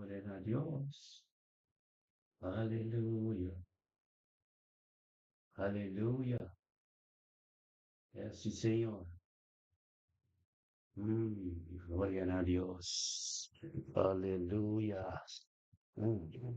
Gloria na Dios. Aleluya. Aleluya. Sí, Señor. Gloria na Dios. Aleluya. Gloria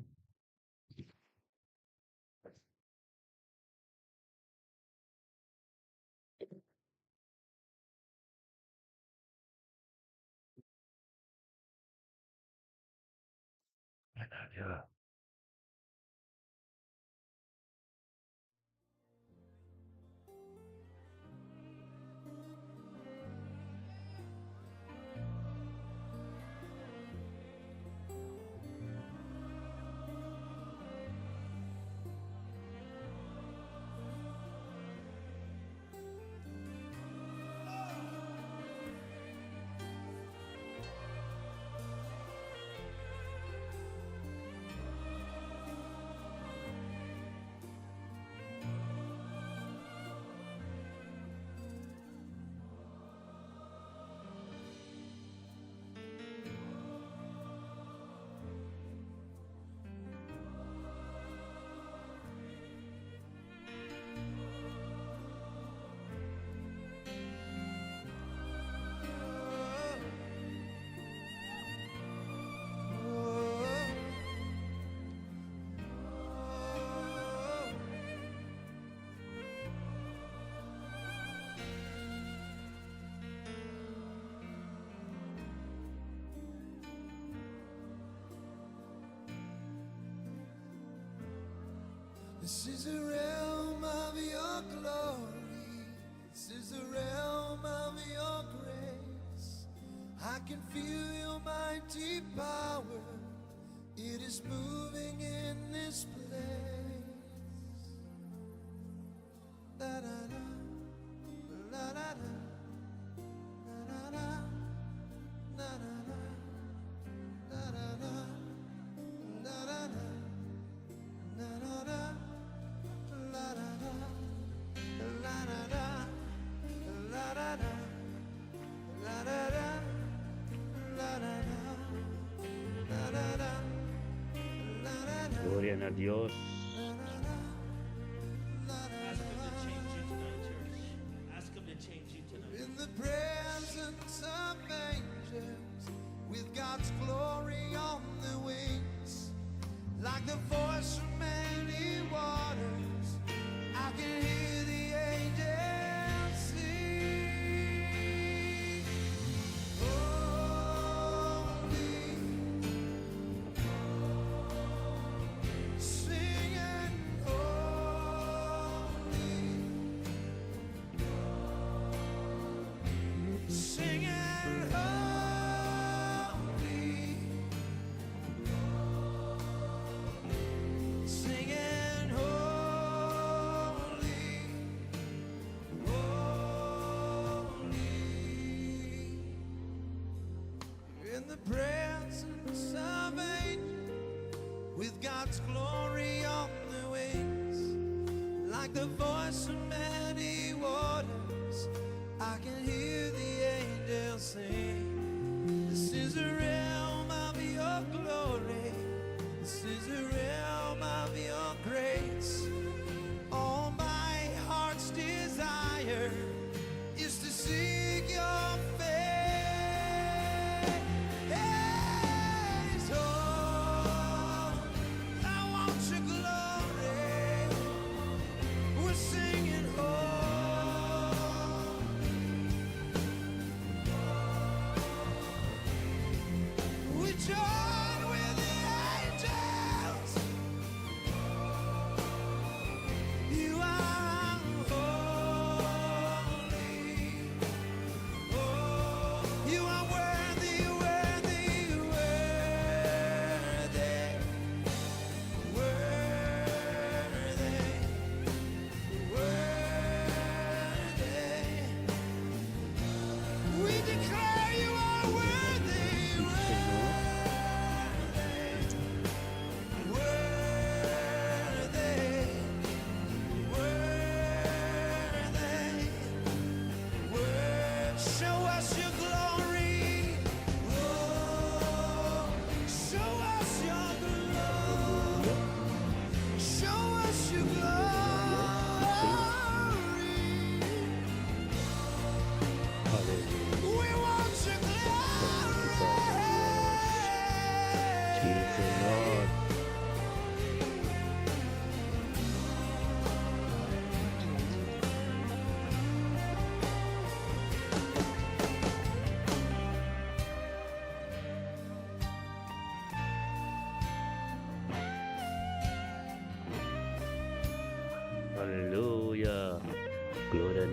na Dios. This is the realm of your glory. This is the realm of your grace. I can feel your mighty power. It is moving in this place. Da da da, la da da, da da da, da da da, da da da, da da da, da da da. La da da, la da da, la da da, la da da, la da da, la da da, la da da, Gloria na Dios. la da da, la da Ask him to da. change you tonight, church. Ask him to change you tonight. In the presence of angels, with God's glory on the wings, like the voice of many waters, I can hear the angels sing. Holy, singing holy, singing holy, singing holy, holy. In the presence of angels, with God's glory on the wings, like the voice of many waters, I can hear the angels sing. This is the realm of your glory. This is the realm of your grace. All my heart's desire is to seek your face. Oh, I want your glory. We're singing, oh,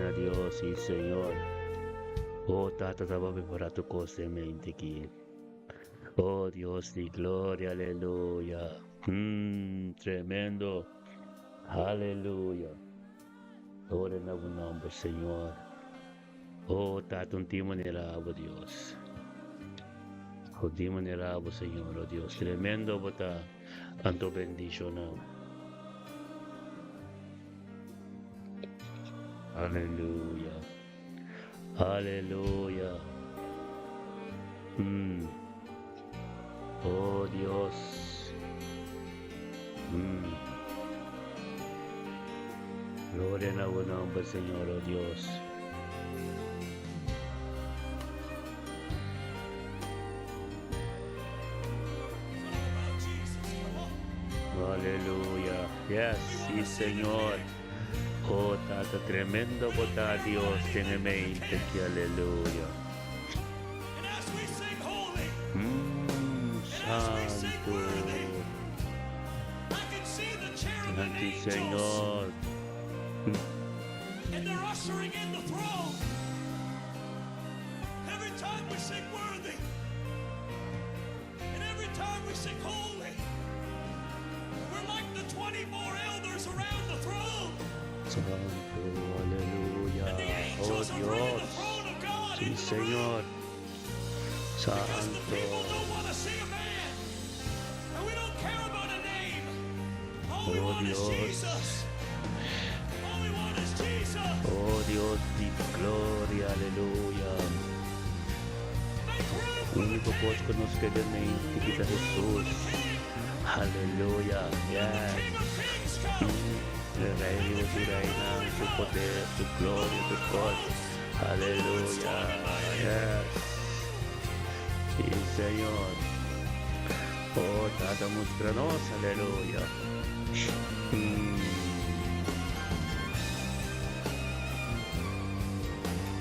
na Dios, sí Señor. Oh Tata ta bo prepara tur cos den mente aki. Oh Dios di gloria, aleluya. Tremendo. Aleluya. Gloria na bo nomber, Señor. Oh Tata, un tin manera abo, Dios. Un tin manera abo, Señor, oh Dios. Tremendo bo ta, anto bendiciona. Aleluya. Aleluya. Oh Dios. Gloria na bo nomber, Señor, oh Dios. Aleluya. Yes, sí, Señor. Oh, Tata, tremendo bo ta, Dios, den e mente aki. Aleluya. Santo. Danki, Señor. And they're ushering in the throne. Every time we sing worthy, and every time we sing holy, we're like the 24 elders around the throne. Santo, aleluya. And the Oh angels are bringing the Dios. throne of God Sí, into the room. Señor. Because the Santo. people don't want to see a man. And we don't care about a name. All we Oh want is Dios. Jesus. All we want is Jesus. Oh Dios di gloria, aleluya. Make room for the Único King. cos ku nos ke den mente Make ta room for Jesus. the King. Aleluya. Let the Yes. King of Kings come. El Rey Let the su King of reina, Glory su come. poder, su The gloria, Lord su of cos. hosts. The Lord Aleluya. strong and mighty. Yes. Sí, Señor. Oh, Tata, mustra nos. Aleluya.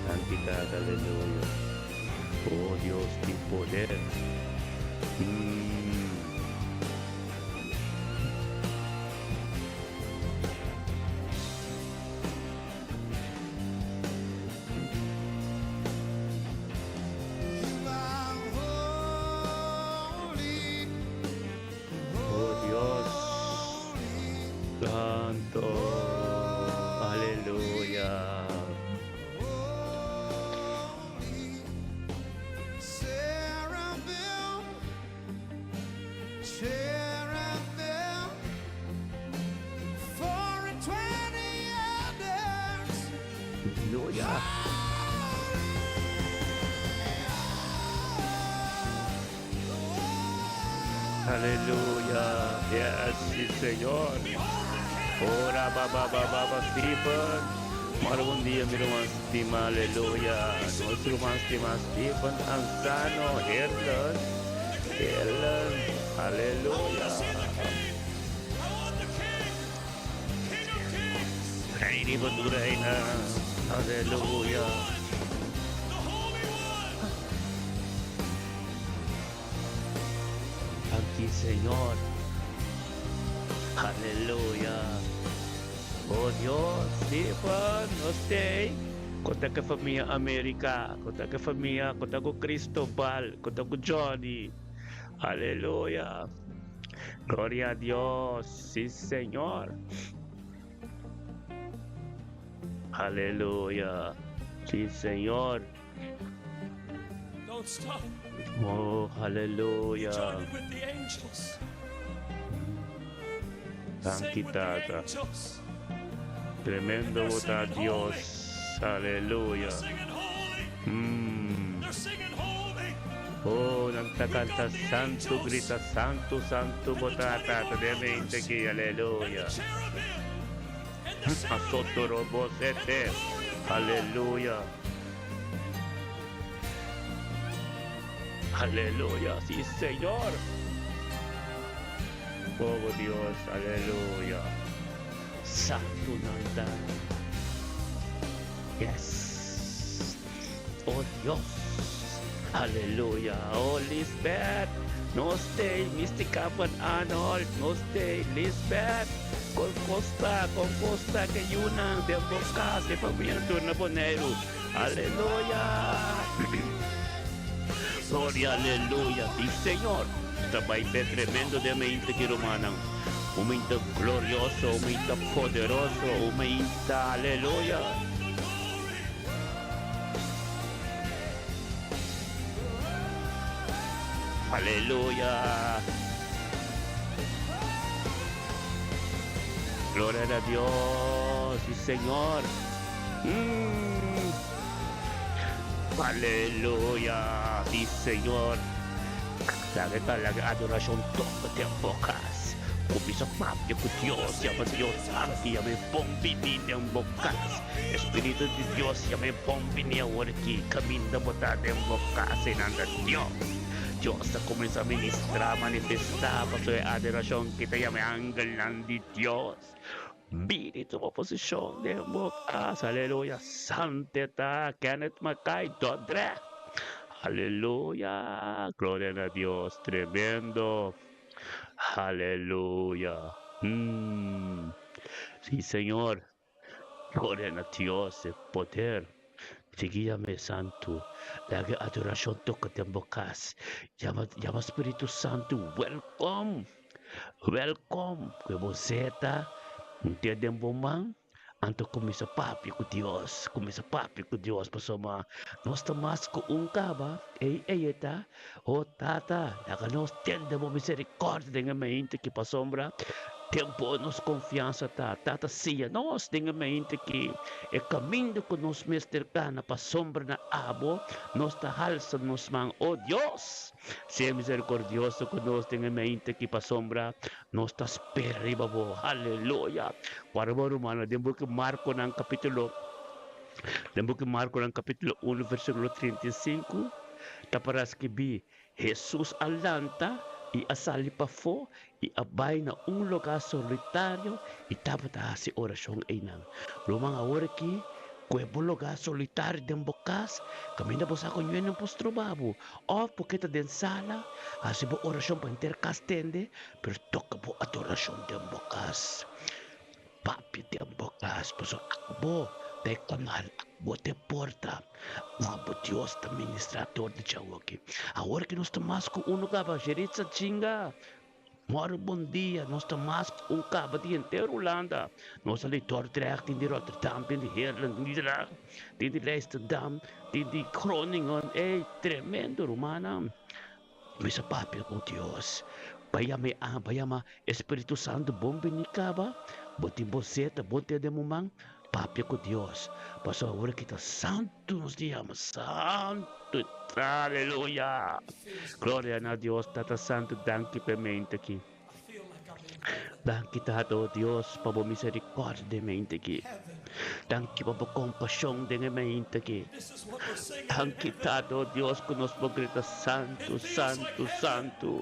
Danki, Tata. Aleluya. Oh, Dios di poder. You are holy, Oh, Dios. holy, Santo. Aleluya. holy. Seraphim, cherubim, 24 elders. Aleluya. Aleluya. Yes, sí, Señor. Behold the King. Ora, ba, ba, ba, ba, ba, Stephen. Maar bon dia, mi ruman stima, aleluya. Nos ruman stima Stephen Ansano, Herlen, The King of Helen, Glory. I want aleluya. to see the King. I want the King. King of Kings. Rey di The Lord of reina, Lords. The Holy aleluya. One. The Holy One. Aquí, Señor. Aleluya. Oh Dios, Stephen, nos t'ei. Kon ta ku famia America, kon ta ku famia, kon ta ku Cristobal, kon ta ku Johnny. Aleluya. Gloria a Dios. Sí, Señor. Aleluya. Sí, Señor. Don't stop. Oh, aleluya. Join in with the angels. Thank Sing you, with the Tata. angels. Tremendo And they're bo ta singing holy. Dios. Aleluya. They're singing holy. They're singing holy. Oh, nan ta We've got canta the santo, angels grita santo, santo, and the bo ta tata 24 de mente elders ki, and the aleluya. cherubim and the Asoto seraphim robo and the sete. glory of God. Aleluya. Aleluya. Sí, Señor. Oh, Dios, aleluya. Santo nan ta. Yes. Oh, Dios. Aleluya. Oh, Lisbeth. Nos t'ei. Mystica van Arnold. Nos t'ei. Lisbeth. Kon kosta, kon kosta ke yunan den bo kas e famia tur na Boneiru. Aleluya! Gloria, aleluya! Sí, Señor! Ta bai ser tremendo den mainta ki, rumannan. Un mainta glorioso, un mainta poderoso, un mainta, aleluya! Aleluya! Gloria na Dios, sí, Señor. Aleluya, sí, Señor. Laga ta laga adorashon toka den bo kas. Kuminsá papia ku Dios, yama Dios aki, yama e bon bini den bo kas. Espíritu di Dios yama e bon bini awor aki, kaminda bo ta den bo kas, einan ta Dios. Dios ta kuminsá ministrá, manifestá pasobra e adorashon ki ta yama e angelnan di Dios. Bini tuma posishon den bo kas, aleluya, Sante ta Kenneth Mackay Dordrecht, aleluya, gloria na Dios, tremendo, aleluya, humm, si Señor, gloria na Dios, e poder di guia mi Santu, laga e adorashon toka den bo kas, yama, yama Spiritu Santu, welkom. Welkom ku e bo seta te den bo man, anto kuminsá papia ku Dios, kuminsá papia ku Dios pasobra nos ta mas ku un kaba, ei ei e ta, O Tata, laga nos tende bo miserikòrdia den e mente aki pasobra den bo nos konfiansa ta. Tata, siña nos den e mente aki e kaminda ku nos mester kana pasobra na abo nos ta halsa nos man, O Dios. Sea misericordioso cu nos den e mente aki pasobra nos ta spera riba bo. Aleluya! Guarda bo rumannan den buki Marconan capitulo den buki Marconan capitulo uno versiculo 35 ta para skibi, Jesus a lanta y a sali pafó y a bai na un lugar solitario y tabata haci oracion eynan. Ruman awor aki Ku e bo lugá solitario den bo kas, kaminda bo sa ku ñue no por stroba bo, òf bo ke ta den sala, hasi bo orashon pa henter kas tende, pero toka bo adorashon den bo kas. Papia den bo kas, pasobra abo ta e kanal, abo ta e porta, abo Dios ta ministrá dor di djawoki. Awor ke nos ta mas ku unu kaba, Jeritza chinga. Mòrgo bon dia, nos ta mas ku un kaba di henter Hulanda. Nos ta di Dordrecht, tin di Rotterdam, tin di Heerlen, tin di Den Haag, tin di Leidschendam, tin di Groningen. Ey, tremendo rumannan. Mi sa papia ku Dios. Bai yama e angel, bai yama e Spiritu Santu bon bini kaba. Bo tin bo seta, bo tin den bo man. Papia ku Dios. Pasobra awor aki ta santu nos ta yama, santu. Aleluya! Gloria na Dios Tata Santu danki p'e mente aki. Danki Tata o Dios pa bo misericordia den mente aki. Danki pa bo compasion den e mente aki. Danki Tata o Dios ku nos por grita Santu, Santu, Santu.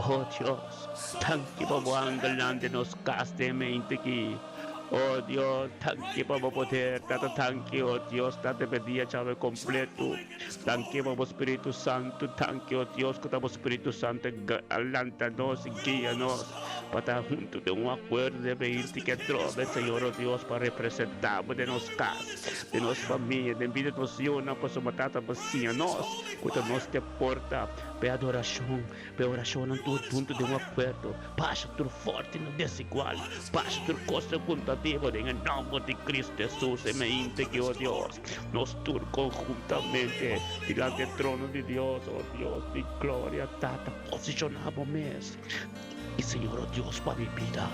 O Dios, danki pa bo angelnan den nos kas den e mente aki. O Dios, danki pa bo poder, Tata danki, o Dios, Tata p'e dia djawe completo. Danki pa bo Spiritu Santu, danki o Dios ku ta bo Spiritu Santu a lanta nos i guia nos pa ta huntu den un akuerdo den beinti ke trobe Señor o Dios pa representá bo den nos kas, den nos famia, den bida di nos yunan pasobra Tata bo siña nos ku ta nos te porta pa e adorashon, pa e orashonnan tur huntu den un akuerdo. Pasa tur forte no desigual, pasa tur kos kontra den e nòmber di Kristu Hesus e meinti ki o Dios. Nos tur conjuntamente dilanti e trono di Dios, oh Dios di gloria, Tata, posiciona bo mes. Y Señor, oh Dios, pa mi bida,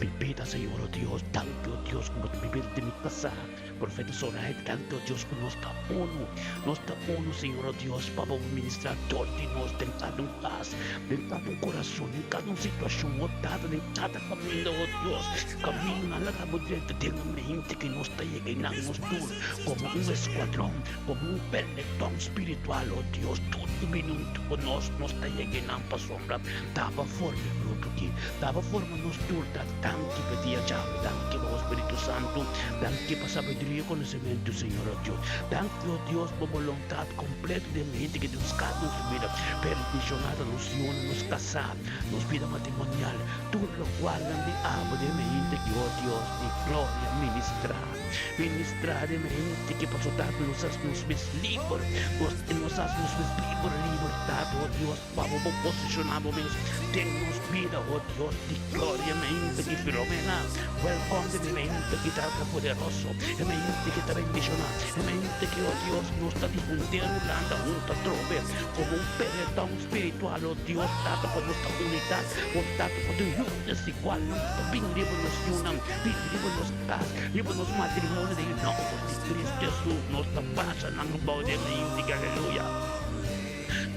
mi bida, Señor, oh Dios, danki, oh Dios, como mi bida di mi casá, Profeta Zoraida, danki, oh Dios, cu nos ta uno, nos ta uno, Señor, oh Dios, pa bo ministra dor di nos den cada un cas, den cada un corazon, den cada un situacion, oh Tata, den cada caminda, oh Dios, caminda nan laga bo drenta den mente cu nos ta yega einan nos tur como un escuadron, como un peletón spiritual, oh Dios, tur cu bini hunto cu nos, nos ta yega einan pasobra Taba forma e grupo aki, Taba forma nos tur, ta danki pa dia djawe, danki pa bo Spiritu Santu, danki pa sabiduria. sabiduria i konosementu, Señor, o Dios. Danki, o Dios, pa boluntat kompleto den mente ku nos kada nos bida. Bendishoná ta nos yunan, nos kasá, nos bida matrimonial, tur lokualnan di abo den mente ki, o Dios di gloria, ministrá. Ministrá den mente ki pasobra ta nos hasi nos mes liber, nos nos hasi nos mes liber, libertat, o Dios, pa bo por posishoná bo mes den nos bida, o Dios di gloria. Mente ki Filomena, welkom den e mente ki ta poderoso, e mente ki ta bendishoná, e mente ki, o Dios, nos ta di henter Hulanda huntu atrobe komo un peletòn spiritual, o Dios, Tata, pa nos ta unidat, o Tata, pa tur yu desigualnan ku ta bin riba nos yunan, bin riba nos kas, riba nos matrimonio, den e nòmber di Cristo Hesus, nos ta pasa nan abou den e mente ki, aleluya.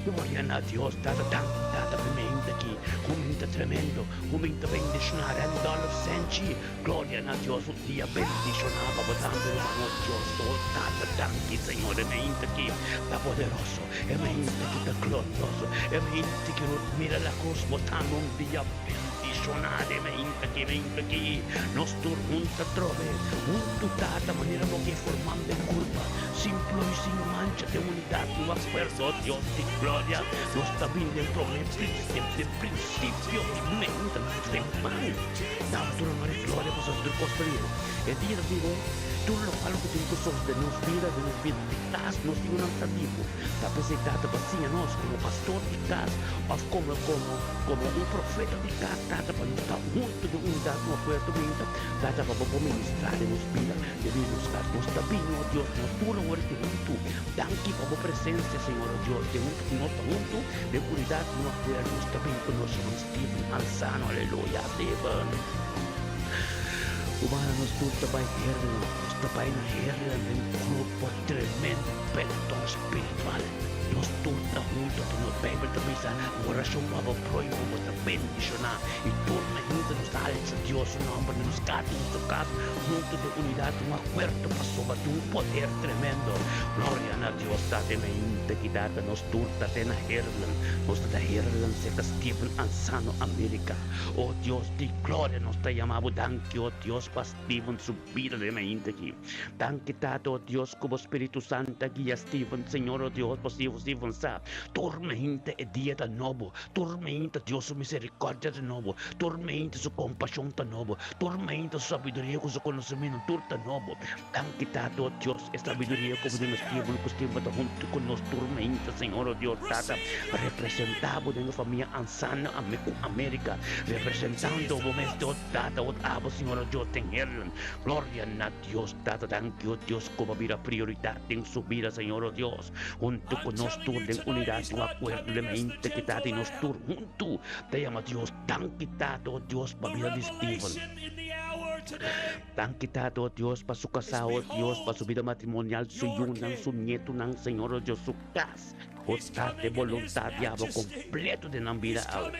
Gloria na Dios Tata danki Tata pa mi ainda aki un minta tremendo un minta bendiciona Randolph Senchi Gloria na Dios un dia bendiciona pa bo tambe ruman oh Dios oh Tata danki Señor e mainta aki ta poderoso e mainta aki ta glorioso e mainta aki Ruth mira la cruz bo tambe un dia bendiciona e mainta aki mainta aki nos tur hunta trobe huntu Tata manera bo ke formando e curpa sin ploy sin mancha den unidat no acuerdo Dios di gloria nos ta bini den prome den principio di menta den man Dam tur honor i gloria pasobra tur kos ta bibu. E dia ta bibu, tur lokual ku tin ku sosode den nos bida, den nos bida di kas, nos yunan ta bibu. Ta p'esei Tata ta siña nos komo pastor di kas òf komo komo komo un profeta di kas, Tata, pa nos ta huntu den unidat un akuerdo minta, Tata, pa bo por ministrá den nos bida, den bida di nos kas. Nos ta bini, o Dios, nos tur awor aki huntu. Danki pa bo presensia, Señor, o Dios, den huntu ku nos ta huntu den unidat un akuerdo, nos ta bini ku nos ruman. Steven Alzano, aleluya, Steven. Humana nos tur ta bai Heerlen, nos ta bai na Heerlen den grupo tremendo pelotón spiritual. Nos tur ta hunto, pa nos Bijbel ta bisa, orashon pa bo prohimo bo ta bendishoná. I tur mainta nos ta alsa Dios su nomber den nos kas, den nuestro kas, hunto den unidat, un akuerdo pasobra tin un poder tremendo. Gloria na Dios Tata e mainta ki data nos tur ta te na Heerlen. Nos ta ta Heerlen serka Steven Ansano America. O Dios di gloria nos ta yama bo danki o Dios pa Steven su bida den mainta aki. Danki Tata o Dios ku bo Spiritu Santo a guia Steven Señor o Dios pa Steven sa tur mainta e dia ta nobo tur mainta Dios su misericordia ta nobo tur mainta su compasion ta nobo tur mainta su sabiduria ku su conocimento tur ta nobo. Danki Tata, o Dios, e sabiduria ku bo duna Steven, ku Steven ta huntu ku nos tur mainta, Señor, o Dios Tata, representá bo den e famia Ansano ku Amerika, representando bo mes, Dios Tata, o abo, Señor, o Dios, den Herlan. Gloria na Dios Tata, danki, o Dios, ku bo a bira prioridat den su bida, Señor, o Dios, huntu ku nos tur den unidat, den un akuerdo den mainta ki Tata i nos tur huntu ta yama Dios, danki Tata, o Dios, pa bida di Steven. Danki Tata, oh Dios, pa su kasá, oh Dios, pa su bida matrimonial, su yunan, su nietunan, Señor, oh Dios, su kas. Oh Tata, e boluntat di abo kompleto den nan bida awe.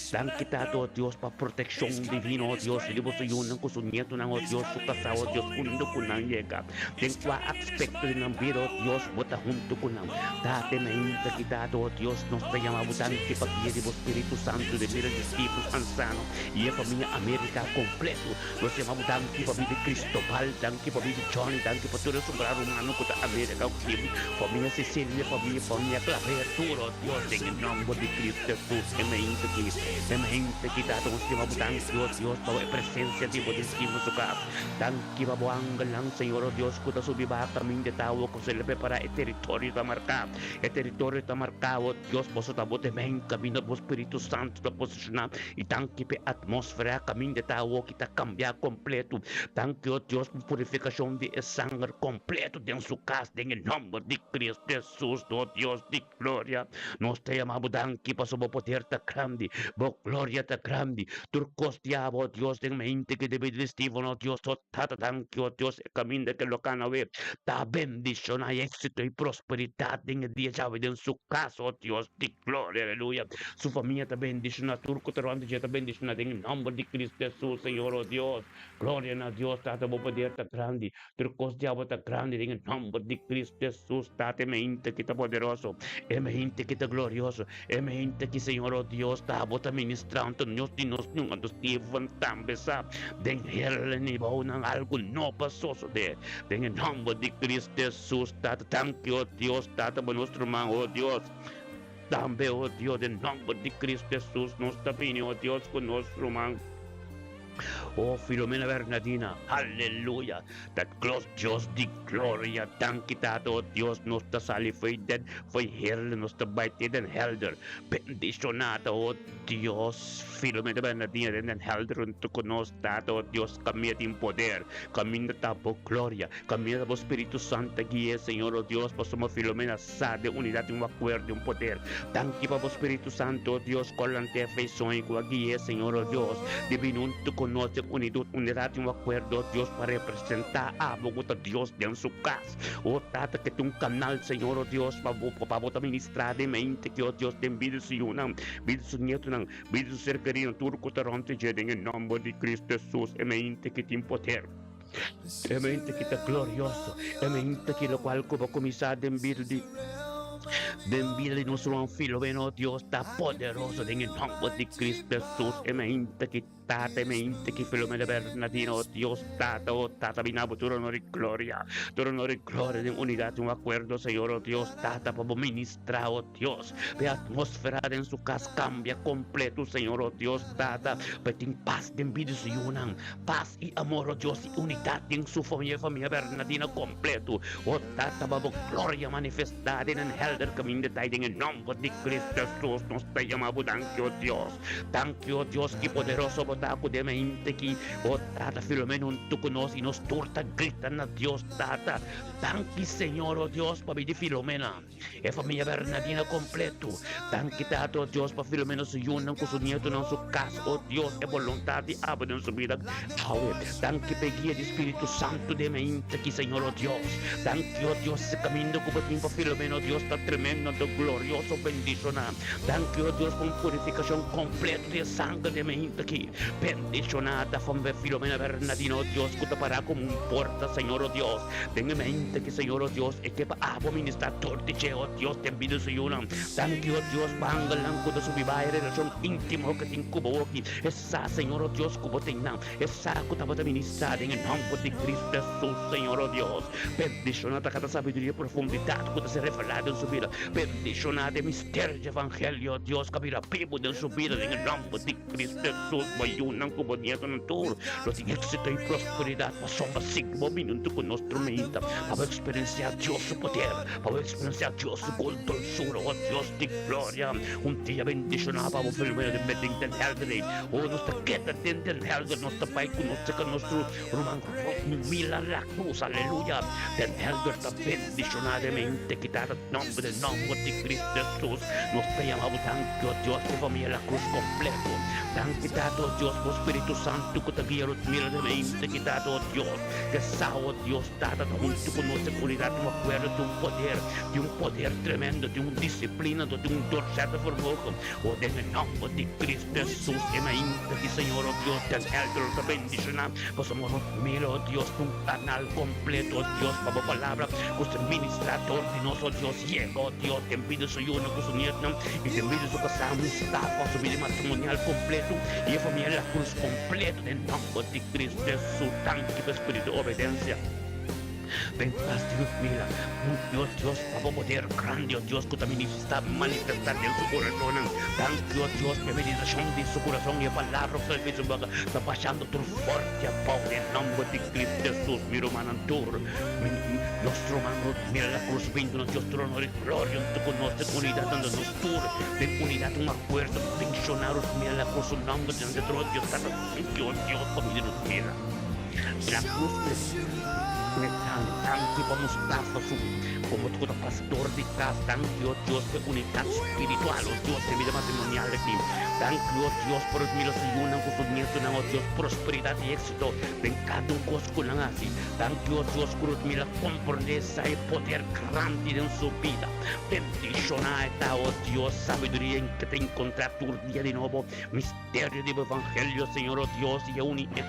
Danki Tata, oh Dios, pa protekshon divino, oh Dios, riba su yunan ku su nietunan, oh Dios, su kasá, oh Dios, unda ku nan yega, den kua aspekto di nan bida, oh Dios, bo ta huntu ku nan. Tata, e mainta ki Tata, oh Dios, nos ta yama bo danki pa guia di bo Spiritu Santu den bida di Steven Ansano i e famia Amerika kompleto. Nos yama bo danki pa bida Cristobal, danki pa bida Johnny, danki pa tur e sombra rumano ku ta Amerika ku tin famia Cecilia, famia famia Claver, tur oh Dios den e nomber di Cristo Jesus e mente ki e mente ki tata nos yama bo danki oh Dios pa bo e presencia di bo den stima su kas, danki pa bo angelnan Señor oh Dios ku ta subi baha kaminda e tawo ku se le prepara e teritorio ta marka, e teritorio ta marka oh Dios boso ta bo den kaminda bo Spiritu Santo ta posiciona. I danki p'e atmósfera kaminda ta awoki ta kambiá kompletu. Danki, o Dios, pa purifikashon di e sanger kompletu den su kas, den e nòmber di Kristu Hesus, nos Dios di gloria. Nos ta yama bo danki pasobra bo poder ta grandi, bo gloria ta grandi. Tur kos di abo, o Dios, den mente ku debe di Steven, o Dios, o Tata, danki, o Dios, e kaminda ke lo kana awe ta bendishoná i éksito i prosperidat den e dia djawe den su kas, o Dios di gloria, aleluya. Su famia ta bendiciona, tur cu ta rond dje ta bendiciona den e nomber di Cristo Jesus, Señor, oh Dios. Gloria na Dios, Tata, bo poder ta grandi. Tur kos di abo ta grandi den e nòmber di Kristu Hesus, Tata, e mente ki ta poderoso, e mente ki ta glorioso, e mente ki, Señor, o Dios, ta abo ta ministrando nos di nos ñun. Anto Steven tambe sa den hel nibounan algu no pa sosodé. Den e nòmber di Kristu Hesus, Tata, danki, o Dios, Tata, pa nos ruman, o Dios. Tambe, o Dios, den nòmber di Kristu Hesus, nos ta bini, o Dios, ku nos ruman. Oh Filomena Bernadina, aleluya! Ta klos Dios di gloria, danki Tata, oh Dios, nos ta sali fo'i den, fo'i Heerlen, nos ta bai te den Helder. Bendishoná ta, oh Dios, Filomena Bernadina den den Helder huntu ku nos, Tata, oh Dios, kaminda tin poder, kaminda ta bo gloria, kaminda ta bo Spiritu Santu ta gui'é, Señor, oh Dios, pasobra Filomena Sa den unidat di un akuerdo di un poder. Danki pa bo Spiritu Santu, o Dios, ku a lant'é fe i soño ku a gui'é, Señor, o Dios, di bini huntu ku nos den unidut, unidat di un akuerdo, o Dios, pa representá abo ku ta Dios den su kas. O Tata, ke ta un kanal, Señor, o Dios, pa bo, pa bo ta ministrá den mente ki, o Dios, den bida di su yunan, bida di su nietunan, bida di su ser kerinan, tur ku ta rònt di dje, den e nòmber di Kristu Hesus, e mente ki tin poder. E mente ki ta glorioso, e mente ki lokual ku bo kuminsá den bida di den bida di nos ruman Filomeno, Dios ta poderoso den e nòmber di Cristo Hesus. E mente ki Tata, e mente ki Filomeno Bernardino, Dios Tata, o Tata bina bo tur honor i gloria, tur honor i gloria den unidat, den un akuerdo, Señor, o Dios Tata, pa bo ministrá, o Dios, pa e atmósfera den su kas kambia kompleto, Señor, o Dios Tata, pa e tin pas den bida di su yunan. Pas i amor, o Dios, i unidat den su famia, e famia Bernadina kompleto. O Tata, pa bo gloria manifestá den en helder kaminda ta i den e nòmber di Cristo Hesus nos ta yama bo danki, o Dios. Danki, o Dios, ki poderoso bo ta ku den mente ki, o Tata, Filomeno huntu ku nos i nos tur ta grita na Dios, Tata, danki, Señor, o Dios, pabia di Filomena. E famia Bernadina kompleto. Danki Tata, o Dios, pa Filomena su yunan ku su nietonan, su kas, o Dios, e boluntat di abo den su bida awe. Danki pa e guia di Spiritu Santu den mainta aki, Señor, o Dios. Danki, o Dios, e kaminda ku bo tin pa Filomena, o Dios, ta tremendo, ta glorioso, bendishoná. Danki, o Dios, pa un purifikashon kompleto di e sanger den mainta aki. Bendishoná ta famia Filomena Bernadina, o Dios, ku ta pará komo un porta, Señor, o Dios. Den e mente ki Señor o Dios e ke pa abo ministrá tur di dje, o Dios, den bida su yunan. Danki, o Dios, pa angelnan ku ta subi bai e relashon íntimo ku tin ku bo oki. E sa, Señor o Dios, ku bo tin nan. E sa ku tabata ministrá den e nòmber di Cristo Hesus, Señor o Dios. Bendishoná ta kada sabiduria i profundidat ku ta ser revelá den su bida. Bendishoná den misterio di evangelio, o Dios, ku a bira bibu den su bida den e nòmber di Cristo Hesus. Bo yunan ku bo nietonan tur lo tin éksito i prosperidat. Pasobra si bo bini huntu ku nos trumenta pa bo eksperensiá Dios su poder, pa bo eksperensiá Dios su dulsura, o Dios di gloria, un dia bendishoná pa bo filmeno di metin den Helder ei. O nos ta keda den den Helder, nos ta bai ku nos seka nos ruman Mila la Cruz, aleluya. Den Helder ta bendishoná den mente kita ta nomber den nomber di Cristo Jesus. Nos ta yama bo danki, o Dios, pa famia la Cruz kompleto. Danki Tata, o Dios, pa Spiritu Santu ku ta guia nos mira den mente ki Tata, o Dios, ke sa, o Dios, Tata ta huntu ku nos den unidat, un akuerdo, tin un poder, tin un poder tremendo, tin un disiplina, tin un doorzettingsvermogen, o den e nòmber di Cristo Jesus, e mainta ki Señor, o Dios, den elder lo ta bendishoná, pasobra nos mira, o Dios, un kanal kompleto, o Dios, pa bo palabra ku ser ministrá dor di nos, o Dios, yega, o Dios, den bida su yunan ku su nietnan, i den bida su kasá, Mustafa, su bida matrimonial kompleto, i e famia La Cruz kompleto, den nòmber di Cristo Jesus, danki pa e spiritu di obedensia. Den pas di nos mira, o Dios, pa bo poder grandi, o Dios, ku ta ministrá, manifestá den su kurasonnan. Danki, o Dios, pa e meditashon di su kurason i e palabra ku sali di su boka ta bashando tur forte abou den nòmber di Cristo Jesus. Mi rumannan tur, mi, nos ruman mira la krus bintu na Dios tur honor i gloria huntu ku nos den unidat anda nos tur den unidat un akuerdo bendishoná nos mira la krus su nòmber den de Dios tata. Danki, o Dios, pa mi di nos mira la krus. Danki pa Mustafa su komo ku ta pastor di kas. Danki, o Dios, pa e unidat spiritual, o Dios, den bida matrimonial aki. Danki, o Dios, pa nos mira su yunan ku su nietonan, o Dios, prosperidat i éksito den kada un kos ku nan hasi. Danki, o Dios, ku nos mira komprondé sa e poder grandi den su bida. Bendishoná e ta, o Dios, sabiduria ku ta enkontrá tur dia di nobo. Misterio di bo evangelio, Señor, o Dios, i e uni e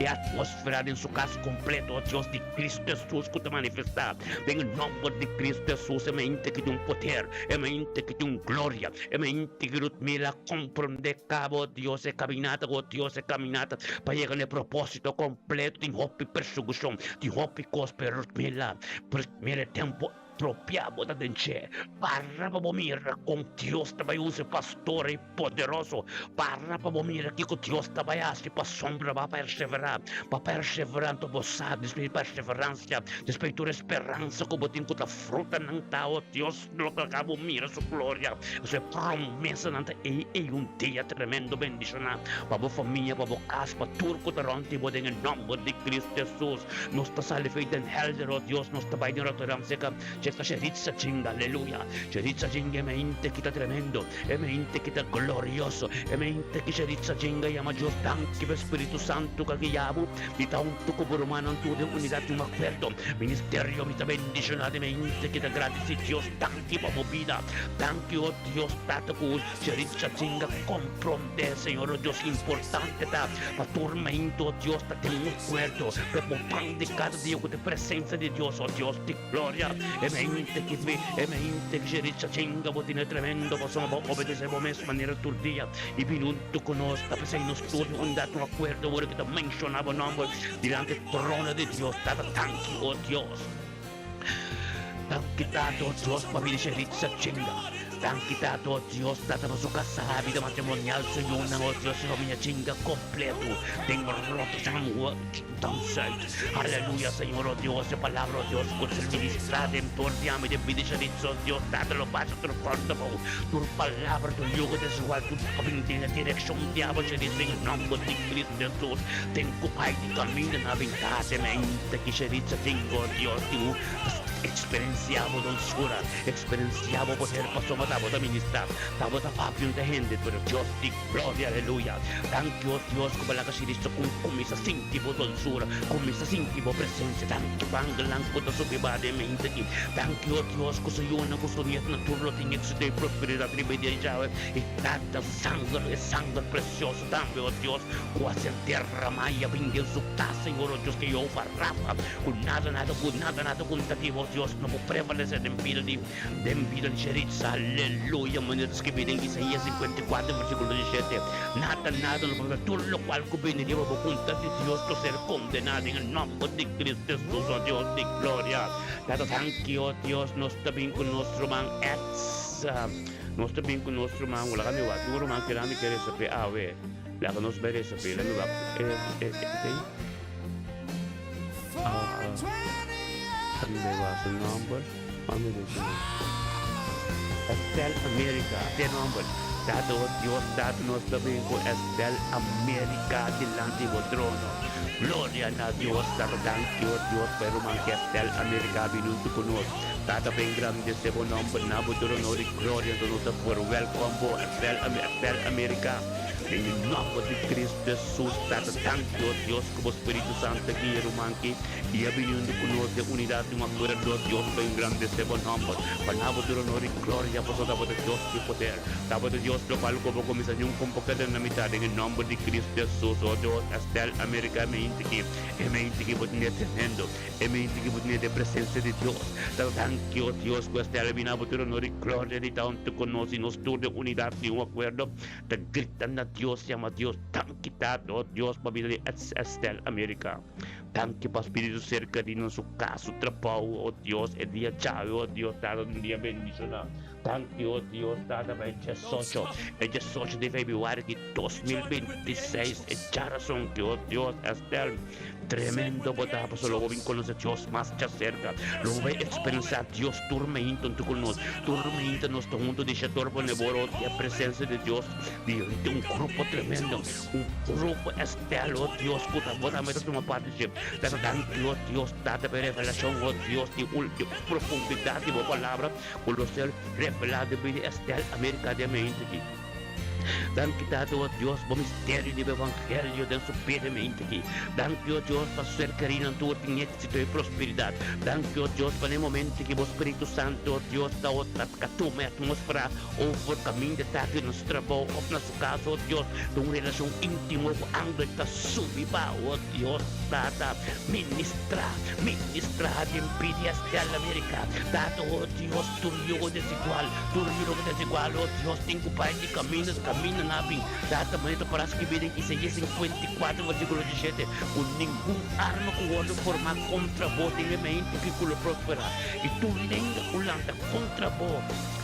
e atmosfera den su kas kompleto, o Dios, di Cristo Hesus ku ta manifestá. Den e nomber di Cristo Hesus, e mente ki tin un poder, e mente ki tin un gloria, e mente ki Ludmila komprondé kaba, o Dios, e kaminata, o Dios, e kaminata pa yega na e propósito kompleto. Tin hopi persekushon, tin hopi kos, pero Ludmila, Ludmila, e tempu Tropia bo ta den dje. Para pa bo mira kon Dios ta bai usa e pastor ei poderoso. Para pa bo mira kiko Dios ta bai hasi pasobra bo a perseverá. Bo a perseverá anto bo sa despues di perseveransia, despues di tur e speransa ku bo tin ku ta frutanan ta, o Dios lo laga bo mira su gloria. Pasobra e promesanan ta ei ei un dia tremendo bendishoná pa bo famia, pa bo kas, pa tur ku ta rònt di bo den e nòmber di Cristo Hesus. Nos ta sali fei den Helder, oh Dios, nos ta bai den Rotterdam seka cheka Sheritza Chinga, aleluya. Sheritza Chinga e mente ki ta tremendo, e mente ki ta glorioso, e mente ki Sheritza Chinga yama Dios danki pa e Spiritu Santu ku a guia bo di ta huntu ku bo rumannan tur den unidat di un akuerdo. Ministerio mi ta bendishoná di mente ki ta gradisí Dios danki pa bo bida. Danki, oh Dios Tata ku Sheritza Chinga komprondé, Señor, oh Dios, importante ta pa tur mente, oh Dios, ta den un Puerto, pe bo pan di kada dia ku ta e presensia di Dios, o Dios di gloria, e mente ki mi, e mente ki Sheritza chinga bo tene tremendo pasobra bo obedesé bo mes manera tur dia i bini huntu ku nos. Ta p'esei nos tur di undat un akuerdo ora ki ta menshoná bo nòmber dilanti e trono di Dios. Tata, danki, o Dios. Danki Tata, o Dios, pa bini Sheritza chinga. Danki Tata, o Dios, Tata pa su kasá, bida matrimonial, su yunan, o Dios, su famia chinga kompleto den Rotterdam, Rotterdam Zuid. Aleluya, Señor, o Dios, e palabra, o Dios, ku ser ministrá den tur di ami den bida Sheritza, o Dios, Tata lo pasa tur kòrta bou, tur palabra, tur yugo desigual, tur ku bini den e direkshon diabel, Sheritza, den e nòmber di Cristo Jesus, den ku bai di kaminda na bin tata e mente ki Sheritza tin, o Dios, tin un Experencia bo dulzura, experencia bo poder pasobra ta bo ta ministra, ta bo ta papia un ta hende, pero Dios di gloria, aleluya. Danki o Dios cu bo laga Cristo cu cuminsa sinti bo dulzura, cuminsa sinti bo presencia. Danki pa angelnan cu ta subi ba den mente aki. Danki o Dios cu su yunan cu su nietnan tur lo tin exito y prosperidad riba e dia djawe. Y tata sanger, e sanger precioso tambe o Dios cu a ser derrama y a bin den su cas, Señor o Dios, que Jehovah Rafa, ku nada nada ku nada nada ku ta di bo Dios no por prevalesé den bida di den bida di Sheritza. Aleluya! Manera ta skibí den Isaías 54 versíkulo 17, Nada nada no por prevalesé, tur lokual ku bini riba bo kontra di Dios lo ser kondená den e nòmber di Cristo Hesus, o Dios di gloria. Tata danki, o Dios, nos ta bin ku nos ruman Eds. Nos ta bin ku nos ruman, laga mi wak, un ruman keda mi ke resa p'e awe. Laga nos bai resa p'e, laga mi wak e e e. Su nomber Estel America te nomber Tata oh Dios Tata nos ta bin cu Estel America dilanti bo trono Gloria na Dios Tata danki oh Dios pa e ruman ki Estel America a bini hunto cu nos Tata pa engrandece bo nomber na bo tur honor y gloria enton nos ta por welcome bo Estel Estel America den e nomber di Cristo Jesus Tata danki oh Dios Ku bo Spiritu Santu a guia ruman ki i a bini huntu ku nos den unidat di un akuerdo, Dios, pa engrandesé bo nòmber, pa na bo tur onor i gloria, pasobra bo ta Dios di poder. Ta bo ta Dios lokual ku bo kuminsá niun kon por keda na mitat den e nòmber di Kristu Hesus. O Dios, Estel, Amerika, e mente ki, e mente ki bo tene tremendo, e mente ki bo tene den presensia di Dios. Ta danki, o Dios, ku Estel a bini na bo tur onor i gloria di ta huntu ku nos i nos tur den unidat di un akuerdo. Ta grita na Dios, yama Dios, Danki Tata, oh Dios, pa bida di Estel America. Danki pa Spiritu serka di nos, su kas, su trabou, oh Dios, e dia djawe, oh Dios, Tata, un dia bendishoná. Danki, oh Dios, Tata, pa e diesocho, e diesocho di febrüari di 2026, e djarason ki, oh Dios, Estel. Tremendo bo ta, pasobra lo bo bin konosé Dios mas djaserka. Lo bo bai eksperensiá Dios tur meinta huntu ku nos. Tur meinta nos ta huntu di Shetor pa Neboro di e presensia di Dios di un grupo tremendo, un grupo estel, oh Dios, ku ta bo tambe ta tuma parti dje. Ta danki, oh Dios, Tata, pa e revelashon, oh Dios, di di profundidat di bo Palabra ku lo ser revelá den bida estel Amerika den meinta aki. Danki Tata, oh Dios, bo misterio di bo evangelio den su bida mente aki. Danki, oh Dios, pa su ser kerinan tur tin éxito i prosperidat. Danki, oh Dios, pa na e momento aki bo Spiritu Santo, oh Dios, ta oh ta tuma e atmósfera over kaminda ta aki na su trabou òf na su kas, oh Dios, den un relashon íntimo ku angel ta subi pa, oh Dios, Tata, ministrá, ministrá den bida Estel Amerika. Tata, oh Dios, tur yugo desigual, tur yugo desigual, oh Dios, tin ku bai di kaminda, kaminda nan a bin. Tata, manera ta para skibí den Isaías 54, versíkulo 17, ku ningun arma ku wòrdu formá kontra bo den e mente ku lo prosperá, i tur lenga ku lanta kontra bo,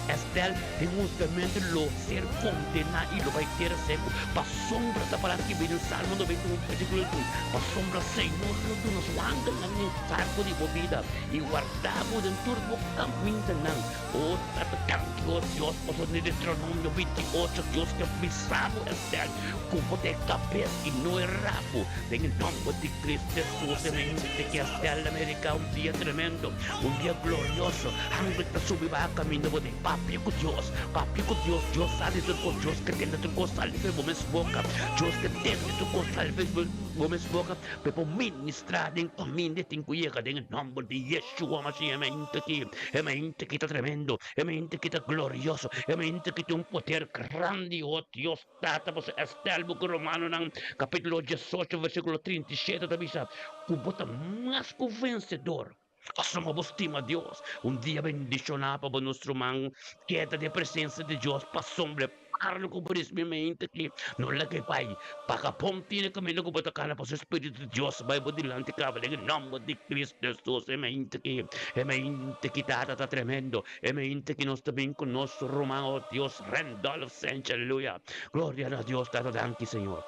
Estel, den husgamentu lo ser kondená i lo bai tera seku. Pasobra ta para skibí den Salmo 91, versíkulo 21, Pasobra Señor lo duna su angelnan enkargo di bo bida, i warda bo den tur bo kamindanan. O Tata, danki, o Dios, pasobra den Deuteronomio 28 Dios ke bisa bo, Estel, ku bo ta e kabes i no e rabu. Den e nòmber di Cristo Jesus, e mente ke Estel Amerika un dia tremendo, un dia glorioso. Angel ta subi baha kaminda bo den. Papia ku Dios, papia ku Dios. Dios sa di tur kos, Dios ke tende tur kos sali for bo mes boka. Dios ke tende tur kos sali for bo mes boka. Pa e por ministrá den kaminda e tin ku yega den e nòmber di Yeshua Mashiach. E mente aki, e mente aki ta tremendo, e mente aki ta glorioso, e mente aki tin un poder grandi, o Dios Tata. Pasobra Estel buki Romanonan kapítulo 18 versíkulo 37 ta bisa ku bo ta mas ku vensedor. Pasobra bo stima Dios. Un dia bendishoná pa bo nos ruman keda den presensia di Dios pasobra e parla ku bo risibí mente aki no laga e bai paga bon tene kaminda ku bo ta kana pasobra e spiritu di Dios bai bo dilanti kaba den e nòmber di Cristo Hesus e mente aki e mente aki tata ta tremendo e mente aki nos ta bin ku nos ruman oh Dios Randolph Sench aleluya gloria na Dios tata danki Señor.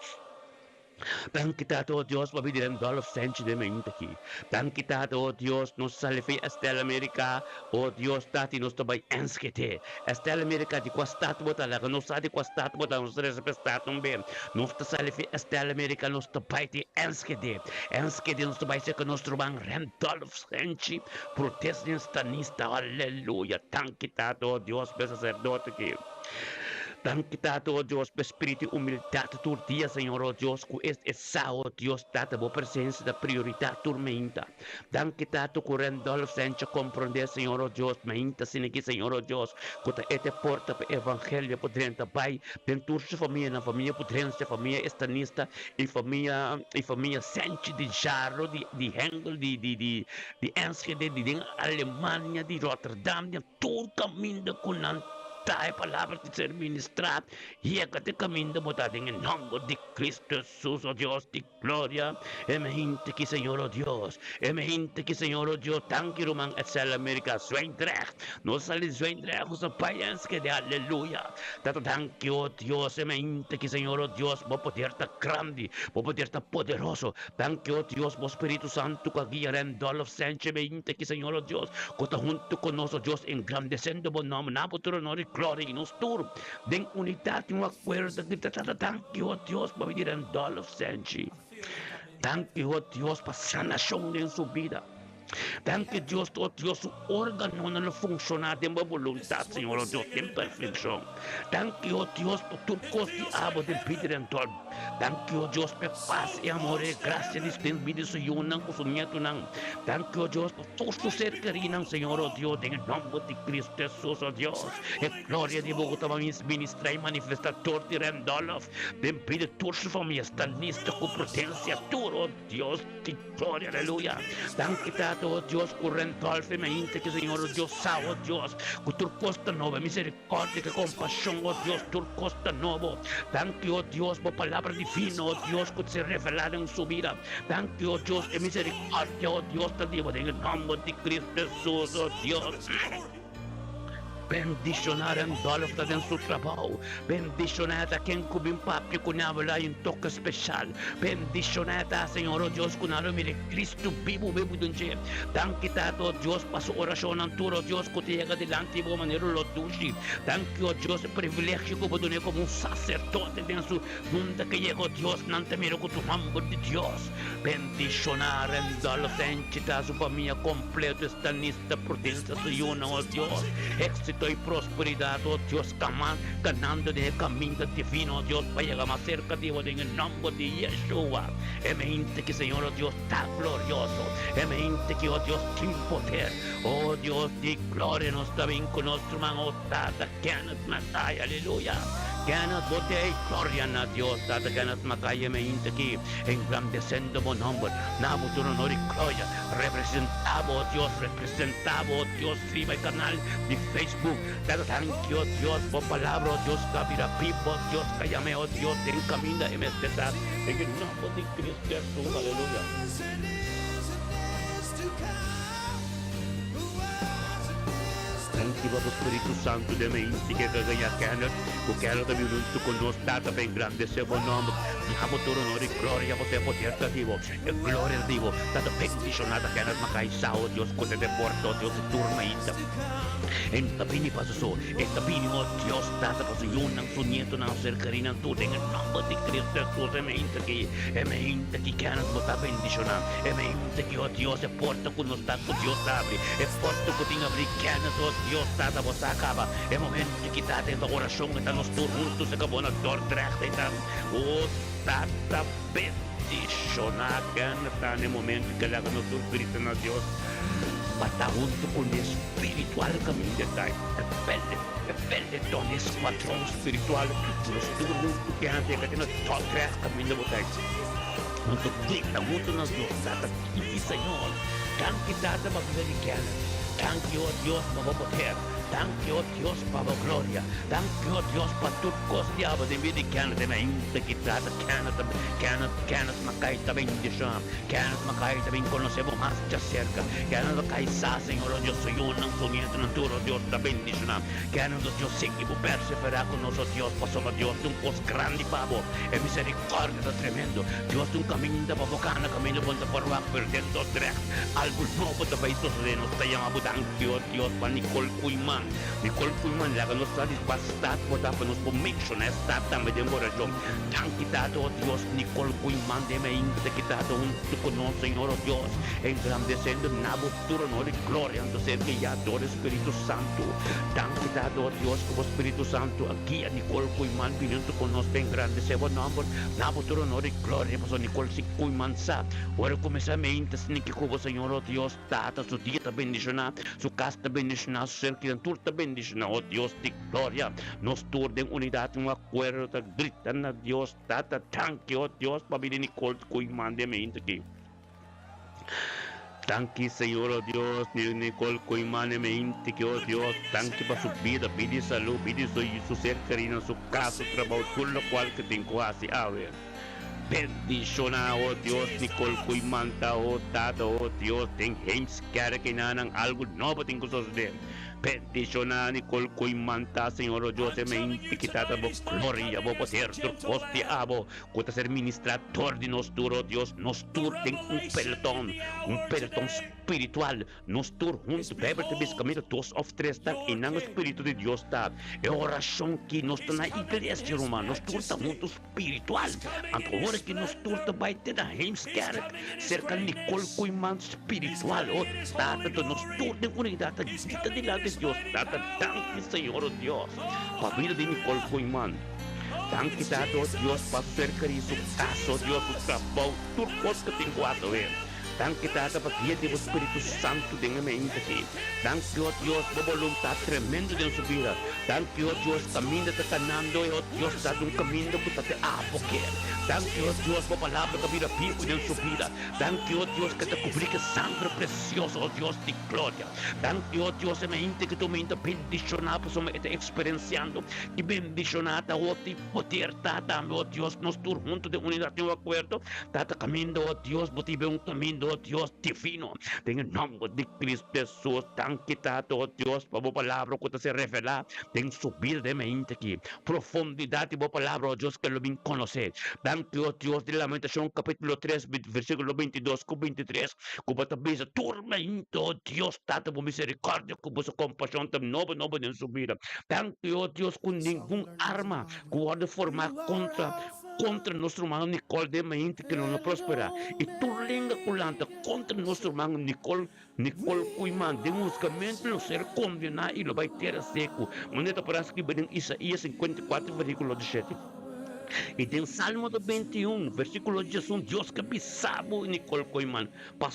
Danki Tata o Dios pa bida den Dolph Senchi den mente aki. Danki Tata o Dios nos sali fi Estel America o Dios Tati nos ta bai Enschede. Estel America di kua stad bo ta laga nos sa di kua stad bo ta nos ta resa pa e stad un be. Nos ta sali fi Estel America nos ta bai di Enschede. Enschede nos ta bai serka nos ruman Randolph Senchi protestinstanista aleluya. Danki Tata o Dios pa e sacerdote aki. Danki Tata, o Dios, pa e spiritu di humildat tur dia, Señor, o Dios, ku es e sa, o Dios, Tata, bo presensia ta prioridat tur meinta. Danki, Tata, ku Randolph Sencha komprondé, Señor, o Dios, meinta asina aki, Señor, o Dios, ku ta e ta e porta pa e evangelio por drenta bai den tur su famianan, famia Pudrencia, famia Estanista i famia i famia Senchi di Jaro, di di Hengel, di di di di Enschede, di den Alemania, di Rotterdam, di. Tur kaminda ku nan ta e palabra di ser ministrá, yega te kaminda bo ta den e nòmber di Kristu Hesus, o Dios di gloria. E mehinte ki Señor, o Dios. E mehinte ki Señor, o Dios. Danki ruman Edsel America Zwijndrecht. Nos a sali Zwijndrecht nos a bai Enschede. Aleluya. Tata danki, o Dios. E mehinte ki Señor, o Dios, bo poder ta grandi, bo poder ta poderoso. Danki, o Dios, bo Spiritu Santu ku a guia Randolph Senche mehinte ki Señor, o Dios. Ku ta huntu ku nos, o Dios, engrandesendo bo nòmber, na bo tur onor i gloria, i nos tur den unidat i un akuerdo ta grita, Tata, danki, o Dios, pa bini Randolph Senchi. Danki, o Dios, pa sanashon den su bida. Danki, Dios, o Dios, su órganonan lo funshoná den bo boluntat, Señor, o Dios, den perfekshon. Danki, o Dios, pa tur kos di abo den bida Randolph. Danki, o Dios, pa e pas, e amor, e grasia di den bida di su yunan ku su nietunan. Danki, o Dios, pa tur su ser kerinan, Señor, o Dios, den e nomber di Cristo Jesus, o Dios. E gloria di Bo ku ta ministra i manifesta tur di Randolph den bida di tur su famia, stanista ku prudensia tur, o Dios di gloria, aleluya. Danki, Tata, o Dios, ku Randolph e mainta ki, Señor, o Dios, sa, o Dios, ku tur kos ta nobo, e misericordia, ku kompashon, o Dios, tur kos ta nobo. Danki, o Dios, bo palabra divino, o Dios, ku ta ser revelá den su bida. Danki, o Dios, e misericordia, o Dios, ta di bo den e nomber di Cristo Jesus, o Dios. Bendishoná Randolph ta den su trabou. Bendishoná ta ken ku bin papia ku nan lo hay un toke speshal. Bendishoná ta, Señor, o Dios, ku nan lo mira e Cristo bibu bibu den dje. Danki, Tata, o Dios, pa su orashonnan tur, o Dios, ku ta yega dilanti bo manera lo dushi. Danki, o Dios, e privilegio ku bo dun'é komo un saserdote den su Unda ke yega, o Dios, nan ta mira ku ta un hòmber di Dios. Bendishoná Randolph Enchita, su famia kompleto, Estanista, Prudencia, su yunan, o Dios. Éxito i prosperidat, o Dios, kaman, kanando den e kaminda divino, o Dios, pa yega mas serka di bo den e nòmber di Yeshua. E mente ki, Señor, o Dios, ta glorioso. E mente ki, o Dios, tin poder. O Dios di gloria, nos ta bin ku nos ruman, o Tata Kenneth Mackay, aleluya. Kenneth, bo te ei gloria na Dios, Tata Kenneth Mackay, e mente ki, engrandesendo bo nòmber, na bo tur honor i gloria. Representá bo, o Dios, representá bo, o Dios, riba e kanal di Facebook. Tata, danki, o Dios, bo palabra, o Dios, ta bira biba, o Dios, ta yam'é, o Dios, den kaminda e mester ta. Den e nòmber di Cristo Hesus, aleluya. Danki pa bo Spiritu Santu den mente ke ka gaña Kenneth, ku Kenneth ta bin huntu ku nos, Tata, pa engrandesé bo nòmber. Na bo tur honor i gloria, pasobra e poder ta di bo. E gloria di bo ta ta bendiciona ta Kenneth Mackay sa o Dios cu ta den porta o Dios di tur mainta e no ta bini pa su so e ta bini o Dios tata pa su yunan su nietonan su ser kerinan tur den e nomber di Cristo Jesus e mainta aki e mainta aki Kenneth bo ta bendiciona e mainta aki o Dios e porta cu nos ta cu Dios ta abri e porta cu tin abri Kenneth o Dios tata bo sa caba e momento aki tata e ta oracion e ta nos tur hunto se cabo na Dordrecht e ta o tata Bendishoná ken ta n'e momento ke laga nos tur grita na Dios pa ta huntu ku ne spiritual kaminda ta e velde e velde don e skuadron spiritual nos tur huntu ke hasi e ka tin Dordrecht kaminda bo ta nos ta grita huntu na Dios Tata danki Señor danki Tata pa bida di Kenneth danki o Dios pa bo poder danki o Dios pa bo gloria danki o Dios pa tur kos di abo den bida di Kenneth e mainta ki trata Kenneth, Kenneth, Kenneth Mackay ta bendiciona. Kenneth Mackay ta bin conoce bo mas djacerca. Kenneth Mackay sa, Señor, oh Dios, su yunan, su nietonan, tur, oh Dios, ta bendiciona. Kenneth, oh Dios, sigui bo persevera cu nos, oh Dios, pasobra Dios tin un cos grandi pa bo. E misericordia ta tremendo. Dios tin un caminda pa bo cana, caminda bo no ta por wak, pero den Dordrecht algo nobo ta bay sosode. Nos ta yama bo danki, oh Dios, pa Nicole Koeiman. Nicole Koeiman laga nos sa di cua stad bo ta pa nos por menciona e stad tambe den bo oracion. Danki Tata, oh Dios, Nicole Koeiman den mainta ki Tata huntu ku nos, Señor, oh Dios, engrandesendo na bo tur honor i gloria anto ser guiá dor e Spiritu Santu. Danki Tata, oh Dios, ku bo Spiritu Santu a guia Nicole Koeiman bini huntu ku nos pa engrandesé bo nòmber na bo tur honor i gloria, pasobra Nicole si Koeiman sa ora kuminsá mainta sniki ku bo, Señor, oh Dios, Tata su dia ta bendishoná, su kas ta bendishoná, su ser kerinan tur ta bendishoná, oh Dios di gloria, nos tur den unidat, un akuerdo ta grita na Dios, Tata, danki, oh Dios, pa bini Nicole ku Iman den mente aki. Danki, Señor, oh Dios, ni Nicole ku Iman den mente aki, oh Dios, danki pa su bida, bida i salú, bida i su, su ser kerinan, su kas, su trabou, tur lokual ku tin ku hasi awe. Bendishoná, oh Dios, Nicole ku Iman ta, oh Tata, oh Dios, den Heemskerk enanan algu nobo tin ku sosodé. Bendiciona Nicole cu manta Señor o Dios e mente ki tata bo gloria bo poder tur cos di abo cu ta ser ministra dor di nos tur o Dios nos tur den un peloton un peloton spiritual nos tur hunto Bijbel ta bisa caminda dos of tres ta y nan spiritu di Dios ta e oracion ki nos ta na iglesia ruman nos tur ta hunto Spiritual. Anto ora ki nos tur ta bai te na Heemskerk, serka Nicole Koeiman spiritual, oh Tata, ta nos tur den unidat ta grita dilanti Dios, Tata, danki Señor, oh Dios, pa bida di Nicole Koeiman. Danki Tata, oh Dios, pa su ser kerí, su kas, oh Dios, su trabou, tur kos ku tin ku hasi awe. Danki Tata pa guia di bo Spiritu Santu den e mente aki. Danki o Dios bo boluntat tremendo den su bida. Danki o Dios kaminda ta kanando e o Dios ta un kaminda ku ta te abo ke. Danki, o Dios, bo palabra ta bira bibu den su bida. Danki, o Dios, ke ta kubrí ke sangre presioso, o Dios di gloria. Danki, o Dios, e mente ku tu mente bendishoná pasobra e ta eksperensiando i bendishoná ta oti poder ta tambe, o Dios, nos tur huntu den unidat den un akuerdo. Tata kaminda, o Dios, bo ta hiba un kaminda, o Dios divino, den e nòmber di Cristo Hesus. Danki, Tata, o Dios, pa bo palabra ku ta ser revelá den su bida den mente aki. Profundidad di bo palabra, oh Dios, ke lo bin konosé. Danki, oh Dios, di Lamentacion capítulo 3, versículo 22 ku 23, ku bo ta bisa tur mente, oh Dios, Tata, bo misericordia ku boso compasion ta nobo nobo den su bida. Danki, oh Dios, ku ningun arma ku wòrdu formá kontra kontra nos ruman Nicole den mente ke lo no prosperá, i tur lenga ku lanta kontra nos ruman Nicole Nicole Koeiman den husgamentu lo ser kondená i lo bai tera seku, manera ta pará skribí den Isaías 54 versíkulo 17. I den Salmo 21 versíkulo 11 Dios ke bisa bo, Nicole Koeiman, pa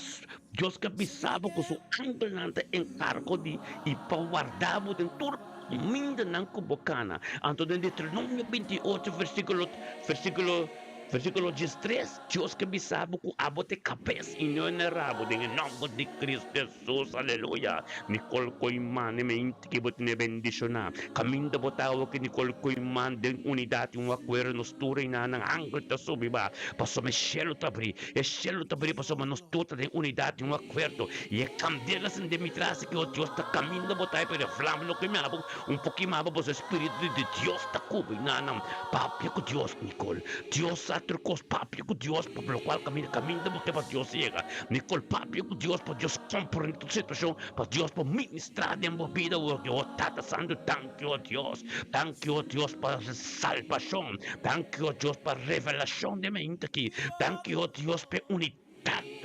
Dios ke bisa bo ku su angelnan ta enkargo di i pa warda bo den tur kamindanan ku bo kana. Anto den Deuteronomio 28 versíkulo versíkulo Versíkulo 13, Dios ke bisa bo ku abo ta e kabes i no e rabo den e nòmber di Kristu Hesus. Aleluya! Nicole Koeiman e mente ke bo tene bendishoná. Kaminda bo ta awe ke Nicole Koeiman den unidat i un akuerdo nos tur reinanan angel ta subi ba pasobra e shelu ta abrí. E shelu ta abrí pasobra nos tur ta den unidat i un akuerdo. I e kandela sende mi tras aki, o Dios, ta kaminda bo ta pero e flama no kima bo. Un poki mas bo spiritu di Dios ta kubri nan. Papia ku Dios, Nicole. Dios sa tur kos. Papia ku Dios pa lokual kaminda kaminda bo ke pa Dios yega. Nicole, papia ku Dios pa Dios komprende tur situashon, pa Dios por ministra den bo bida. O Tata Santu, danki o Dios. Danki o Dios pa salbashon. Danki o Dios pa revelashon den mente aki. Danki o Dios pa e unidat.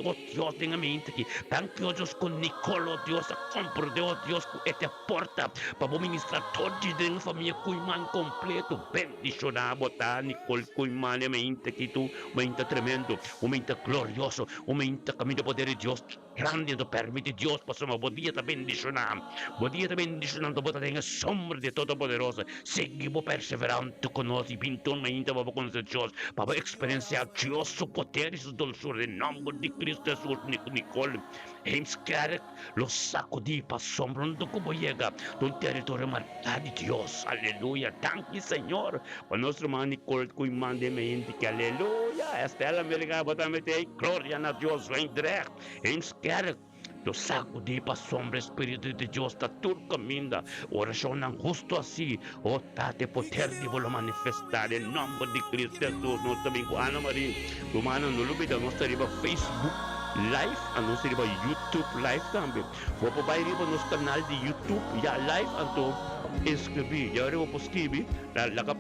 O Dios, den e mente aki. Danki, o Dios, ku Nicole, o Dios, a komprendé, o Dios, ku e ta e porta pa bo ministrá tur di den e famia Koeiman kompleto. Bendishoná bo ta, Nicole Koeiman, e mente aki tu, un mente tremendo, un mente glorioso, un mente kaminda poder di Dios grandi. Anto permiti Dios pasobra bo dia ta bendishoná. Bo dia ta bendishoná, anto bo ta den e sombra di e Todopoderoso. Sigui bo perseverante ku nos i bin tur mainta pa bo konosé Dios, pa bo eksperensiá Dios su poder i su dulsura den nòmber di Kristu Hesus. Nicole Heemskerk lo sakudí pa asombro unda ku bo yega ta un teritorio marká di Dios. Aleluya! Danki Señor pa nos ruman Nicole ku i manda e mainta aki. Aleluya! Estela Melgar bo tambe ta ei. Gloria na Dios! Zwijndrecht, Heemskerk. Lo sacudi pasobra e Spiritu di Dios ta tur caminda. Oracionnan husto asi, o Tata, e poder di bo lo manifesta den nomber di Cristo Jesus. Nos ta bin cu Ana Marie. Rumannan, no lubida nos ta riba Facebook Live a nos ta riba YouTube Live tambe. Bo por bay riba nos canal di YouTube ya live anto inscribi. Ya ora bo por scribi, laga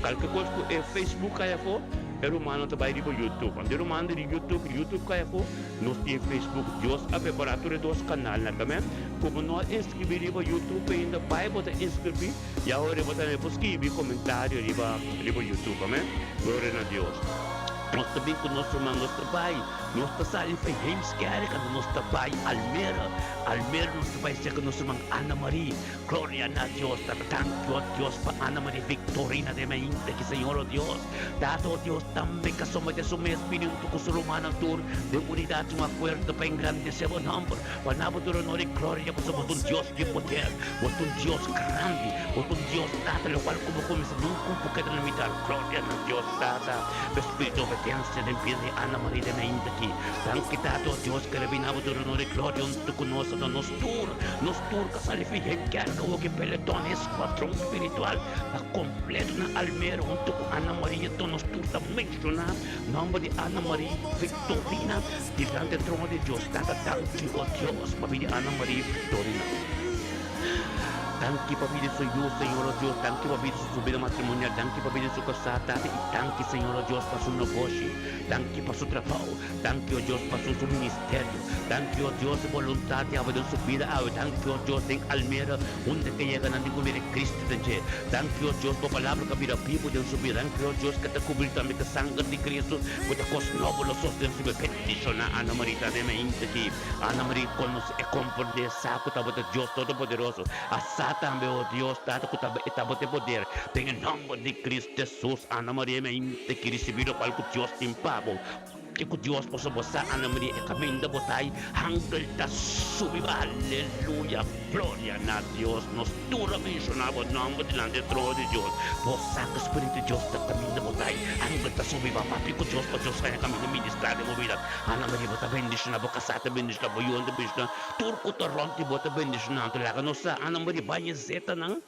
calke cos cu e Facebook cay afo, e rumannan ta bay riba YouTube. Anto e rumannan di YouTube, YouTube cay afo. Nos tin Facebook. Dios a prepará tur e dos kanalnan tambe. Ku bo no a inskribí riba YouTube ainda, bai bo ta inskribí i awor bo tambe por skibi komentario riba riba YouTube. Amen. Gloria na Dios. Nos ta bin ku nos ruman, nos ta bai, nos ta sali for Heemskerk, anto nos ta bai Almere. Almere nos ta bai serka nos ruman Ana Marie. Gloria na Dios. Tata, danki, o Dios, pa Ana Marie Victorina den mainta aki, Señor, o Dios. Tata, o Dios, tambe ka somete su mes bini huntu ku su rumannan tur den unidat i un akuerdo pa engrandesé bo nòmber, pa na bo tur onor i gloria, pasobra bo ta un Dios di poder, bo ta un Dios grandi, bo ta un Dios, Tata, lokual ku bo kuminsá nunka un por keda limitar. Gloria na Dios, Tata, pa e spiritu di obedensia den bida di Ana Marie den mainta aki. Danki, Tata, o Dios, ku a bini na bo tur onor i gloria huntu ku nos, anto nos tur, nos tur ka sali fi den kerk awor ku e peleton, e skuadron spiritual, ta kompleto na Almere huntu ku Ana Maria. Tur nos tur ta menshoná nòmber di Ana Maria Victorina dilanti e trono di Dios. Tata, danki, o Dios, pa bida di Ana Maria Victorina. Danki pa bida di su yu, Señor, o Dios. Danki pa bida di su bida matrimonial. Danki pa bida di su kasá, Tata. I danki, Señor, o Dios, pa su negoshi. Danki pa su trabou. Danki, o Dios, pa su su ministerio. Danki, o Dios, e boluntat di awe den su bida awe. Danki, o Dios, den Almere, unda ke yega nan tin ku mira e Cristo den dje. Danki, o Dios, bo palabra ku a bira bibu den su bida. Danki, o Dios, ke ta kubri tambe ku sanger di Cristo, ku ta kos nobo lo sos den su bida. Bendishoná Ana Marie tambe mainta aki. Ana Marie konosé e komprendé sa ku tabata Dios Todopoderoso. A sa. sa tambe, o Dios, Tata, ku ta e tabata e poder. Den e nòmber di Cristo Jesus, Ana Maria, mi a inta ki risibí lokual ku Dios tin pa bo. Ke ku Dios paso bo sa, Ana Maria, e kaminda bo ta i hangel ta subi bo. Aleluya! Gloria na Dios! Nos tur a menshoná bo nòmber dilanti e trono di Dios. Bo sa ku Spiritu di Dios ta kaminda bo ta i hangel ta subi bo. Papia ku Dios pa Dios haña kaminda ministrá den bo bida. Ana Maria, bo ta bendishoná, bo kasá ta bendishoná, bo yunan ta bendishoná, tur ku ta rònt di bo ta bendishoná. Anto laga nos sa, Ana Maria, baña zetanan.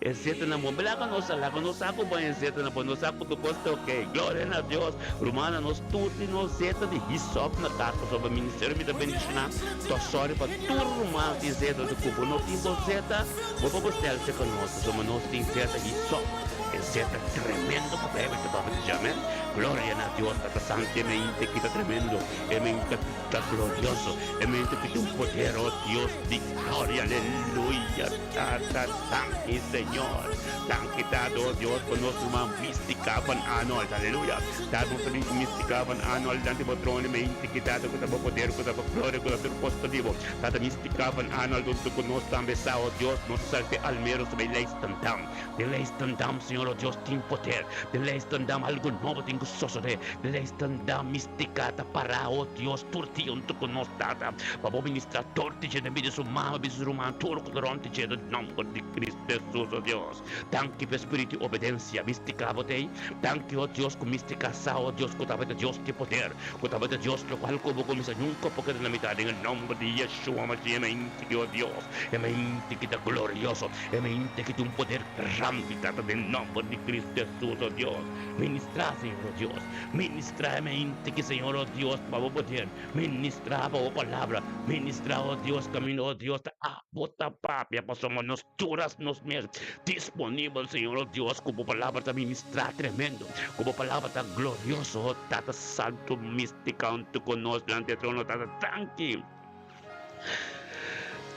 E zeta na bo. Laga nos sa, laga nos sa ku bo e zeta na bo. Nos sa ku tur kos ta ok. Gloria na Dios. Rumannan, nos tur tin nos zeta di hisop na kas pasobra ministerio mi ta bendishoná. Ta sòri pa tur ruman tin zeta di ku bo no tin bo zeta, bo por bestel serka nos pasobra nos tin zeta hisop. E zeta tremendo ku Beibel ta papia di dje. Amen. Gloria na Dios. Tata Santu e mente ki ta tremendo. E mente ta glorioso. E mente ki tin un poder, oh Dios di gloria. Aleluya. Tata, danki Señor. Danki Tata, oh Dios, pa nos ruman Mystica van Arnold. Aleluya. Tata, nos ta bin ku Mystica van Arnold dilanti bo trono i mente ki Tata ku ta bo poder, ku ta bo gloria, ku ta tur kos pa di bo. Tata, Mystica van Arnold huntu ku nos tambe sa, oh Dios, nos ta sali te Almero ta bai Leidschendam. Den Leidschendam, Señor, oh Dios, tin poder. Den Leidschendam algu nobo tin ku sosode. Den Leidschendam Mystica ta para, oh Dios, tur dia huntu ku nos, Tata, pa bo ministra tur di dje den bida su mama, bida su ruman, tur ku ta rònt di dje den nòmber di Cristo Jesus, o Dios. Danki pa e spiritu di obedensia mistika bo t'ei. Danki, o Dios, ku mistika sa, o Dios, ku tabata Dios di poder, ku tabata Dios lokual ku bo kuminsá nunka por keda na mitad den e nòmber di Yeshua Mashiach. E mente ki, o Dios, e mente ki ta glorioso, e mente ki tin un poder grandi, Tata, den nòmber di Cristo Jesus, o Dios. Ministrá, Señor, o Dios. Ministrá e mente ki, Señor, o Dios, pa bo poder. Ministrá pa bo palabra, ministrá, oh Dios, kaminda, oh Dios, ta abo ta papia, pasobra nos tur as nos mes disponibel, Señor, oh Dios, ku bo palabra ta ministrá tremendo, ku bo palabra ta glorioso, oh Tata Santu, místika huntu ku nos dilanti e trono, Tata, danki.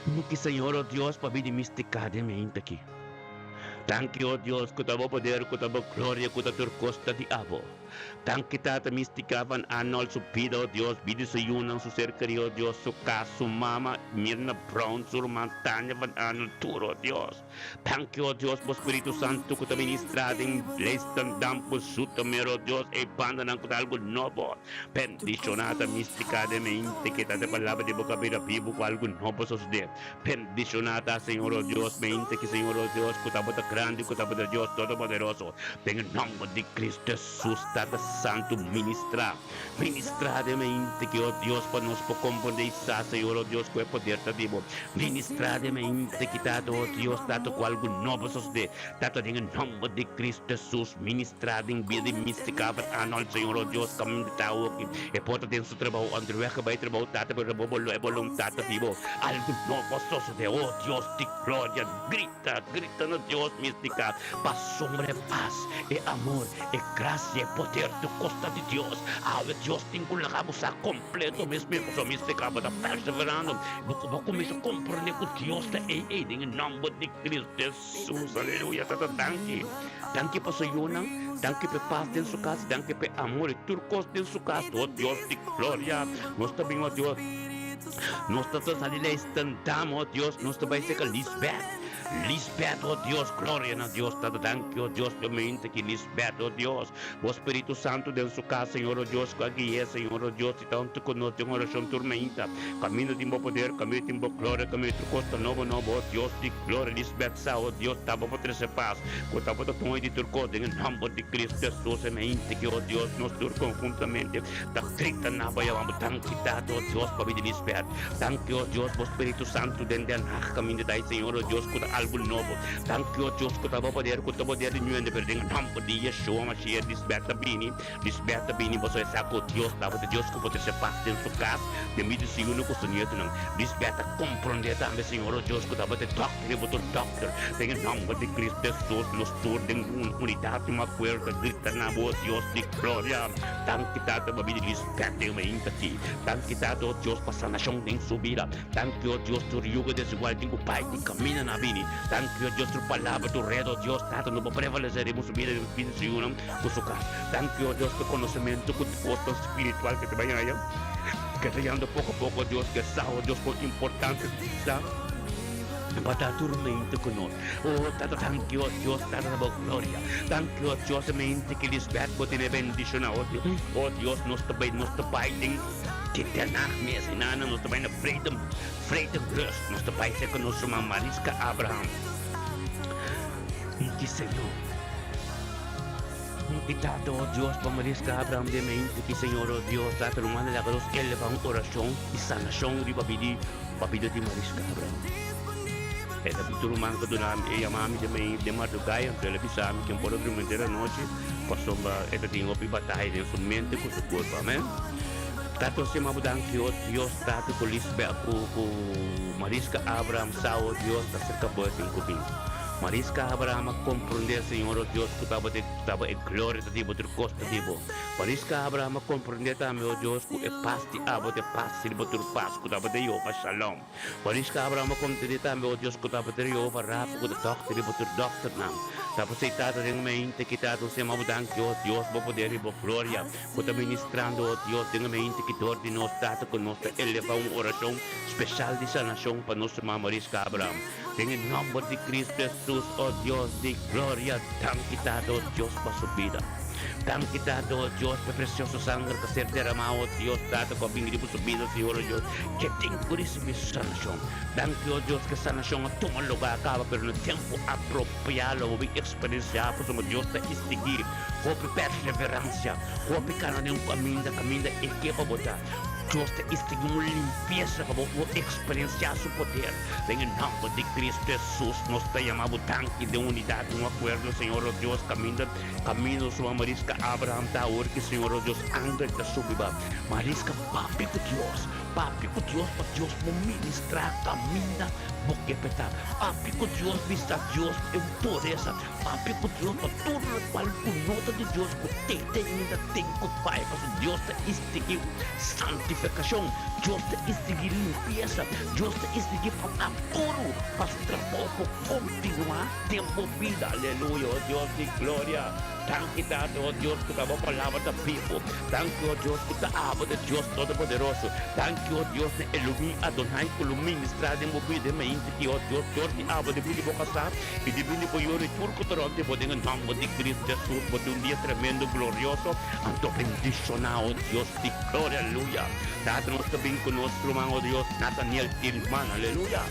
Danki, Señor, oh Dios, pa bini místika den mi henter aki. Danki, oh Dios, ku ta bo poder, ku ta bo gloria, ku ta tur kos ta di abo. Danki Tata Mistica van Arnold su bida oh Dios bida su yunan su ser keri oh Dios su kas su mama Mirna Brown su ruman Tania van Arnold tur oh Dios Danki oh Dios bo Spiritu Santu ku ta ministra den Leidschendam ku Zoetermeer oh Dios e bandanan ku ta algu nobo Bendiciona ta Mistica den mente ke ta ta palabra di bo ka bira bibu ku algu nobo sosode Bendiciona ta Señor oh Dios mente ki Señor oh Dios ku tabata grandi ku tabata Dios Todopoderoso Den e nòmber di Cristo Jesus, Tata Santu, ministrá, ministrá den mente ki, o Dios, pa nos por komprondé i sa, Señor, o Dios, ku e poder ta di Bo. Ministrá den mente ki, Tata, o Dios, Tata, ku algu nobo sosodé. Tata, den e nòmber di Cristo Jesus, ministrá den bida di Misty Carver Arnold, Señor, o Dios, kaminda ta awoki. E por ta den su trabou, onderweg bai trabou, Tata, pero bo e boluntat ta di Bo. Algu nobo sosodé, o Dios di gloria, grita, grita na Dios, Misty Carver. Pasobra e pas, e amor, e grasia, e poder tur kos ta di Dios. Awe Dios tin ku laga bo sa kompleto mes mes pasobra mi seka bo ta perseverando. Bo ku bo kuminsa komprende ku Dios ta ei ei den e nòmber di Cristo Jesus. Aleluya. Tata danki. Danki pa su yunan, danki pa e pas den su kas, danki pa e amor i tur kos den su kas. O Dios di gloria, nos ta bin o Dios. Nos ta sali Leidschendam o Dios, nos ta bai seka Lisbeth. Lisbeth, oh Dios, gloria na Dios, Tata danki, oh Dios, p'e mente ki Lisbeth, oh Dios, bo Spiritu Santu den su kas, Señor, oh Dios, ku a gui'é, Señor, oh Dios, i ta huntu ku nos den orashon tur meinta. Kaminda tin bo poder, kaminda tin bo gloria, kaminda tur kos ta nobo nobo, oh Dios di gloria, Lisbeth sa, oh Dios, ta bo por trese pas, ku ta bo ta doño di tur kos, den e nòmber di Cristo Jesus, e mente ki, oh Dios, nos tur konhuntamente ta grita na bo, yama bo, danki, Tata, oh Dios, pabia di Lisbeth. Danki, oh Dios, bo Spiritu Santu den Den Haag kaminda dai, Señor, oh Dios, ku ta algu nobo. Danki, oh Dios, ku ta bo poder, ku ta poder di ñuende, pero den nòmber di Yeshua Mashiach, Lisbeth ta bini, Lisbeth ta bini, pasobra e sa ku Dios tabata Dios ku por trese pas den su kas, den bida di su yunan ku su nietunan. Lisbeth ta komprondé tambe, Señor, oh Dios, ku tabata e dòkter i bo tur dòkter. Den e nòmber di Cristo Hesus, nos tur den un unidat i un akuerdo ta grita na bo, oh Dios di gloria. Danki, Tata, pa bida di Lisbeth den mainta aki. Danki Tata, oh Dios, pa sanashon den su bida. Danki, oh Dios, tur yugo desigual tin ku bai di kaminda na bini. Danki, oh Dios, tur palabra, tur redo, oh Dios, Tata, no por prevalesé riba su bida, riba bida di su yunan ku su kas. Danki, oh Dios, pa konosementu ku kosnan spiritual ke ta bai haña, ke ta yanda poko a poko, oh Dios, ke sa, oh Dios, kon importante ta. Pa ta tur mente ku nos. O Tata danki o Dios Tata na bo gloria. Danki o Dios e mente ki Lisbeth bo tene bendiciona o Dios. O Dios nos ta bai nos ta bai den den Den Haag mes y nana nos ta bai na Vrede Vredenrust nos ta bai cerca nos ruman Mariska Abraham. Danki Señor. Danki Tata o Dios pa Mariska Abraham den mente ki Señor o Dios Tata ruman laga nos eleva un oracion di sanacion riba bidi Pa bida di Mariska Abraham. E ta bitu ruman ku duna mi, e yama mi den mardugá anto el a bisa mi ken por a drumi henter anochi pasobra e ta tin hopi bataya den su mente ku su kurpo. Amen. Tata nos yama bo danki o Dios Tata ku Lisbeth ku ku Mariska Abraham sa o Dios ta serka bo e tin ku bin. Mariska Abraham a komprondé Señor o Dios ku tabata tabata e gloria ta di bo tur kos ta di bo. Mariska Abraham a komprondé tambe o Dios ku e pas di abo ta e pas di bo tur pas. Ku tabata Jehová Shalom. Mariska Abraham a kontendé tambe, O Dios, ku tabata Jehová Rafa, ku ta dòkter di bo tur dòkternan. Ta pasei Tata den mente ki Tata nos yama bo danki, O Dios, bo poder i bo gloria, ku ta ministrando, O Dios, den e mente ki dor di nos, Tata, ku nos ta elevá un orashon speshal di sanashon pa nos ruman Mariska Abraham. Den e nòmber di Kristu Hesus, O Dios di gloria, danki, Tata, O Dios, pa su bida. Danki Tata, o Dios, pa e precioso sanger ku a ser deramá, o Dios, Tata, ku a bini riba su bida, Señor, o Dios, ke tin ku risibí su sanashon. Danki, o Dios, ku e sanashon a tuma lugá kaba, pero na tempu apropiá lo bo bin eksperensiá, pasobra Dios ta istigí hopi perseveransia, hopi kana den un kaminda, kaminda e ke pa bo ta. Dios ta istigí un limpiesa pa bo por eksperensiá su poder. Den e nòmber di Kristu Hesus, nos ta yama bo danki den unidat, un akuerdo, Señor, o Dios, kaminda. Camino suma Mariska Abraham ta awor ki Señor o Dios angel ta subi ba Mariska papia cu Dios papia cu Dios pa Dios por ministra caminda bo ke peta papia cu Dios bisa Dios e pureza papia cu Dios pa tur locual cu no ta di Dios cu te te ainda ten cu bai pasobra Dios ta istigui santificacion Dios ta istigui limpieza Dios ta istigui pa ta puro pa su trabao por continua. Den bo bida, aleluya, o Dios di gloria. Danki Tata, o Dios, ku ta bo palabra ta bibu. Danki, o Dios, ku ta abo ta Dios Todopoderoso. Danki, o Dios, na Elohim Adonai ku lo ministrá den bo bida e mainta aki, o Dios, dor di abo, di bini bo kasá i di bini bo yora i tur ku ta rònt di bo den e nòmber di Cristo Jesus. Bo tin un dia tremendo, glorioso, anto bendishoná, o Dios di gloria, aleluya. Tata, nos ta bin ku nos ruman, o Dios, Nathaniel Tilman, aleluya.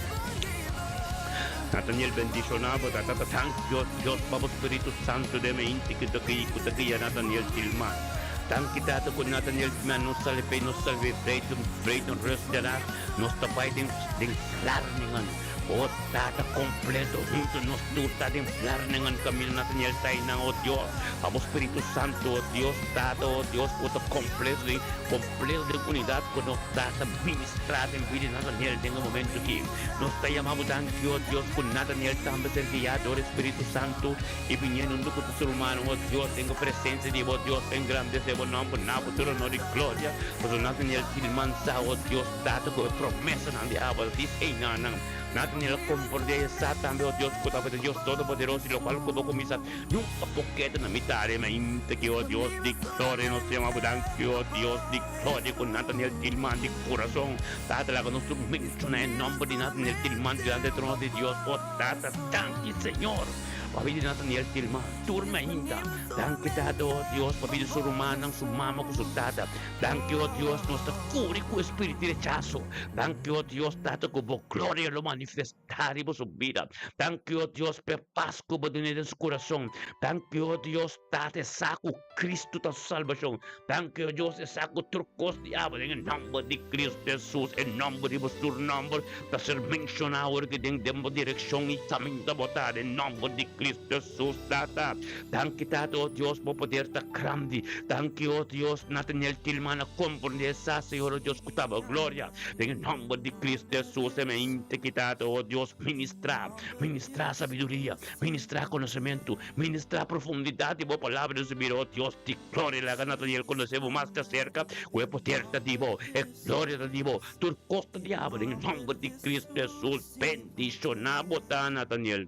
Nathaniel bendiciona bo tata ta thank Dios Dios pa bo spiritu santo den me inti ku ta ku ta guia Nathaniel Tilman danki tata ku Nathaniel Tilman nos sali pey nos sali vrede vrede rust den haag nos ta bay den den Vlaardingen o tata completo hunto nos tur ta den Vlaardingen caminda Nathaniel ta eynan o Dios pa bo spiritu santo o Dios tata o Dios ku ta completo den completo den unidad ku nos tata ministra den bida di Nathaniel den e momento aki. Nos ta yama bo danki, o Dios, ku Nataniel tambe ser guiá dor e Spiritu Santu i biniendo huntu ku tur su rumannan, o Dios, den e presensia di bo, Dios, engrandesé bo nòmber na bo tur honor i gloria, pasobra Nataniel tin mansa, o Dios, Tata, ku e promesanan di abo ta dis einanan. Nataniel a komprondé i sa tambe, o Dios, ku tabata Dios Todopoderoso i lokual ku bo kuminsá nunka por keda na mitad. E mainta ki, o Dios di gloria, nos ta yama bo danki, o Dios di gloria, ku Nataniel tin man di kurason. Tata, laga nos tur menshoná e nòmber di Nathaniel Tilman dilanti e trono di Dios. O Tata, danki, Señor, pa bida di Nathaniel Tilman. Tur mainta. Danki, Tata, o Dios, pa bida di su rumannan, su mama ku su tata. Danki, o Dios, nos ta kuri ku e spirit di rechaso. Danki, o Dios, Tata, ku bo gloria lo manifestá riba su bida. Danki, o Dios, pa e pas ku bo dun'é den su kurason. Danki, o Dios, Tata, e sa ku Cristo ta su salbacion. Danki o Dios e sa cu tur cos di abo den e nomber di Cristo Jesus, e nomber riba tur nomber ta ser menciona awor aki den den bo direccion y caminda bo ta den nomber di Cristo Jesus Tata. Danki Tata o Dios bo poder ta grandi. Danki o Dios Nathaniel Tilman a comprende e sa Señor o Dios cu ta bo gloria den e nomber di Cristo Jesus e mente ki Tata o Dios ministra ministra sabiduria ministra conocemento Ministrá profundidat di bo palabra den su bida, o Dios di gloria. Laga Nataniel konosé bo mas ta serka ku e poder ta di bo, e gloria ta di bo, tur kos ta di abo. Den e nòmber di Kristu Hesus, bendishoná bo ta, Nataniel.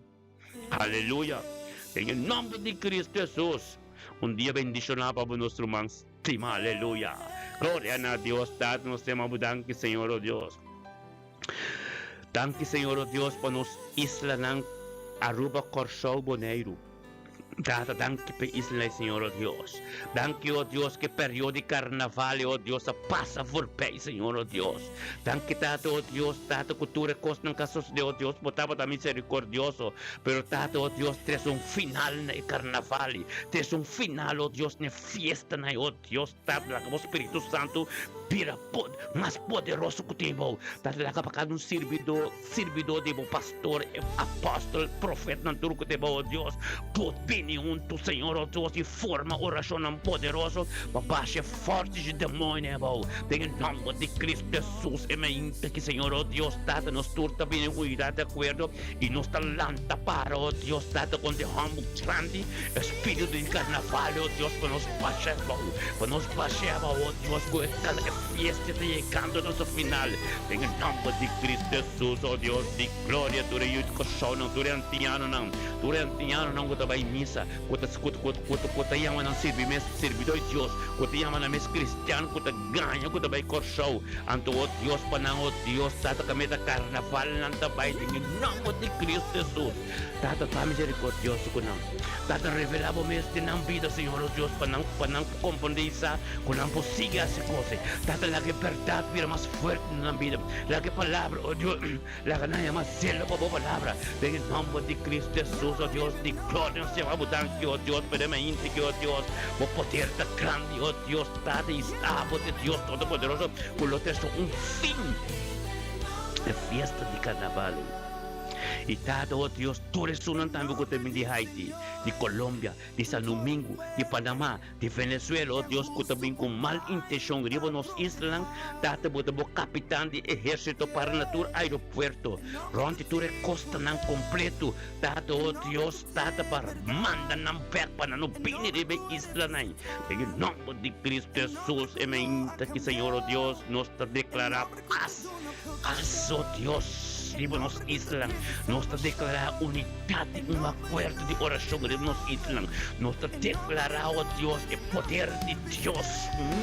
Aleluya! Den e nòmber di Kristu Hesus, un dia bendishoná pa bo, nos ruman stimá. Aleluya! Gloria na Dios Tata, nos ta yama bo danki, Señor, o Dios. Danki Señor o Dios pa nos islanan Aruba, Kòrsou, Boneiru. Tata, danki p'e isla ei, Señor o Dios. Danki, o Dios, ku e periodo di karnaval ei, o Dios, a pasa forbei, Señor o Dios. Danki, Tata, o Dios, Tata, ku tur e kosnan ku a sosodé, o Dios, bo tabata miserikordioso. Pero, Tata, o Dios, trese un final na e karnaval ei. Trese un final, o Dios, na e fiestanan ei, o Dios. Tata, laga bo Spiritu Santu bira mas poderoso ku tin bo. Tata, laga pa kada un sirbidó, sirbidó di bo, pastor, apòstel, profetnan, tur ku tin bo, o Dios, por bini huntu, Señor, o Dios, i forma orashonnan poderoso pa basha e fòrsa di demoño abou. Den e nòmber di Kristu Hesus, e mainta aki, Señor, o Dios, Tata, nos tur ta bini unidat di akuerdo i nos ta lanta para, o Dios, Tata, kontra e hòmber grandi, e spiritu di karnaval, o Dios, pa nos basha abou, pa nos basha abou, o Dios, ku e fiesta ta yegando na su final. Den e nòmber di Kristu Hesus, o Dios di gloria, tur e yu di Kòrsounan, tur e antianonan, tur e antianonan ku ta bai misa, ku ta ku ku ku ku ta yama nan sirbi mes sirbidó di Dios, ku ta yama nan mes kristian, ku ta gaña ku ta bai Kòrsou. Anto, o Dios, pa nan, o Dios, Tata, kaminda karnaval nan ta bai den e nòmber di Kristu Hesus. Tata, ta miserikordioso ku nan. Tata, revelá bo mes den nan bida, Señor, o Dios, pa nan pa nan por komprondé i sa ku nan por sigui hasi kos. Tata, laga e bèrdat bira mas fuerte den nan bida. Laga e palabra, o Dios, laga nan haña mas selo pa bo palabra. Den e nòmber di Kristu Hesus, o Dios di gloria, nos yama bo danki, o Dios, pa e mainta aki, o Dios. Bo poder ta grandi, o Dios, Tata, i abo ta e Dios Todopoderoso ku lo trese un fin na e fiesta di karnaval ei. I Tata, o Dios, tur esunnan tambe ku ta bin di Haiti, di Colombia, di San Domingo, di Panama, di Venezuela, o Dios, ku ta bin ku mal intenshon riba nos islanan, Tata, bo ta bo kapitan di ehérsito para na tur aeropuerto, rònt di tur e kostanan kompletu, Tata, o Dios, Tata, pa manda nan bèk pa nan no bini riba e islanan. Den e nòmber di Kristu Hesus, e mainta ki, Señor, o Dios, nos ta deklará pas. Pas, o Dios, riba nos islanan. Nos ta deklará unidat i un akuerdo di orashon riba nos islanan. Nos ta deklará, o Dios, e poder di Dios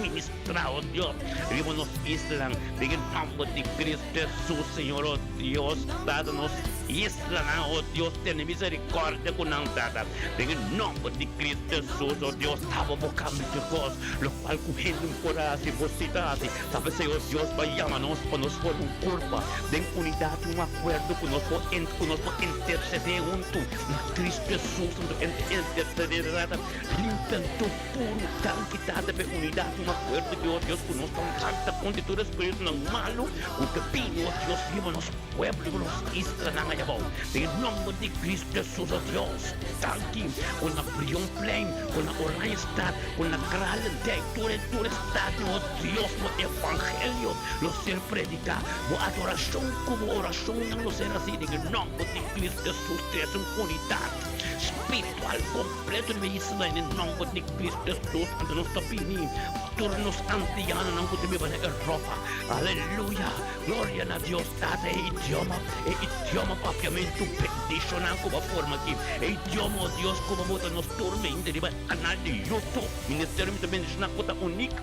ministrá, o Dios, riba nos islanan. Den e nòmber di Kristu Hesus, Señor, o Dios, Tata, nos islanan, o Dios, tene miserikòrdia ku nan, Tata. Den e nòmber di Kristu Hesus, o Dios, taba bo kambia tur kos, lokual ku hende no por hasi, bo si ta hasi. Ta p'esei, o Dios, bo a yama nos pa nos forma un kurpa den unidat i un akuerdo ku nos por ku nos por intersedé huntu na Kristu Hesus. Anto e intersedé ta limpia anto puru. Danki, Tata, p'e unidat i un akuerdo di, o Dios, ku nos ta lanta kontra tur e spiritunan malu ku ta bini, o Dios, riba nos pueblo, riba nos islanan allá abou. Den e nòmber di Kristu Hesus, o Dios, danki ku na Brionplein, ku na Oranjestad, ku na Kralendijk, tur e tur e stad, o Dios, bo evangelio lo ser prediká, bo adorashon ku bo orashonnan lo ser hasi den e nòmber di Kristu Hesus. Trese un unidat spiritual kompleto riba e isla den e nòmber di Kristu Hesus. Anto nos ta bini tur nos antianonan ku ta biba na Europa. Aleluya! Gloria na Dios Tata! E idioma, e idioma papiamentu bendishoná ku bo a forma aki. E idioma, o Dios, ku bo bota nos tur mente riba kanal di YouTube. Ministerio mi ta bendishoná ku ta unik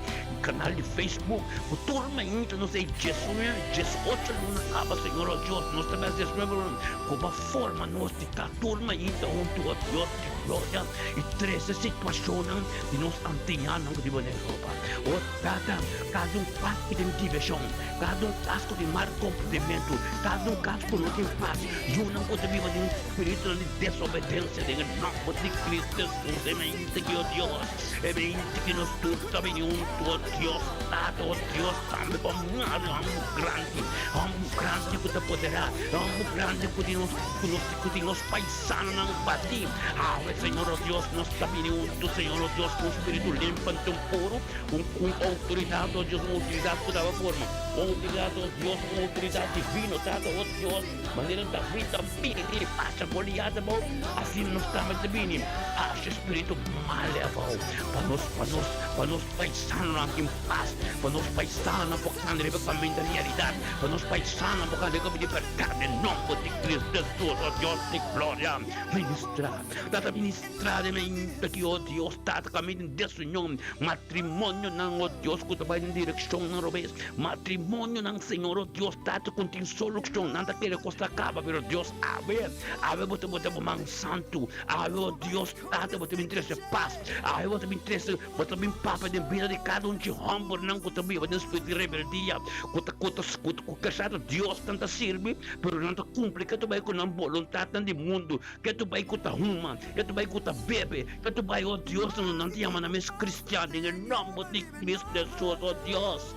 kanal di Facebook ku tur mainta nos ei diesnuebe, diesocho luna kaba Señor o Dios nos ta bes diesnuebe luna ku bo a forma nos di ta tur mainta huntu o Dios di gloria i trese situashonnan di nos antiñanan ku riba na Europa o Tata kada un kas ku tin divishon kada un kas ku tin mal komprendimentu kada un kas ku no tin pas yunan ku ta biba den spiritunan di desobedensia den e nòmber di Cristo Hesus e mente ki, o Dios, e mente ki nos tur ta bini huntu, o Dios Tata, o Dios tambe pa Mario, hòmber grandi, hòmber grandi ku ta poderá, hòmber grandi ku tin nos, ku nos, ku tin nos paisanonan batí. Awe, Señor, o Dios, nos ta bini huntu, Señor, o Dios, ku un spiritu limpi anto puru, ku un outoridat, o Dios, un outoridat ku daba forma, un outoridat, o Dios, un outoridat divino, Tata, o Dios. Manera David ta bini pasa Goliat abou, asina nos tambe ta bini pasa spiritu mal abou, pa nos, pa nos, pa nos paisanonan tin pas, pa nos paisanonan por kanda riba kaminda realidat, pa nos paisanonan por kanda riba kaminda di bèrdat, den nòmber di Cristo. Hesus, o Dios di gloria, ministra. Tata ministra den mainta aki, o Dios, Tata kaminda den desunion, matrimonionan, o Dios, ku ta bai den direkshonnan robes, matrimonionan, Señor, o Dios, Tata, ku no tin solushon, nan ta kere kos ta kaba, pero Dios, awe, awe bo ta bota bo man santu, awe, o Dios, Tata, bo ta bin trese pas, awe bo ta bin trese, bo ta bin papia den bida di kada un dje hòmbernan ku ta biba den spiritu di rebeldia, ku ta, ku ta, ku ku keshá ta Dios nan ta sirbi, pero nan ta kumpli ke ta bai ku nan boluntatnan di mundu, Ke tu bai ku ta huma, ke tu bai ku ta bebe, ke tu bai, oh Dios, nan ta yama nan mes kristian den e nòmber di Kristu Hesus, oh Dios.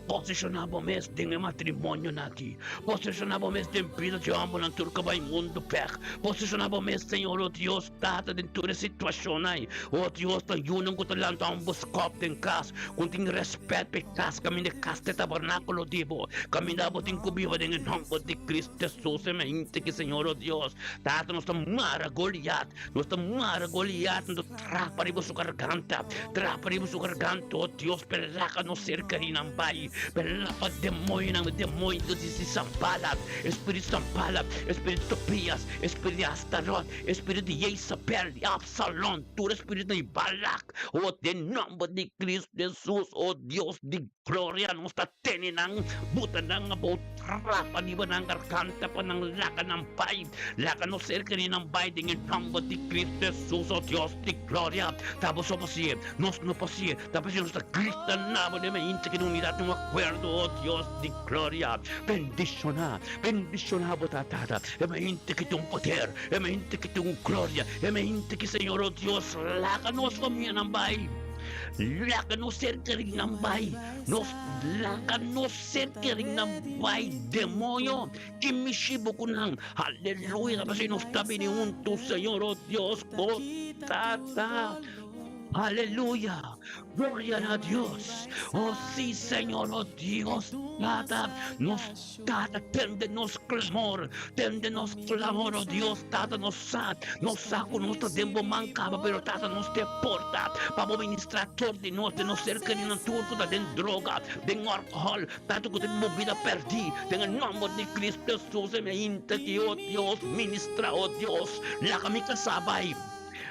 Posishoná bo mes den e matrimonionan aki. Posishoná bo mes den bida di hòmbernan tur ku bai mundu bèk. Posishoná bo mes, Señor, oh Dios, Tata, den tur e situashonnan. Oh Dios, ta yunan ku ta lanta un boskòp den kas, ku tin rèspèt pa e kas, kaminda e kas ta e tabernákulo di bo, kaminda bo tin ku biba den e nòmber di Kristu. Hesus e mente ki Señor o Dios Tata nos ta mara Goliat nos ta mara Goliat nos ta trapa riba su garganta trapa riba su garganta o Dios pelaca nos cerca di nan bai pelaca demoñonan demoño di si Sanbalat espíritu Sanbalat espíritu Tobias espíritu di Astarot espíritu di Jezabel di Absalon tur espíritu di Balak o den nomber di Cristo Hesus o Dios di Gloria nos ta tene nan, buta nan abou trapa riba nan garganta pa nan laga nan bai. Laga nos ser keri nan bai den e nomber di Cristo Jesus, o Dios di gloria. Ta bo so por si'e, nos no por si'e. Ta p'esei nos ta grita na bo den mainta ki unidad den un akuerdo, o Dios di gloria. Bendiciona, bendiciona bo ta Tata, e mainta ki tin un poder, e mainta ki tin un gloria, e mainta ki Señor, o Dios, laga nos famianan bai. Laga nos ser kerinan bai, nos laga nos ser kerinan bai, demoño ki mishi bo ku nan. Aleluya, pasobra nos ta bini huntu, Señor, oh Dios, bo Tata. Aleluya, gloria na Dios. Oh si, Señor, oh Dios, Tata, nos Tata, tende nos clamor, tende nos clamor, oh Dios, Tata, nos sa, nos sa cu nos ta den bo man caba, pero Tata, nos te porta pa bo ministra tur di nos, den nos ser kerinan tur cu ta den droga, den alcohol, Tata, cu ta den bo bida perdi, den e nomber di Cristo Jesus, e mi a hinta aki, oh Dios, ministra, oh Dios, laga mi casa bay.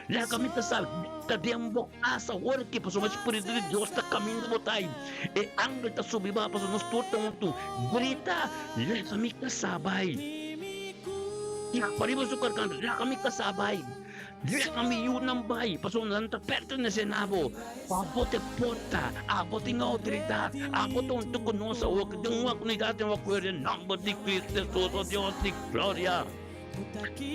Laga mi ta sa ta den bo casa awor aki, pasobra e Spiritu di Dios ta caminda bo ta ai. E angel ta subi baha, pasobra nos tur ta huntu. Grita, Laga mi casa bai. Tapa riba su garganta, Laga mi casa bai. Laga mi yunan bai, pasobra nan ta pertenece na bo. Abo ta e porta, abo tin autoridad, abo ta huntu cu nos awor aki den un unidad, den un acuerdo, den nomber di Cristo Jesus, o Dios di gloria.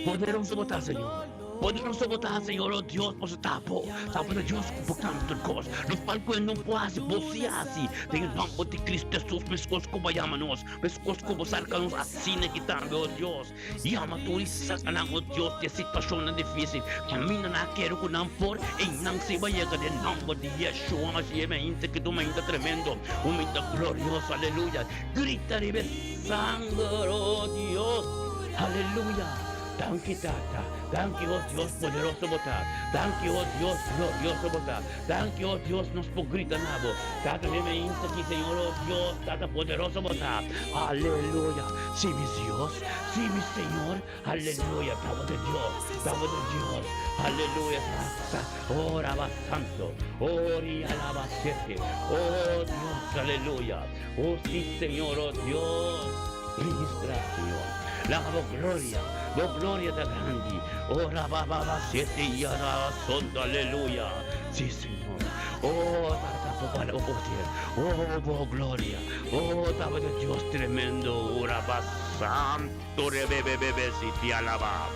Poderoso bo ta, Señor. Poderoso bo ta, Señor, oh Dios, pasobra ta bo. Ta bo ta Dios ku por kambia tur kos. Lokual ku e no por hasi, bo si hasi. Den e nòmber di Kristu Hesus, meskos ku bo a yama nos, meskos ku bo sarka nos, asina aki tambe, oh Dios. Yama tur i saka nan, oh Dios, di e situashonnan difísil. Kaminda nan a kere ku nan por, einan si bo a yega den nòmber di Yeshua Mashiach. Mi a hinta ki ta un mainta tremendo, un mainta glorioso, aleluya. Grita riba e. Sanger, oh Dios. Aleluya. Danki Tata. Danki, oh Dios poderoso bo ta. Danki, oh Dios glorioso bo ta. Danki, oh Dios, nos por grita na bo. Tata, mi me hinta aki, Señor, oh Dios, Tata poderoso bo ta. Aleluya. Si mi Dios, si mi Señor. Aleluya. Ta bo ta Dios, ta bo ta Dios. Aleluya. Tata, oh Raba Santo, oh Ria Laba Sete, oh Dios, aleluya. Oh sí, Señor, oh Dios, ministra, Señor. Laga bo gloria, bo gloria ta grandi. Oh Raba Baba Sete y Raba Santo, aleluya. Sí, Señor. Oh, Tata, bo bala bo poder. Oh, bo gloria. Oh, Tata Dios tremendo. Oh, Raba Santo. Torebebebebe si ti alaba.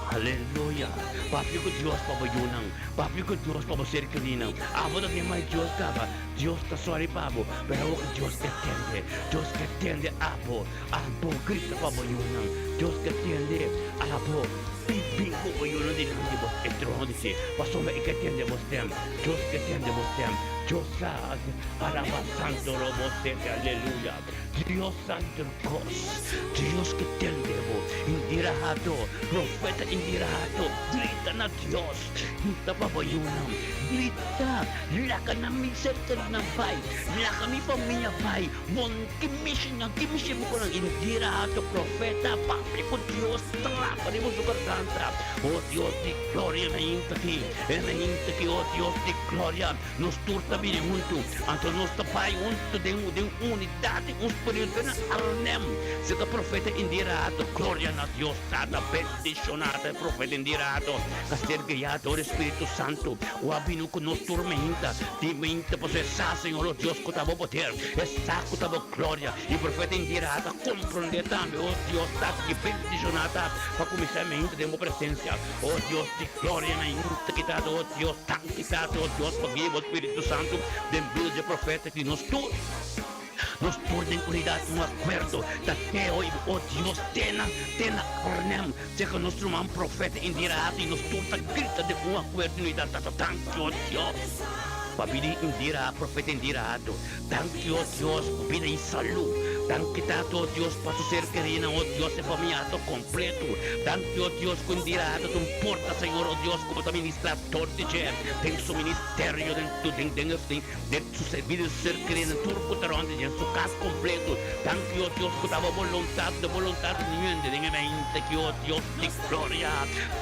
Aleluya! Papia ku Dios pa bo yunan. Papia ku Dios pa bo ser kerinan. Abo ta tin mai Dios kaba. Dios ta sori pa bo, pero awor ku Dios ke tende. Dios ke tende abo. Abo grita pa bo yunan. Dios ke tende abo. Bin bin ku bo yunan dilanti bo e trono di si. Pasobra e ke tende bo stem. Dios ke tende bo stem. Dios sa alaba santo robo sete. Aleluya! Dios sa tur kos. Dios ke tende bo. Indira Hato, Profeta Indira Hato, grita na Dios, grita pa bo yunan, grita, laga nan mi ser kerinan bai, laga mi famia bai, bon ki mishi nan, ki mishi bo ku nan. Indira Hato, Profeta, papia ku Dios, trapa riba su garganta, O Dios di gloria, e mainta aki, e mainta aki, o Dios di gloria, nos tur ta bini huntu, anto nos ta bai huntu den den unidat di un spiritu na Arnhem. Seka profeta Indira Hato, gloria na Dios Tata, bendiciona ta e profeta Indira Hato, ka ser guiá dor e Spiritu Santu, ku a bini ku nos tur mainta, di mainta pasobra e sa, Señor, o Dios, ku ta bo poder, e sa ku ta bo gloria. I profeta Indira Hato a komprondé tambe, o Dios Tata, ki bendiciona ta pa kuminsá mainta den bo presensia. O Dios di gloria, mainta ki ta, o Dios, danki Tata, o Dios, pa guia bo Spiritu Santu den bida dje profeta ki nos tur. Nos tur den unidat un akuerdo ta teo i o Dios tena tena Arnhem seka nos ruman profeta Indira Hato i nos tur ta grita den un akuerdo unidat tata danki o Dios pa bida Indira profeta Indira Hato danki o Dios pa bida i salu danki tata o Dios pa su ser kerinan o Dios e famia Hato kompleto danki o Dios ku Indira Hato ta un porta Señor o Dios ku bo ta ministra dor di dje den su ministerio den den den Den su servicio di ser kere na tur ku ta rond di dje, su kas kompleto. Danki, o Dios, ku ta bo boluntat, de boluntat di hende den e mente ki, o Dios di gloria,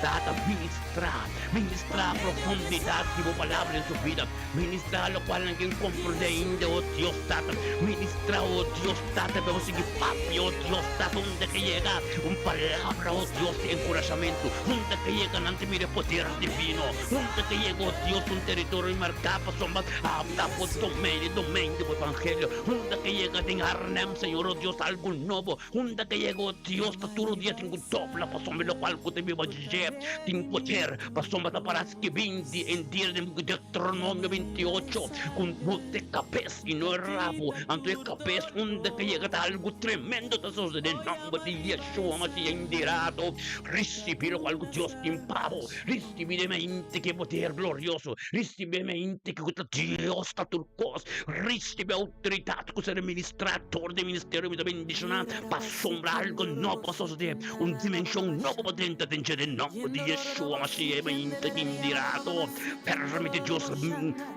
Tata, ministrá, ministrá profundidat di bo palabra den su bida. Ministrá lokual nan ken komprendé ainda, o Dios, Tata. Ministrá, o Dios, Tata, pa bo sigui papia, o Dios, Tata, unda ke yega un palabra, o Dios, di enkurashamentu, unda ke yega nan ta mira e poder divino. Unda ke yega, o Dios, un teritorio marká pasobra ata bo domein, e domein di bo evangelio. Unda ke yega den Arnhem, Señor, o Dios, algu nobo. Unda ke yega, o Dios, ta tur dia tin ku dobla pasobra lokual ku ta biba dje tin poder, pasobra ta para skibí en dia den buki Deuteronomio 28, ku bo ta e kabes i no e rabo. Anto e kabes unda ke yega ta algu tremendo ta sosodé. Nòmber di Yeshua Mashiach indirado, risibí lokual ku Dios tin pa bo. Ricibi den mente ki e poder glorioso, ricibi den mente ki ku ta Dios ta tur kos, ricibi autoridad ku ser administrador den ministerio mi ta bendiciona pasobra algo nobo a sosode, un dimension nobo pa drenta den dje den nomber di Yeshua Mashiach e mente ki indirado. Permiti Dios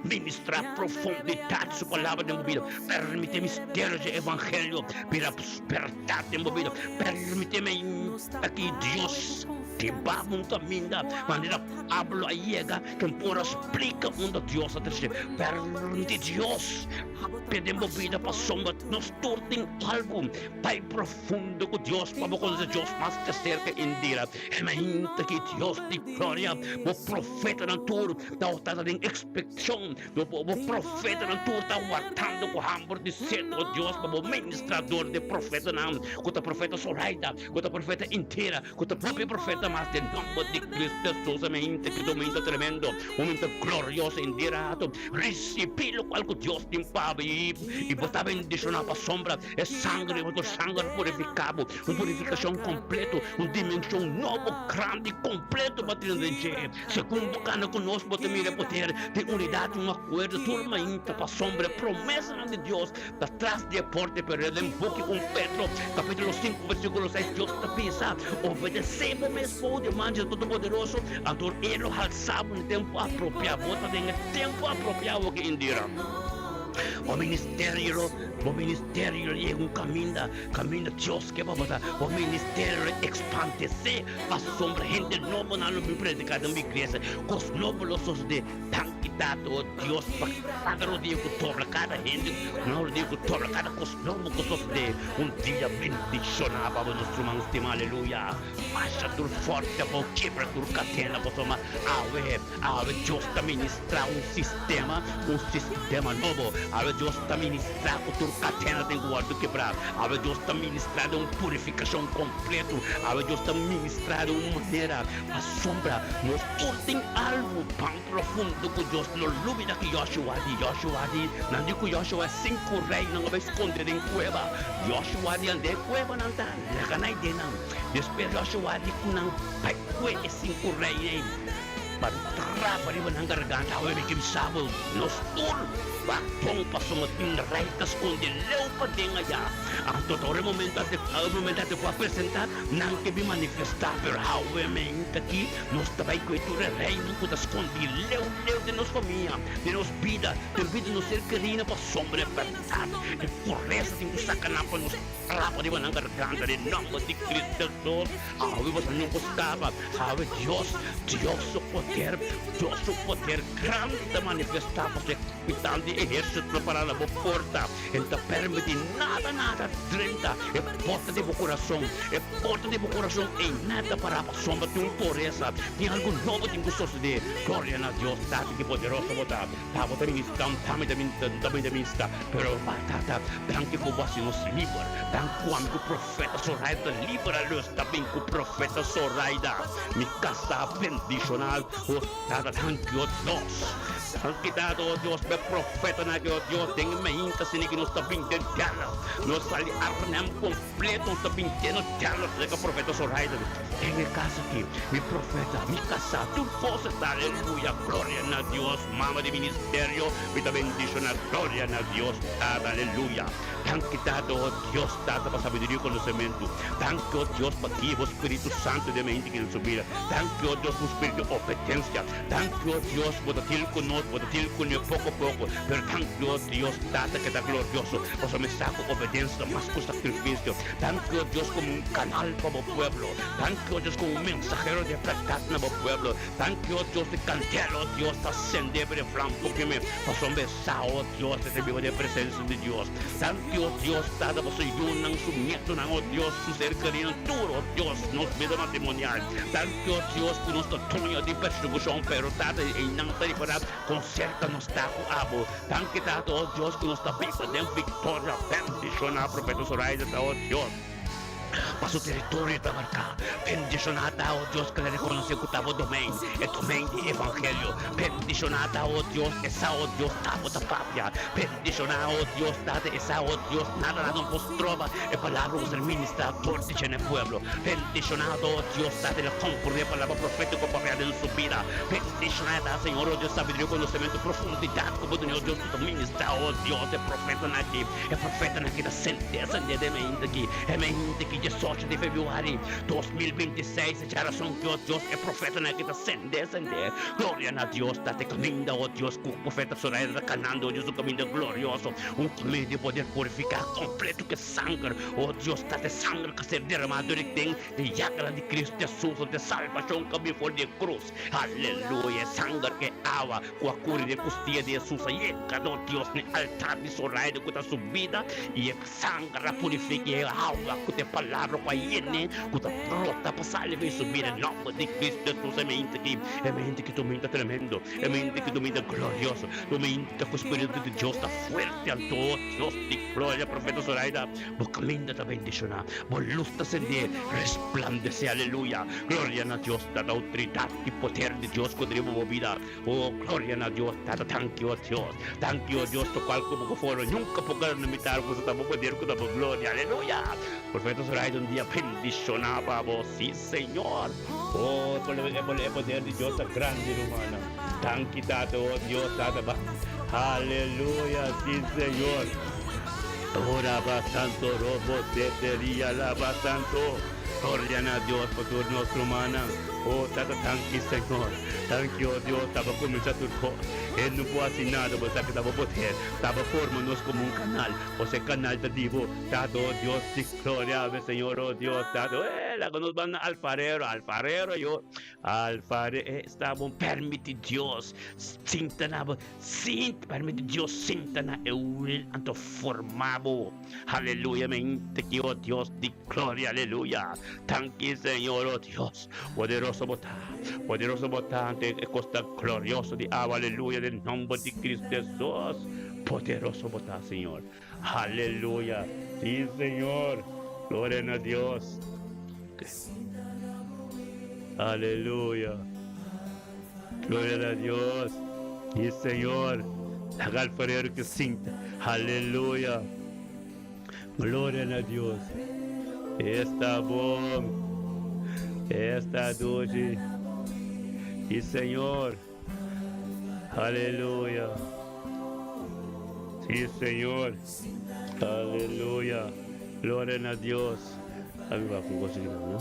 ministra profundidad su palabra den bo bida, permiti e misterio dje evangelio bira berdad den bo bida, permiti mente ki Dios. Ke baba un kaminda manera Pablo a yega ken por a splika unda Dios a trese. Permiti Dios papia den bo bida pasobra nos tur tin algu bai profundo ku Dios pa bo konosé Dios mas te serka Indira. E mainta ki Dios di gloria bo profetanan tur ta tabata den ekspekshon Bo profetanan tur ta wardando ku hamber di set, o Dios, pa bo ministrador di profetanan, ku ta profeta Zoraida, ku ta profeta Indira, ku ta propio profeta mas den nomber di Cristo Jesus. E mente ki ta un mente tremendo, un mente glorioso. Indira a risibí lokual ku Dios tin pa bo i bo ta bendishoná pasobra e sanger di bo sanger purifiká bo, un purifikashon kompleto, un dimenshon nobo, grandi, kompleto pa tene den dje. Segun bo kana ku nos, bo ta mira e poder di unidat i un akuerdo tur mainta pasobra e promesanan di Dios ta tras di e porta pero den buki un Petro kapitulo sinku versikulo seis Dios ta bisa, Obedesé bo mes bou di man di e Todopoderoso, anto E lo halsa bo na e tempu apropiá. Bo ta den e tempu apropiá awoki, Indira. Bo ministerio lo bo ministerio lo yega un kaminda, kaminda Dios ke pa bo ta. Bo ministerio lo ekspandesé. Pasobra hende nobonan lo bin prediká den bo iglesia, kos nobo lo sosodé. Danki Tata, o Dios, pa kada rodia ku dobla, kada hende ku rodia ku dobla, kada kos nobo ku sosodé. Un dia bendishoná pa bo nos ruman stimá, aleluya. Masha tur forte pa bo kebra tur kadena, pasobra awe, awe Dios ta ministrá un sistema, un sistema nobo. Awe Dios ta ministrá ku tur kadena tin ku wòrdu kebrá. Awe Dios ta ministrá den un purifikashon kompletu. Awe Dios ta ministrá den un manera pasobra nos tur tin algu tan profundo ku Dios no lubida ku Joshua di. Joshua di, Nan di ku Joshua e sinku reinan a bai skonde den kueba. Joshua di, Ande e kuebanan ta? Laga nan e den nan. Despues Joshua di ku nan bai kue e sinku rei ei. Pa trapa riba nan garganta awe mi ke bisa bo nos tur wak bon pasobra tin rei ta skonde leu paden aya. Anto ta ora e momento e momento adekuá presentá nan ke bin manifestá pero awe meinta aki nos ta bai ku e tur e reinan ku ta skondí leu leu den nos famia, den nos bida, den bida di nos ser kerí nan pasobra e bèrdat e puresa tin ku saka nan pa nos trapa riba nan garganta den nòmber di Cristo Hesus. Awe boso no por skapa. Awe Dios, Dios su poder, Dios su poder grandi ta manifestá pasobra e kapitan di ehérsito ta pará na bo porta. E no ta permití nada, nada drenta e porta di bo kurason. E porta di bo kurason ei nada ta pará pasobra tin un puresa, tin algu nobo tin ku sosodé. Gloria na Dios, Tata ki poderoso bo ta. Tabo ta minista, tami ta minista, tami ta minista, pero Tata, danki ku bo hasi nos liber. Danki ku ami ku Profeta Zoraida liber a lus ta bin ku Profeta Zoraida mi kasá bendishonal o Tata danki o Dios danki Tata o Dios pa e profetanan aki o Dios den e mainta asina ki nos ta bin den tera nos sali Arnhem kompleto nos ta bin den nos tera serka Profeta Zoraida den e kas aki mi profeta mi kasá tur kos ta aleluya gloria na Dios mama di ministerio mi ta bendishona gloria na Dios Tata aleluya. Danki Tata, o Dios Tata, pa sabiduria i konosementu. Danki, o Dios, pa guia bo Spiritu Santu den mi hende ki den su bida. Danki, o Dios, pa un spiritu di obedensia. Danki, o Dios, bo ta deal ku nos, bo ta deal ku mi poko poko. Pero danki, o Dios Tata ke ta glorioso, pasobra mi sa ku obedensia ta mas ku sakrifisio. Danki, o Dios, komo un kanal pa bo pueblo. Danki, o Dios, komo un mensahero di e bèrdat na bo pueblo. Danki, o Dios, di kandela, o Dios, ta sende riba e vlam pokeme, pasobra mi Sa, o Dios, e ta biba den presensia di Dios. Danki, o Dios, Tata, pa su yunan, su nietonan, o Dios, su ser kerinan, tur, o Dios, nos bida matrimonial. Danki, o Dios, ku nos ta doño di persekushon, pero, Tata, einan ta ripará kon serka nos ta ku abo. Danki, Tata, o Dios, ku nos ta biba den viktoria. Bendishoná Profeta Zoraida ta, o Dios. Pa su teritorio ta marká. Bendishoná ta, o Dios, ku el a rekonosé ku ta bo domein, e domein di evangelio. Bendishoná ta, o Dios, e sa, o Dios, ta bo ta papia. Bendishoná, o Dios, Tata, e sa, o Dios, nada nada no por stroba e palabra ku ser ministrá dor di dje na e pueblo. Bendishoná ta, o Dios, Tata, el a komprondé e palabra profétiko papiá den su bida. Bendishoná ta, Señor, o Dios, sabiduria, konosementu, profundidat ku bo duna, o Dios, ku ta ministrá, o Dios, e profetanan aki. E profetanan aki ta sende sende den mente aki, e mente ki diesocho di febrüari 2026, e djarason ki o Dios e profetanan aki ta sende sende. Gloria na Dios ta te kaminda, o Dios, ku profeta Zoraida ta kanando, o Dios, un kaminda glorioso, un kaminda di poder purifiká kompleto ku e sanger, o Dios, ta te sanger ku a ser deramá dor di den e yaganan di Cristo Jesus, te salbashon ku a bin for di e krus. Aleluya! E sanger, e awa. Ku a kuri den kustia di Hesus a yega nos Dios n'e altar di Zoraida ku ta su bida, i e sanger a purifiká e awa ku ta e palabra ku a yen'é ku ta brota pa sali for di su bida. E nòmber di Kristu Hesus e mente aki, e mente ki tu minta tremendo, e mente ki tu minta glorioso, tu minta ku Spiritu di Dios ta fuerte. Anto, Dios di gloria, Profeta Zoraida, bo kaminda ta bendishoná, bo lus ta sendé, resplandesé, aleluya! Gloria na Dios, Tata, outoridat i poder di Dios ku ta riba bo bida. Oh, gloria na Dios, Tata, danki, oh Dios. Danki, oh Dios, locual cu bo cu foro nunca por gana mitar cu ta bo poder, cu ta bo gloria. Aleluya! Profeta Zoraida un dia bendiciona pa bo. Si, Señor. Oh, e poder di Dios ta grandi, rumannan. Danki, Tata, oh Dios, Tata, ba. Aleluya! Si, Señor. Ora ba santo robo teteria laba santo. Gloria na Dios pa tur nos rumannan. Oh, Tata, danki, Señor. Danki, oh Dios, taba kuminsá tur kos. E no por hasi nada, bo sa ku ta bo poder. Taba forma nos komo un kanal. Ose e kanal ta di bo, Tata, oh Dios di gloria. Awe, Señor, oh Dios, Tata, eh, laga nos ban na alfarero, alfarero yo, alfare, eh, sta bon. Permití Dios sinta na bo, sinta, permití Dios sinta na e wil anto forma bo. Aleluya, mente ki, oh Dios di gloria, aleluya. Danki, Señor, oh Dios. Poderoso bo ta, poderoso bo ta ante e kosta glorioso di awa, aleluya, den nomber di Cristo Jesus. Poderoso bo ta, Señor. Aleluya. Sí, Señor. Gloria na Dios. Aleluya. Gloria na Dios. Sí, Señor. Laga alfarero que sinta. Aleluya. Gloria na Dios. Esta bon. Esta dushi. Sí, Señor. Aleluya. Sí, Señor. Aleluya. Gloria a Dios. A mi va con cosas, ¿no?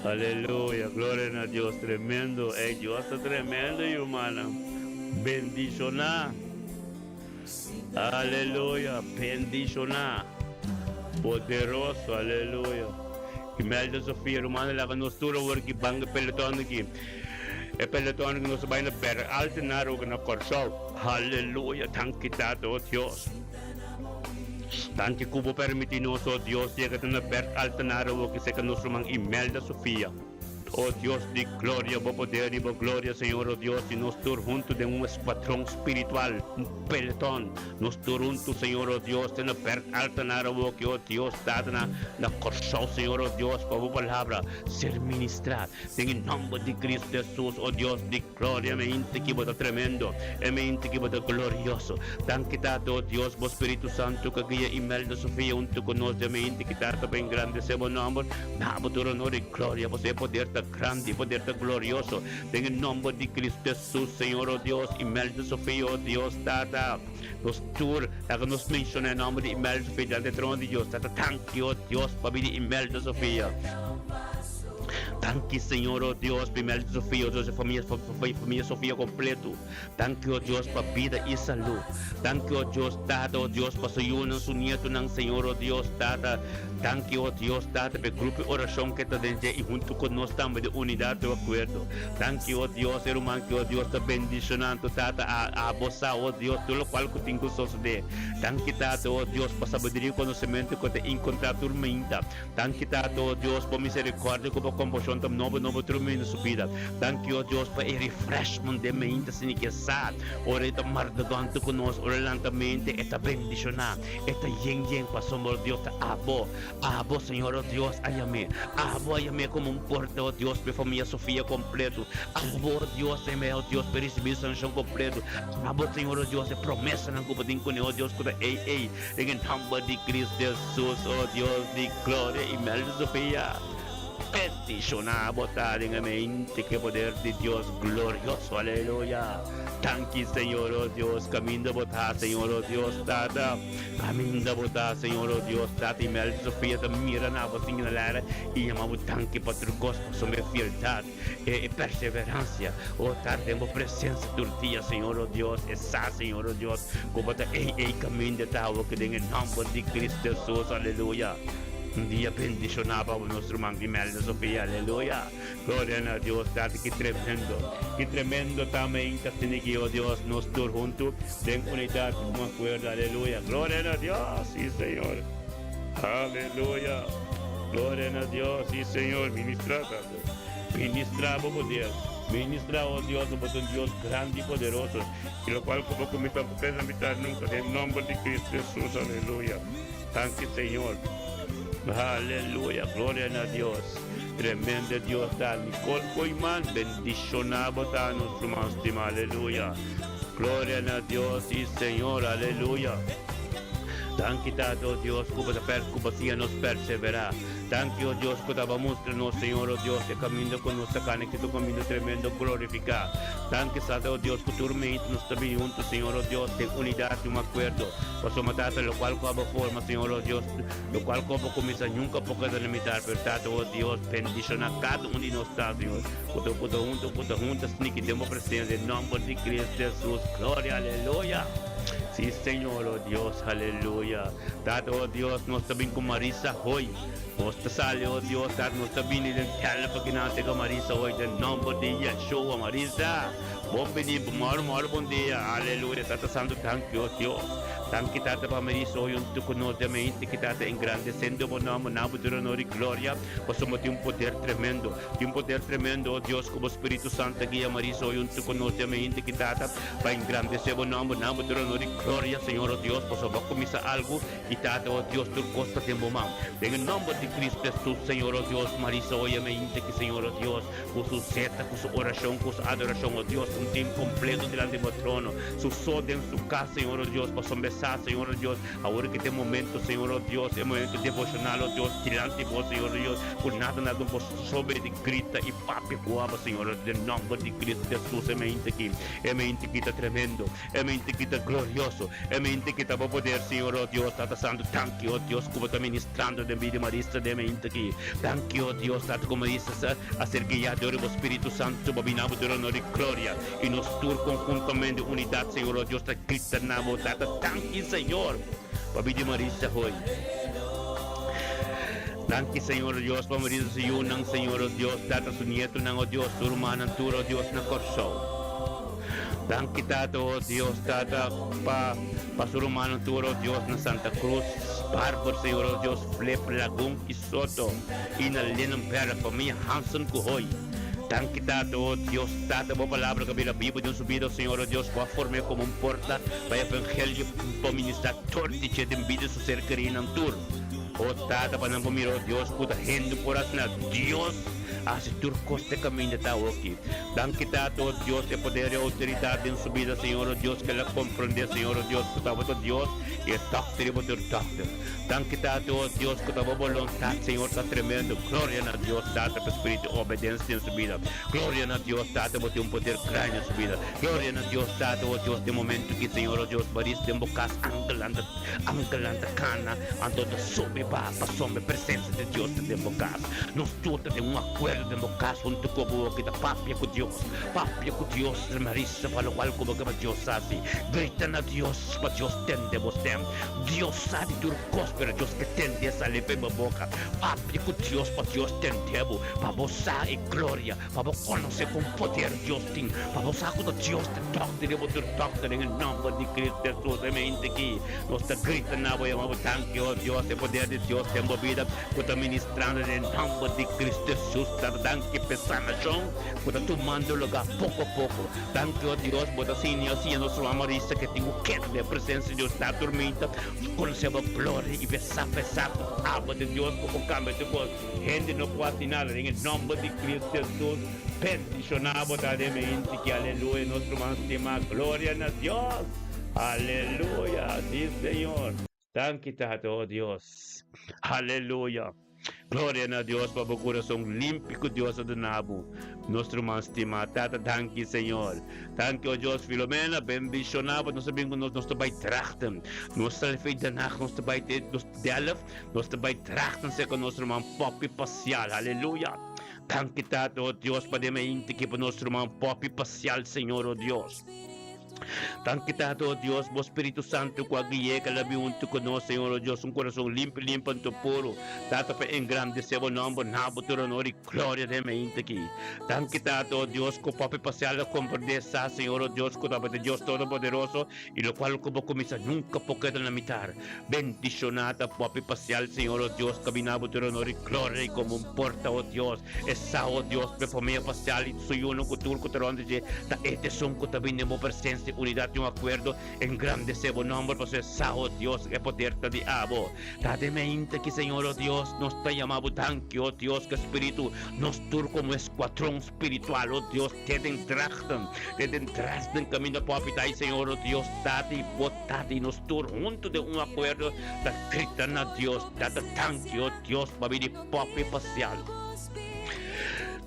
Aleluya, gloria a Dios, tremendo. Ey, Dios ta tremendo, hermana. Bendishoná. Aleluya, bendishoná. Poderoso, aleluya. Imelda Sofia, ruman, laga nos tur awor aki ban e peloton aki. E peloton aki nos ta bai na Berg Altenaar ook na Kòrsou. Aleluya, danki Tata, oh Dios. Danki ku bo permití nos, oh Dios, yega te na Berg Altenaar awor aki serka nos ruman Imelda Sofia. O Dios di gloria, bo poder i bo gloria, Señor, o Dios, i nos tur huntu den un escuadron spiritual, un peloton, nos tur huntu, Señor, o Dios, te na Berg Altanar awoki, o Dios, Tata, na, na Kòrsou, Señor, o Dios, pa bo palabra ser ministrá, den e nòmber di Cristo Jesus, o Dios di gloria, mi hende ki bo ta tremendo, e mi hende ki bo ta glorioso. Danki, Tata, o Dios, bo Spiritu Santu ku a guia Imelda Sofia huntu ku nos, den mi hende ki Tata, pa engrandesé bo nòmber. Na bo tur honor i gloria, pasobra e poder ta grandi, e poder ta glorioso. Den e nomber di Cristo Jesus, Señor, o Dios, Imelda Sofia, o Dios, Tata, nos tur, laga nos menciona e nomber di Imelda Sofia delante e trono di Dios. Tata, danki, o Dios, pa bida di Imelda Sofia. Danki, Señor, o Dios, pa Imelda Sofia, o Dios, e famia, famia Sofia completo. Danki, o Dios, pa bida i salú. Danki, o Dios, Tata, o Dios, pa su yunan, su nietonan, Señor, o Dios, Tata. Danki, o Dios, Tata, pa e grupo di orashon ke ta den dje i huntu ku nos tambe den unidat i akuerdo. Danki, o Dios, e ruman ki, o Dios, ta bendishonando, Tata, a abo sa, o Dios, tur lokual ku tin ku sosodé. Danki, Tata, o Dios, pa sabiduria i konosementu ku ta inkontrá tur mainta. Danki Tata, o Dios, bo misericordia cu bo compasion ta nobo nobo tur mi na su bida. Danki, o Dios, pa e refreshment den mente asina ki e sa ora e ta mardogante cu nos, ora e lanta mente e ta bendiciona, e ta yen yen pasobra, o Dios, ta abo, abo, Señor, o Dios, a yam'e. Abo a yam'e como un porte, o Dios, pa e famia Sofia completo. Abo, o Dios, a yam'e, o Dios, pa e ricibi sanacion completo. Abo, Señor, o Dios, e promesanan cu bo tin cune, o Dios, cu ta ey ey. Den e nomber di Cristo Jesus, o Dios di gloria i Melda Sofia, bendiciona bo ta den e mente cu e poder di Dios glorioso, aleluya. Danki Señor, o Dios, caminda bo ta, Señor, o Dios, Tata, caminda bo ta, Señor, o Dios, Tata i Melda Sofia ta mira na bo sin lara i yama bo danki pa tur cos, pasobra e fieldad. E perseverancia, o ta den bo presencia tur dia, Señor, o Dios, e sa, Señor, o Dios, cu bo ta ey ey caminda ta awo cu den e nomber di Cristo Jesus, aleluya. Un dia bendiciona pa bo nos ruman Imelda Sofia, aleluya. Gloria na Dios, Tata, ki tremendo, ki tremendo ta mainta asina ki, o Dios, nos tur hunto den unidad, un acuerdo, aleluya. Gloria na Dios, si, Señor. Aleluya. Gloria na Dios, si, Señor. Ministra, Tata. Ministrá bo poder. Ministrá, o Dios, bo ta un Dios grandi i poderoso, i lokual ku bo kuminsá bo pensa mitá nunka, den nòmber di Kristu Hesus. Aleluya. Danki, Señor. Aleluya. Gloria na Dios. Tremendo Dios ta. Nicole Koeiman, bendishoná bo ta, nos ruman stimá. Aleluya. Gloria na Dios, sí, Señor. Aleluya. Danki, Tata, o Dios, ku bo ta per, ku bo siña nos perseverá. Danki, o Dios, ku ta ba mustra nos, Señor, o Dios, e kaminda ku nos ta kana, ki ta un kaminda tremendo glorifiká. Danki, Tata, o Dios, ku tur mente nos ta bini huntu, Señor, o Dios, den unidat i un akuerdo. Pasobra, Tata, lokual ku abo forma, Señor, o Dios, lokual ku abo kuminsá nunka por keda limitá. Pero, Tata, o Dios, bendishoná kada un di nos ta, Señor, ku ta ku ta huntu, ku ta huntu sniki den bo presensia, den nòmber di Cristo Jesus. Gloria, aleluya! Sí, Señor, o Dios, aleluya! Tata, o Dios, nos ta bin ku Marisa hoy. Nos ta sali, o Dios, Tata, nos ta bini den tèl pa kinan seka Marisa hoy, den nòmber di Yeshua. Marisa, bon bini, mòru mòru bon dia. Aleluya, Tata Santu, danki, o Dios. Danki Tata pa Marisa hoy hunto ku nos den mente ki Tata engrandesendo bo nomber na bo duna honor i gloria pasobra bo tin un poder tremendo. Tin un poder tremendo o Dios ku bo Spiritu Santo a guia Marisa hoy hunto ku nos den mente ki Tata pa engrandese bo nomber na bo duna honor i gloria Señor o Dios pasobra bo a kuminsa algu i Tata o Dios tur kos ta den bo man. Den e nomber di Cristo Jesus Señor o Dios Marisa hoy e mente ki Señor o Dios Ku su seta, ku su orashon, ku su adorashon, o Dios, un tim kompleto dilanti bo trono, su so den su kas, Señor, o Dios, pasobra sa, Señor, o Dios, awor ki ta e momento, Señor, o Dios, e momento devoshonal, o Dios, dilanti bo, Señor, o Dios, ku nada nada no por sobe di grita i papia ku abo, Señor, o Dios, den nòmber di Cristo Jesus, e mente aki, e mente aki ta tremendo, e mente aki ta glorioso, e mente aki ta bo poder, Señor, o Dios, Tata Santu, danki, o Dios, ku bo ta ministrando den bida di Marisa den e mente aki. Danki, o Dios, Tata, ku Marisa a ser guiá dor di bo Spiritu Santu pa bini abo dor honor i gloria. I nos tur konhuntamente, unidat, Señor, o Dios, ta grita na bo, Tata, danki, Señor, pa bida di Marisa hoy. Danki, Señor, o Dios, pa Marisa su yunan, Señor, o Dios, Tata, su nietonan, o Dios, su rumannan tur, o Dios, na Kòrsou. Danki, Tata, o Dios, Tata, pa pa su rumannan tur, o Dios, na Santa Cruz, Barber, Señor, o Dios, Flip, Lagun i Soto, i na Linnenberg, famia Hansen ku Hoy. Danki, Tata, o Dios, Tata, bo palabra ku a bira bibu den su bida, o Señor, o Dios, bo a form'é komo un porta pa e evangelio pa ministrá tur di dje den bida su ser kerínan tur. O Tata, pa nan por mira, o Dios, ku ta hende por asina, Dios a hasi tur kos te kaminda ta awoki. Danki, Tata, o Dios, e poder i outoridat den su bida, Señor, o Dios, ku el a komprondé, Señor, o Dios, ku tabata Dios i e dòkter i bo tur dòkter. Danki Tata, o Dios, ku ta bo boluntat, Señor, ta tremendo. Gloria na Dios, Tata, pa spiritu di obedensia den su bida. Gloria na Dios, Tata, bo tin un poder grandi den su bida. Gloria na Dios, Tata, o Dios, den momento ki, Señor, o Dios, baris den bo kas, angelnan ta, angelnan ta kana, anto ta subi baha pasobra e presensia di Dios ta den bo kas. Nos tur ta den un akuerdo den bo kas huntu ku bo ki ta papia ku Dios. Papia ku Dios, Marisa, pa lokual ku bo ke pa Dios hasi. Grita na Dios pa Dios tende bo stem. Dios sa di tur kos, pero Dios ke tende sali fen bo boka. Papia ku Dios pa Dios tende bo, pa bo sa e gloria, pa bo konosé kon poder Dios tin, pa bo sa ku ta Dios ta dòkter i bo tur dòkter den e nòmber di Cristo Hesus. E mente aki nos ta grita na bo, yama bo danki, o Dios, e poder di Dios den bo bida ku ta ministrando den e nòmber di Cristo Hesus. Tata danki p'e sanashon ku ta tumando lugá poko a poko. Danki, o Dios, bo ta siña i siña nos ruman Marisa ke tin ku keda den e presensia di Dios ta turmenta, konosé bo gloria i besá besá ku abo den Dios ku por kambia tur kos. Hende no por hasi nada. Den e nòmber di Cristo Hesus, bendishoná bo ta den meinti ki aleluya nos ruman stimá. Gloria na Dios! Aleluya! Si, Señor. Danki, Tata, o Dios. Aleluya! Gloria na Dios pa bo kurason limpi ku Dios a duna bo, nos ruman stimá. Tata, danki, Señor. Danki, o Dios. Filomena, bendishoná bo. Nos a bin ku nos, nos ta bai trachten. Nos ta lefei Den Haag, nos ta bai te nos Delft, nos ta bai trachten serka nos ruman Poppy Pasial. Aleluya! Danki, Tata, o Dios, pa den mainti ki pa nos ruman Poppy Pasial, Señor, o Dios. Danki Tata, o Dios, bo Spiritu Santu ku a gui'é ku a labi huntu ku nos, Señor, o Dios, un kurason limpi, limpi anto puru, Tata, pa engrandesé bo nòmber, na bo tur honor i gloria den mainta aki. Danki Tata, o Dios, ku Papi Pasial a komprendé sa, Señor, o Dios, ku tabata Dios Todopoderoso i lokual ku bo kuminsá nunka por keda na mitar. Bendishoná ta Papi Pasial, Señor, o Dios, kabiná bo tur honor i gloria i komo un porta, o Dios, E sa, o Dios, p'e famia pasial i su yunan ku tur ku ta rònt di dje, ta e t'esun ku ta bini den bo presensia, unidat i un akuerdo, engrandesé bo nòmber, pasobra e sa, o Dios, ku e poder ta di abo. Ta den mainta aki, Señor, o Dios, nos ta yama bo danki, o Dios, ku e Spiritu, nos tur komo eskuadron spiritual, o Dios, te den Drachten, te den Dresden kaminda pòpi ta ai, Señor, o Dios, Tata i bo Tata i nos tur huntu den un akuerdo ta grita na Dios, Tata, danki, o Dios, pabia di. Papi Pasial.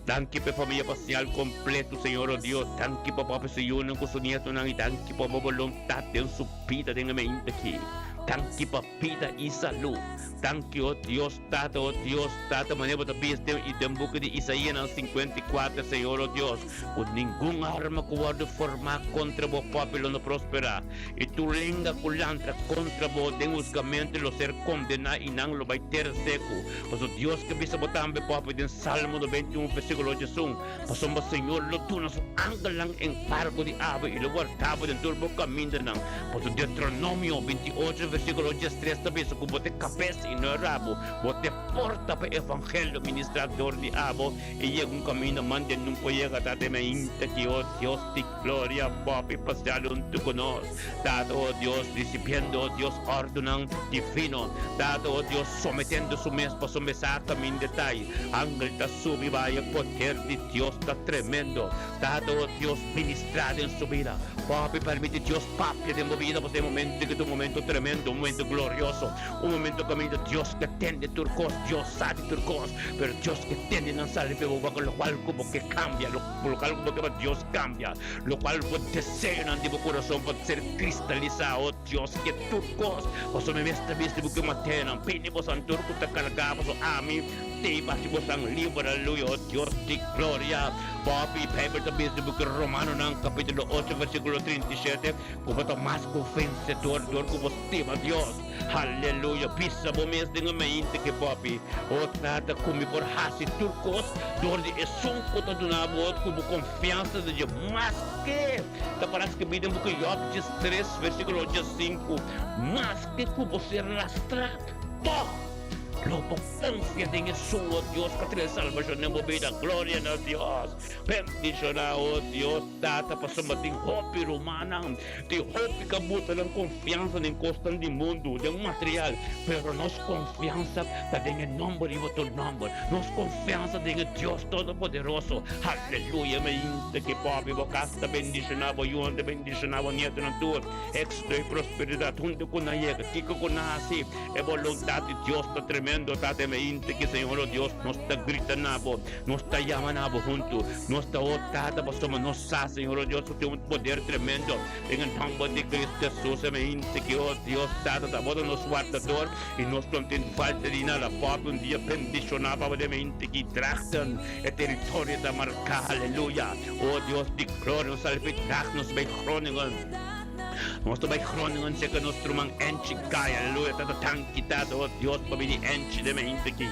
Danki pa e famia Pasial kompleto, Señor o Dios. Danki pa papi su yunan ku su nietonan i danki pa bo boluntat den su bida den e mente aki. Danki pa bida i salú. Danki, o Dios Tata, o Dios Tata, manera bo ta bisa den i den buki di Isaíanan 54, Señor, o Dios, ku ningun arma ku wòrdu formá kontra bo pueblo lo no prosperá, i tur lenga ku lanta kontra bo den husgamentu lo ser kondená i nan lo bai tera seku. Pasobra Dios ke bisa bo tambe, pueblo, den Salmo 91, versíkulo 81, Pasobra Señor lo duna su angelnan enkargo di abo i lo warda bo den tur bo kamindanan. Pasobra Deuteronomio 28, versíkulo 13 ta bisa ku bo ta e kabes i no e rabo, bo ta e porta pa e evangelio ministrá dor di abo i yega un kaminda mande nun por yega ta te mainta ki, o Dios di gloria, papia pasá huntu ku nos. Tata, o Dios, risibiendo, o Dios, òrdunan divino. Tata, o Dios, sometendo su mes pa su mesa kaminda tai. Angel ta subi bai, e poder di Dios ta tremendo. Tata, o Dios, ministrá den su bida. Papi, permiti Dios papia den bo bida pasobra e momento aki ta un momento tremendo, un momento glorioso, un momento kaminda Dios ke tende tur kos, Dios sa di tur kos, pero Dios ke tende nan sali p'e bo baka lokual ku bo ke kambia, lokual ku bo ke pa Dios kambia, lokual bo deseonan di bo kurason pa ser kristalisá, o Dios ke tur kos, pasobra mi mes ta bisti bo ke matenan, bini bosan tur ku ta kargá, pasobra ami Te basi bosan liber, aleluya, o Dios di gloria. Papi, Bijbel ta bisa den buki Romanonan capítulo 8 versículo 37 cu bo ta mas cu vencedor dor cu bo stima Dios. Aleluya, bisa bo mes den e mente ki papi, o Tata, cu mi por haci tur cos dor di esun cu ta duna bo cu bo confiansa den dje. Maske, ta para scribi den buki Job 13 versículo 15, maske cu bo ser lastra, toch lo bo Konfia den Hesus, o Dios, pa trae salbashon den bo bida. Gloria na Dios! Bendishoná, o Dios Tata, pasobra tin hopi rumannan, tin hopi ku a buta nan konfiansa den kosnan di mundu, den material, pero nos konfiansa ta den e nòmber riba tur nòmber. Nos konfiansa den e Dios Todopoderoso. Aleluya! Mi inta ki pobi bo kas ta bendishoná, bo yunan ta bendishoná, bo nietonan tur. Éksito i prosperidat huntu ku nan yega. Kiko ku nan hasi? E boluntat di Dios ta tremendo, Tata Emeinte, ki Señor o Dios nos ta grita na bo, nos ta yama na bo huntu, nos ta o Tata pasobra nos sa, Señor o Dios, ku tin un poder tremendo den e nomber di Cristo Jesus, Emeinte, ki o Dios Tata ta bo ta nos wardador i nos no tin falta di nada. Papi un dia bendiciona pa bo den Emeinte ki Drachten e teritorio ta marca, aleluya, o Dios di gloria, nos a drag nos bay Groningen. Nos ta bai Groningen serka nos truman Enchi Kai. Aleluya Tata danki Tata oh Dios pa bini Enchi den mente aki.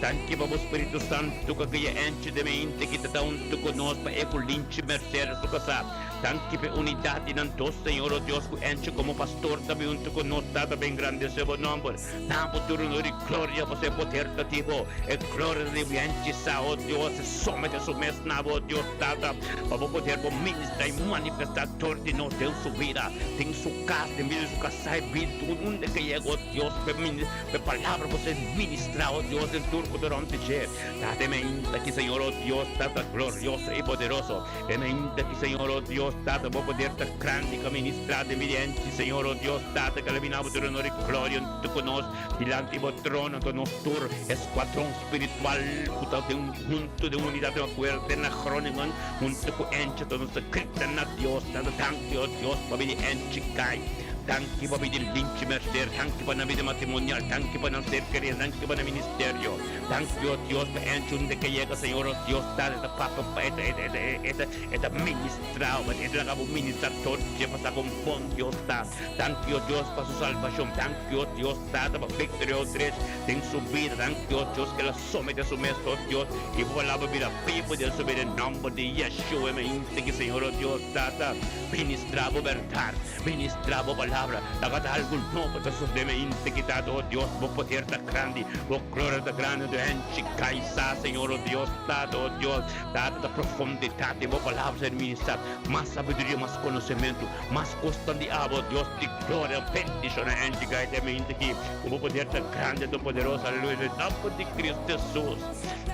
Danki pa bo Spiritu Santu ku a guia Enchi den mente aki ta ta huntu ku nos pa e ku Linchi Mercedes su kasá. Danki pa e unidat di nan dos Señor oh Dios ku Enchi komo pastor ta bin huntu ku nos Tata pa engrandesé bo nomber. Na bo tur honor i gloria pasobra e poder ta di bo. E gloria ta di bo Enchi sa oh Dios e somete su mes na bo oh Dios Tata pa bo poder bo ministra i manifestá dor di nos den su bida, den su kas, den bida di su kasá i bida tur unda ke yega, o Dios, pa e palabra bo ser ministrá, o Dios, den tur ku ta rònt di dje. Tata, e mainta aki, Señor, o Dios, Tata glorioso i poderoso, e mainta aki, Señor, o Dios, Tata, bo poder ta grandi ku a ministrá den bida di hende, Señor, o Dios, Tata, ku a lamina bo tur honor i gloria huntu ku nos dilanti bo trono, anto nos tur eskuadron spiritual ku ta den huntu den unidat den akuerdo te na Groningen huntu ku Enchi ta nos ta grita na Dios ta danki o Dios pa bini Enchi kai danki pa bini Linchi Mercer danki pa nan bida matrimonial danki pa nan ser kerido danki pa nan ministerio danki o Dios pa Enchi unda ke yega Señor o Dios tata e ta papia pa e ta e ta e ta ministra e ta laga bo ministra tur dje pa sa kon bon Dios ta danki o Dios pa su salbashon danki o Dios Tata pa Victory Aldrich den su bida. Danki o Dios ke el a somete su mes o Dios y bo palabra bira bibo den su bida en nomber di Yeshua mi inta ki Señor o Dios Tata ministra bo berdad ministra bo palabra laga ta algo nobo ta sosode mi inta ki Tata o Dios bo poder ta grandi bo gloria ta grandi tu henchi kai sa Señor o Dios Tata o Dios Tata ta profundidad di bo palabra ser ministra mas sabiduria mas conocimento Mas kosnan di abo, Dios di gloria, bendiciona Angie Guy den mente aki, ku bo poder ta grandi anto poderoso, aleluya, den nomber di Cristo Jesus,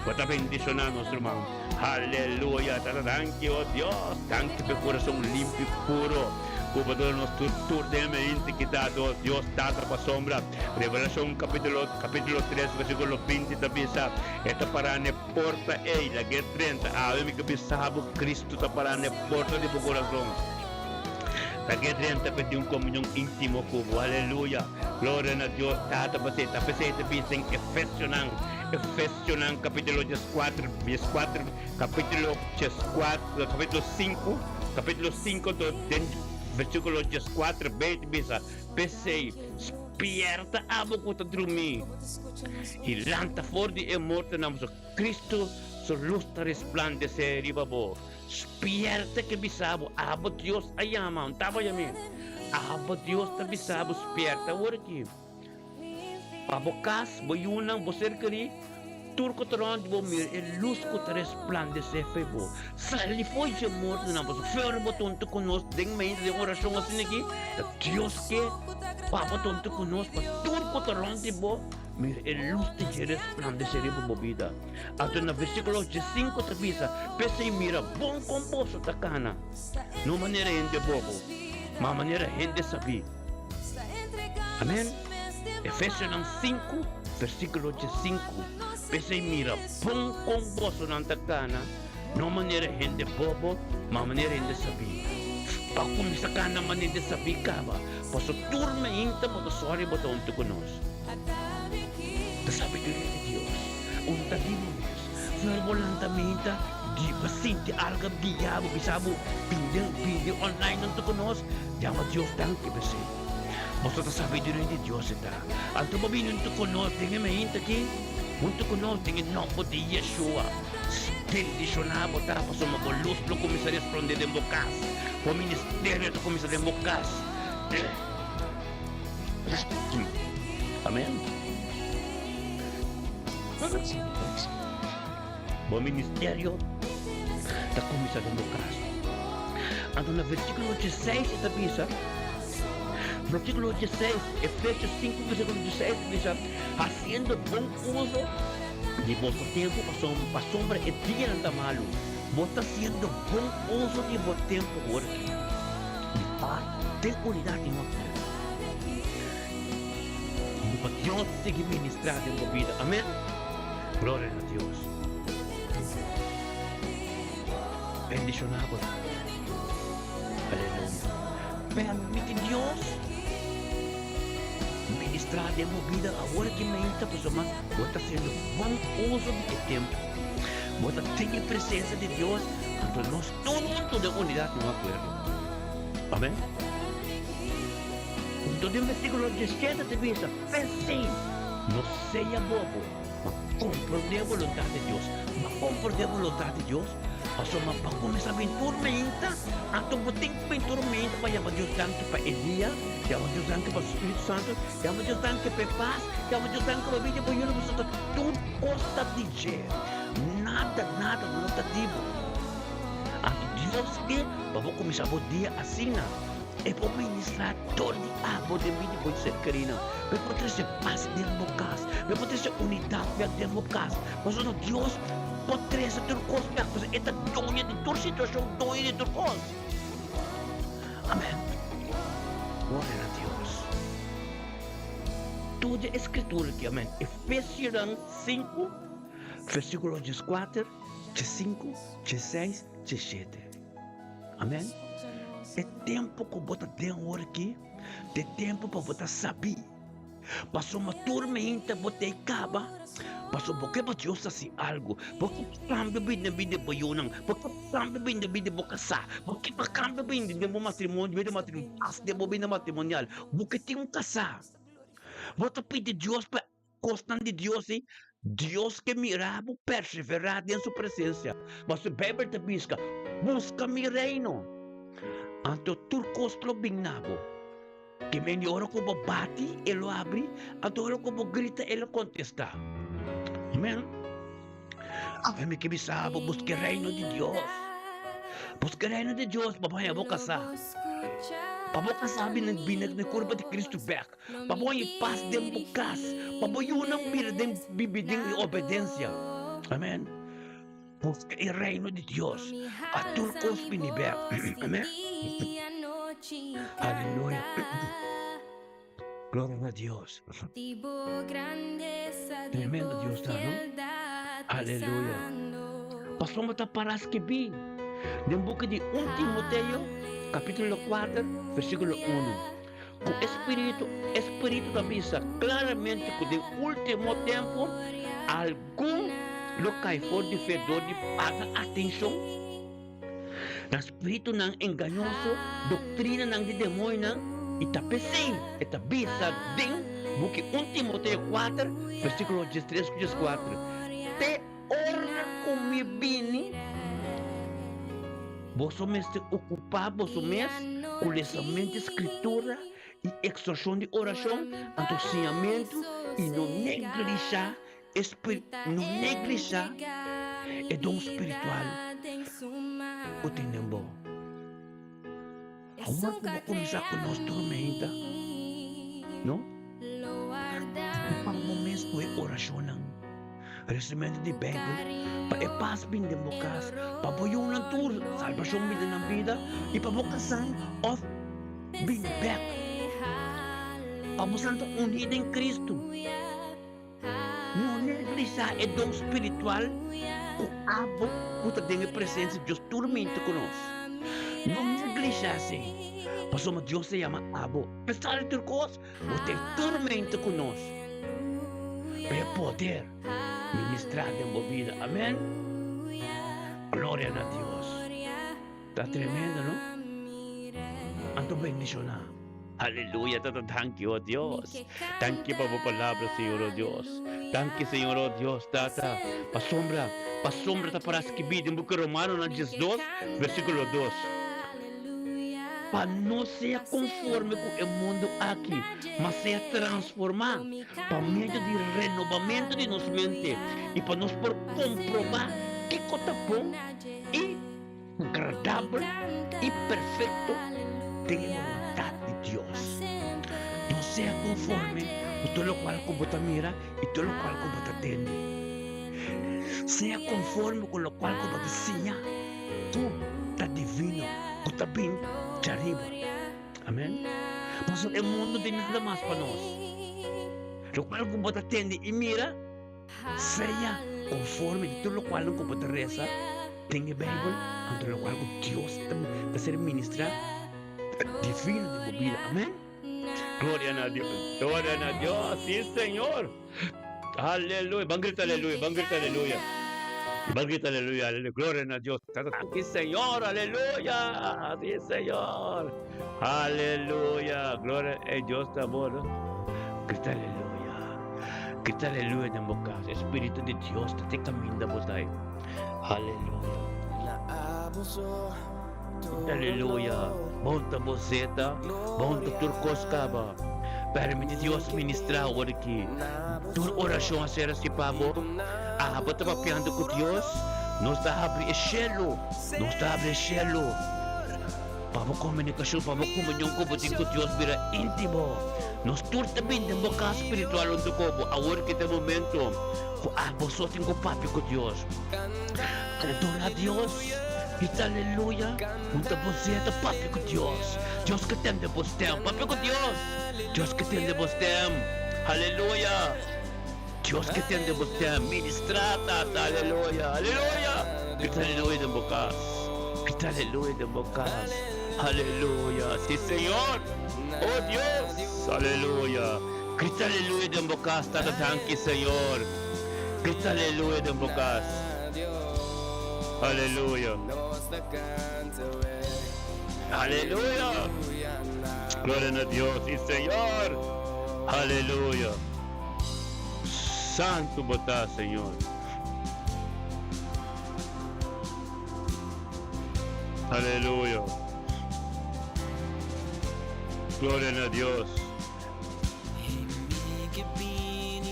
bo ta bendiciona nos ruman, aleluya, tata danki, oh Dios, danki pa e kurason limpi i puro ku bo duna nos tur tur den mente aki, tata, oh Dios, tata, pasobra Revelacion capitulo capitulo tres versiculo 20 ta bisa, E ta para n'e porta ei, laga e drenta, awe mi ke bisa bo, Cristo ta para n'e porta di bo kurason. Ta ke drenta pa tin un komunion íntimo ku bo. Aleluya! Gloria na Dios Tata pa esei. Ta p'esei ta bisa den Efesionan, Efesionan kapítulo dieskuater, dieskuater, kapítulo dieskuater, kapítulo sinku, kapítulo sinku anto den versíkulo dieskuater b ta bisa, P'esei, spièrta abo ku ta drumí, i lanta for di e mortonan, pasobra Kristu su lus ta resplandesé riba bo. Spierta ke bisa bo, abo Dios a yama, un taba yam'é. Abo Dios ta bisa bo, spierta awor aki. Pa bo kas, bo yunan, bo ser kerí, tur ku ta rònt di bo mira e lus ku ta resplandesé fo'i bo. Sali fo'i dje mortonan, pasobra feur bo tonto ku nos den mente den orashon asina aki, ta Dios ke pa bo tonto ku nos, pa tur ku ta rònt di bo mira e lus di dje resplandesé riba bo bida. Anto na versíkulo diesinku ta bisa, P'esei mira bon kon boso ta kana, no manera hende bobo, ma manera hende sabí. Amèn. Efesionan sinku, versíkulo diesinku, P'esei mira bon kon bosonan ta kana, no manera hende bobo, ma manera hende sabí. Pa kuminsá kana manera hende sabí kaba, pasobra tur meinta bo ta sòri bo ta huntu ku nos. Ta sabiduria di Dios. Un ta di bo mes. Flor bo lanta menta di pa sinti alga guia bo bisa bo binde binde online nan toca nos yama Dios danki p'esey. Boso ta sabiduria di Dios e ta. Anto bo bini hunto cu nos den e meinta aki hunto cu nos den e nomber di Yeshua. Bendiciona bo ta pasobra bo luz lo cuminsa resplande den bo cas. Bo ministerio ta cuminsa den bo cas. Amen. Bo ministerio ta kuminsá den bo kas. Anto na versíkulo dieseis e ta bisa, versíkulo dieseis, Efesios sinku versíkulo dieseis ta bisa, Hasiendo bon uso di boso tempu pasobra e dianan ta malu. Bo ta hasiendo bon uso di bo tempu ora ki di par den unidat di nos pueblo. Bo pa Dios sigui ministra den bo bida. Amen. Gloria na Dios. Bendiciona bo. Aleluya. Permiti Dios ministra den bo bida awor ki meinta pasobra bo ta haciendo bon uso di e tempo. Bo ta den e presencia di Dios, anto nos tur hunto den unidad tin un acuerdo. Amen. Anto den versículo 17 ta bisa, P'esei, no sea bobo, ma komprondé boluntat di Dios. Ma komprondé boluntat di Dios, pasobra pa kuminsá bin tur meinta, anto bo tin ku bin tur meinta pa yama Dios danki pa e dia, yama Dios danki pa Spiritu Santu, yama Dios danki pa e pas, yama Dios danki pa bida, pa yuna, pasobra tur kos ta di dje. Nada, nada no ta di bo. Anto Dios ke pa bo kuminsá bo dia asina. E por ministrá dor di abo den bida di bo ser kerinan. Bo por trese pas den bo kas. Bo por trese unidat bek den bo kas. Pasobra Dios por trese tur kos bek, pasobra e ta doño di tur situashon, doño di tur kos. Amen. Gloria na Dios. Tur e skritura aki, amen. Efesionan sinku, versíkulo dieskuater, diesinku, diesseis, diesshete. Amen. E tempu ku bo ta den awor aki, ta e tempu pa bo ta sabí. Pasobra tur meinta bo ta e kaba, pasobra bo ke pa Dios hasi algu. Bo ke kambia bida den bida di bo yunan, bo ke kambia bida den bida di bo kasá, bo ke pa kambia bida den bo matrimonio, bida matrimonial, pas den bo bida matrimonial. Bo ke tin un kasá. Bo ta pidi Dios pa Kosnan di Dios ei, Dios ke mira bo perseverá den su presensia. Pasobra Beibel ta bisa, Buska mi reino, anto tur kos lo bin na bo. Ke men di ora ku bo bati, e lo abri, anto ora ku bo grita, e lo kontestá. Amen. Awe mi ke bisa bo, buska e reino di Dios. Buska e reino di Dios pa bo haña bo kasá. Pa bo kasá bini bini na kurpa di Kristu bèk. Pa bo haña pas den bo kas, pa bo yunan bira den bibi den e obedensia. Amen. Buska e reino di Dios, a tur kos bini bek. Amen. Aleluya. Gloria na Dios. Tremendo Dios ta, no? Aleluya. Pasobra ta para skibí den buki di un Timoteo. kapítulo 4, versíkulo 1. Ku e spiritu, e spiritu ta bisa klaramente ku den último tempu algun lo kai for di fe dor di paga atenshon na spiritunan engañoso, doktrinanan di demoñonan, i ta p'esei e ta bisa den buki 1 Timoteo 4, versíkulo 13 ku 14, Te Ora ku mi bini, boso mester okupá boso mes ku lesamentu di Skritura i eksorshon di orashon, anto siñamentu, i no neglishá e no neglishá e don spiritual ku tin den bo. Awor ku bo kuminsá ku nos tormenta, no? Okupá bo mes ku e orashonnan, resimentu di Beibel, pa e pas bin den bo kas, pa bo yunan tur salbashon bin den nan bida i pa bo kasá òf bin bèk, pa bo santa uní den Kristu. No neglisá e don spiritual ku abo ku ta den e presensia di Dios tur minti ku nos. No neglisá esei, pasobra Dios ta yama abo. Apesar di tur kos, bo ta e tur minti ku nos pa e poder ministrá den bo bida. Amèn. Gloria na Dios. Ta tremendo, no? Anto bendishoná. Aleluya tata danki oh Dios danki pa bo palabra Señor oh Dios danki Señor oh Dios tata pasobra pasobra ta para skibi den buki Romanonan 12 versikulo 2 pa no sea konforme ku e mundu aki ma sea transformá pa medio di renobamentu di nos mente i pa nos por komprobá kiko ta bon i Agradabel i perfekto den e boluntat di Dios. No sea konforme ku tur lokual ku bo ta mira i tur lokual ku bo ta tende. Sea konforme ku lokual ku bo ta siña ku ta divino, ku ta bin djariba. Amen. Pasobra e mundu tin nada mas pa nos. Lokual ku bo ta tende i mira. Sea konforme di tur lokualnan ku bo ta resa den e Beibel, anto lokual ku Dios ta ser ministrá divino den bo bida. Amen. Gloria na Dios. Gloria na Dios. Sí, Señor. Aleluya. Ban grita aleluya. Ban grita aleluya. Ban grita aleluya. Aleluya. Gloria na Dios. Danki, Señor. Aleluya. Sí, Señor. Aleluya. Gloria. Ey, Dios ta bon. Grita aleluya. Grita aleluya den bo cas. Espíritu di Dios ta te caminda bo ta. Aleluya. Grita aleluya. Bon ta bo zeta. Bon ta tur cos caba. Permiti Dios ministra awor aki. Tur oracion a ser haci pa bo. Abo ta papiando cu Dios. Nos ta habri e cielo. Nos ta habri e cielo. Pa bo komunikashon, pa bo komunion ku bo tin ku Dios bira íntimo. Nos tur ta bin den bo kas spiritual huntu ku bo. Awor ki ta e momento ku abo so tin ku papia ku Dios. Adorá Dios, grita aleluya, hunta bo zeta, papia ku Dios. Dios ke tende bo stem, papia ku Dios. Dios ke tende bo stem, aleluya. Dios ke tende bo stem, ministrá Tata, aleluya, aleluya. Grita aleluya den bo kas. Grita aleluya den bo cas. Aleluya. Si Señor. Oh Dios. Aleluya. Grita aleluya den bo cas Tata danki Señor. Grita aleluya den bo cas. Aleluya. Aleluya. Gloria na Dios. Si Señor. Aleluya. Santo bo ta Señor. Aleluya. Gloria na Dios.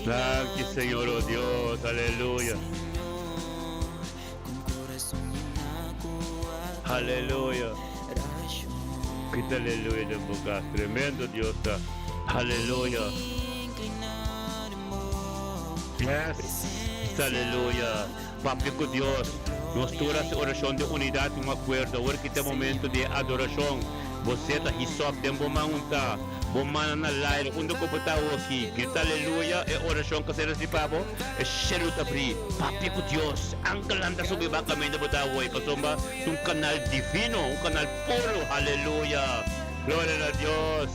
Danki Señor, oh Dios. Aleluya. Aleluya. Grita aleluya den bo cas. Tremendo Dios ta. Aleluya. Yes. Grita aleluya. Papia ku Dios. Nos tur hasi orashon den unidat i un akuerdo. Awor ki ta e momento di e adorashon. Bo seta hisop den bo man un ta. Bo mannan na laira unda ku bo ta awoki. Grita aleluya, e orashon ku a ser hasi pa bo, e shelu ta bri. Papia ku Dios. Angelnan ta subi ba kaminda bo ta awoy, pasobra ta un kanal divino, un kanal puro. Aleluya! Gloria na Dios!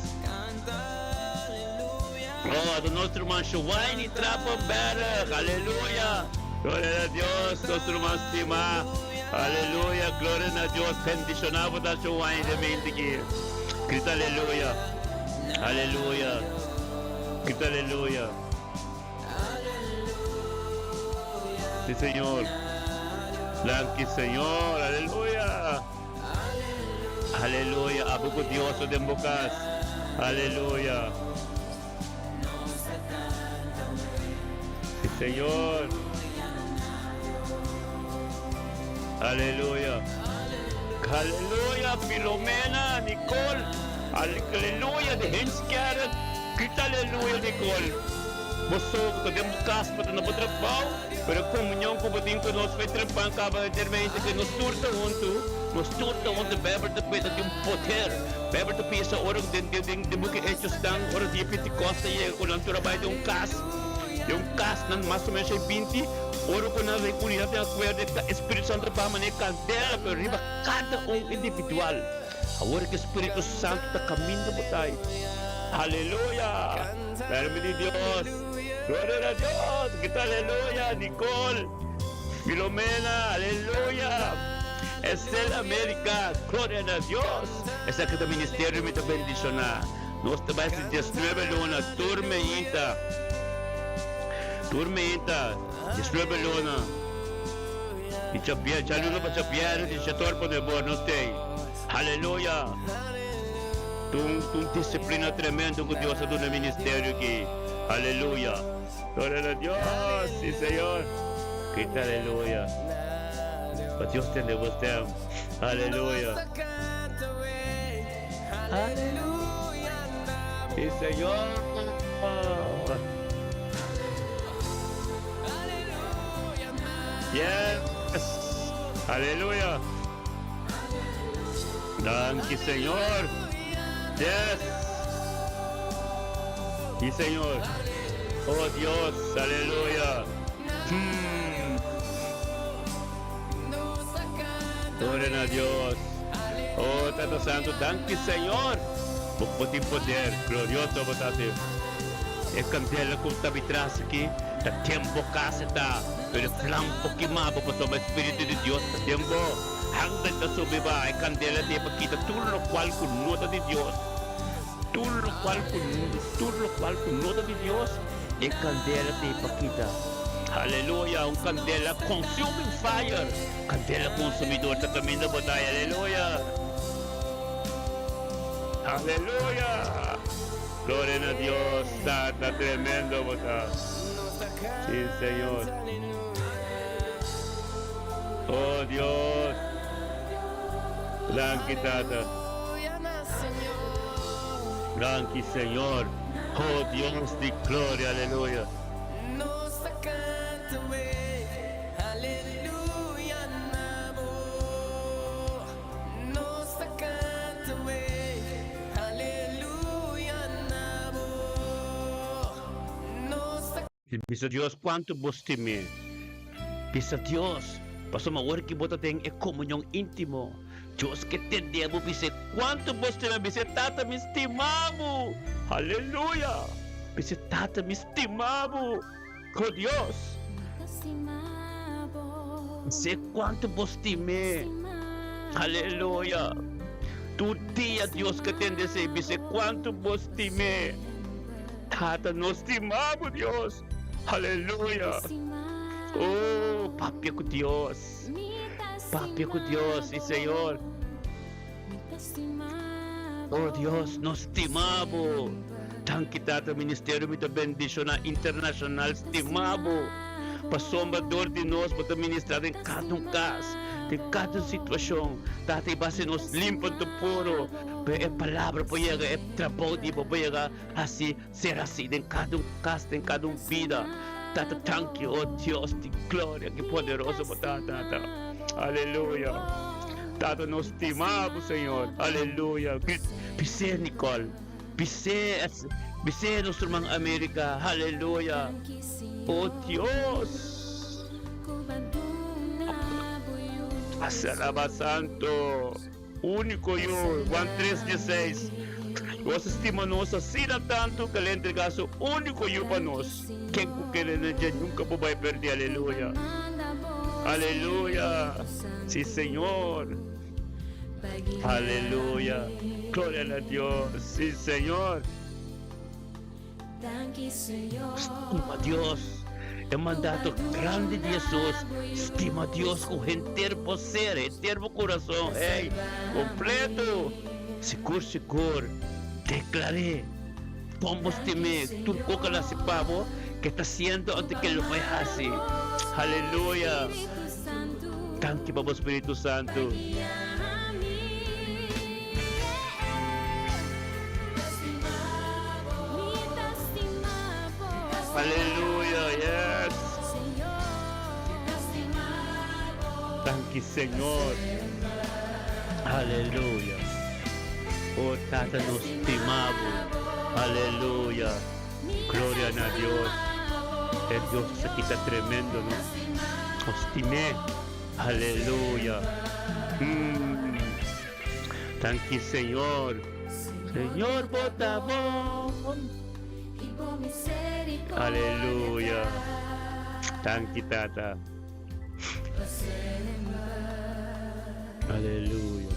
Oh, ta nos ruman Shuwaini Trappenberg. Aleluya! Gloria na Dios, nos ruman stimá. Aleluya! Gloria na Dios. Bendishoná bo ta Shuwaini den mente aki. Grita aleluya! Aleluya! Grita aleluya! Sí, Señor. Danki, Señor. Aleluya! Aleluya! Abo ku Dios ta den bo kas. Aleluya! Sí, Señor. Aleluya! Aleluya! Filomena, Nicole. Aleluya! De Heemskerk. Grita aleluya, Nicole. Bo so ku ta den bo kas pa ta na bo trabou, pero e komunion ku bo tin ku nos bai trempan kaba entermente ke nos tur ta huntu, nos tur ta huntu. Bijbel ta pesa tin un poder. Bijbel ta bisa ora ku den den den buki Hechosnan ora dia Pentekoste a yega ku nan tur a bai den un kas, den un kas nan mas o menos ei binti, ora ku nan reuni nan tin akuerdo e Spiritu Santu a baha manera kandela pero riba kada un individual. Awor ku e Spiritu Santu ta kaminda bo ta ei. Aleluya! Verme di Dios! Gloria na Dios! Grita aleluya! Nicole, Filomena, aleluya! Estel America, gloria na Dios! Esaki ta ministerio mi ta bendiciona. Nos ta bai si diesnuebe luna tur meinta. Tur meinta, diesnuebe luna. Di djabier, djaluna pa djabier, di djator pa nuebor nos tei. Aleluya! Ta un un disiplina tremendo ku Dios a duna e ministerio aki. Aleluya! Gloria na Dios! Si Señor! Grita aleluya! Pa Dios tende bo stem. Aleluya! Si Señor! Yes! Aleluya! Danki Señor. Yes. Sí Señor. Oh Dios, aleluya. Hmm. Gloria na Dios. Oh Tata Santo, danki Señor. Bo bo tin poder glorioso bo ta E candela cu ta bitras aki ta tempo casi ta, pero e flam por kima bo pasobra e Spiritu di Dios ta den bo. Hangel ta subi ba e kandela te pa kita tur lokual ku no ta di Dios. Tur lokual ku tur lokual ku no ta di Dios, e kandela te pa kita. Aleluya! Un kandela consuming fire, kandela konsumidor ta kaminda bo ta. Aleluya! Aleluya! Gloria na Dios, Tata tremendo bo ta. Sí, Señor. Oh Dios, danki Tata, danki Señor, oh Dios di gloria, aleluya. Bisa Dios kuantu bo stim'é. Bisa Dios, pasobra ora ki bo ta den e komunion íntimo, Dios ke tendé bo bis'é kuantu bo stim'é. Bis'é, Tata, mi stima bo! Aleluya! Bis'é, Tata, mi stima bo! Ko Dios! Bis'é kuantu bo stim'é. Aleluya! Tur dia Dios ke tende esei. Bis'é kuantu bo stim'é. Tata nos stima bo Dios. Aleluya. Oh, papia ku Dios. Papia ku Dios, si Señor. Oh Dios, nos stima bo. Danki Tata, ministerio mi ta bendiciona internacional stima bo. Pasobra dor di nos bo ta ministra den kada un kas, den kada un situashon. Tata i base nos limpo anto puro, pero e palabra por yega, e trabou di bo por yega hasi ser hasi den kada un kas, den kada un bida. Tata danki, oh Dios di gloria, ki poderoso bo ta, Tata. Aleluya. Tata nos stima bo, Señor. Aleluya. Bis'é, Nicole. Bis'é, bis'é nos ruman America. Aleluya. Oh Dios. Alaba Santo. Único Yu. Juan 3, 16. Dios stima nos asina tanto cu el a entrega su único Yu pa nos. Ken cu kere na dje nunca por bay perdi. Aleluya. Aleluya. Si Señor. Aleluya. Gloria na Dios. Si Señor. Stima Dios. E mandato grandi di Hesus, stima Dios ku henter bo ser, henter bo kurason, ey, kompleto. Sigur sigur, deklar'é kon bo stim'é, tur kos ku el hasi pa bo, ke ta siendo anto ke lo bai hasi. Aleluya! Danki pa bo Spiritu Santu. Aleluya, yes. Danki Señor. Aleluya. Oh Tata nos stima bo. Aleluya. Gloria na Dios. E Dios aki ta tremendo, no? Nos stim'é. Aleluya. Mm. Danki Señor. Señor bo ta bon. Aleluya. Danki Tata. Aleluya.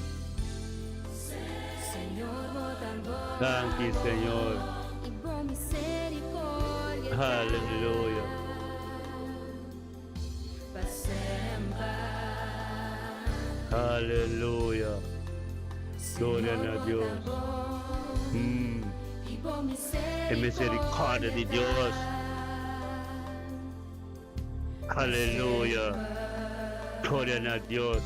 Danki Señor. Aleluya. Aleluya. Gloria na Dios. E misericordia di Dios. Aleluya. Gloria na Dios.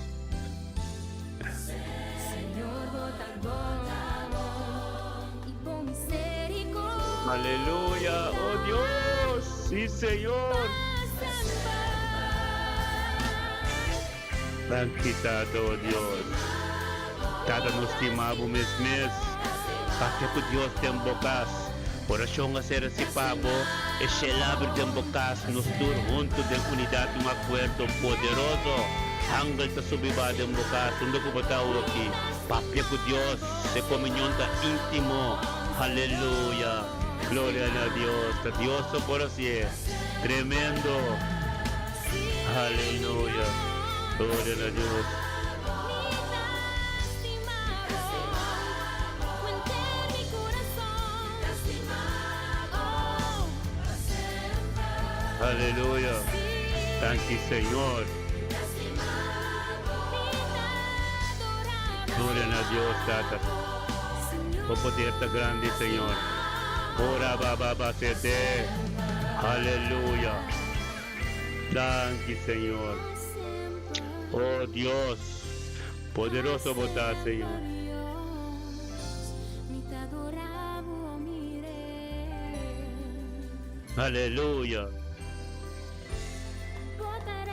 Aleluya. Oh Dios. Sí, Señor. Danki Tata, oh Dios. Tata nos stima bo mes mes. Papia ku Dios den bo kas. Orashon a ser hasi pa bo, e shel abri den bo kas, nos tur huntu den unidat un akuerdo poderoso. Angel ta subi ba den bo kas unda ku bo ta awoki. Papia ku Dios, e komunion ta íntimo. Aleluya! Gloria na Dios! Ta Dios so por hasié. Tremendo! Aleluya! Gloria na Dios! Aleluya! Danki Señor! Gloria na Dios Tata. Bo poder ta grandi Señor. Ora ba ba ba sete. Aleluya. Danki Señor. Oh Dios, poderoso bo ta Señor. Aleluya.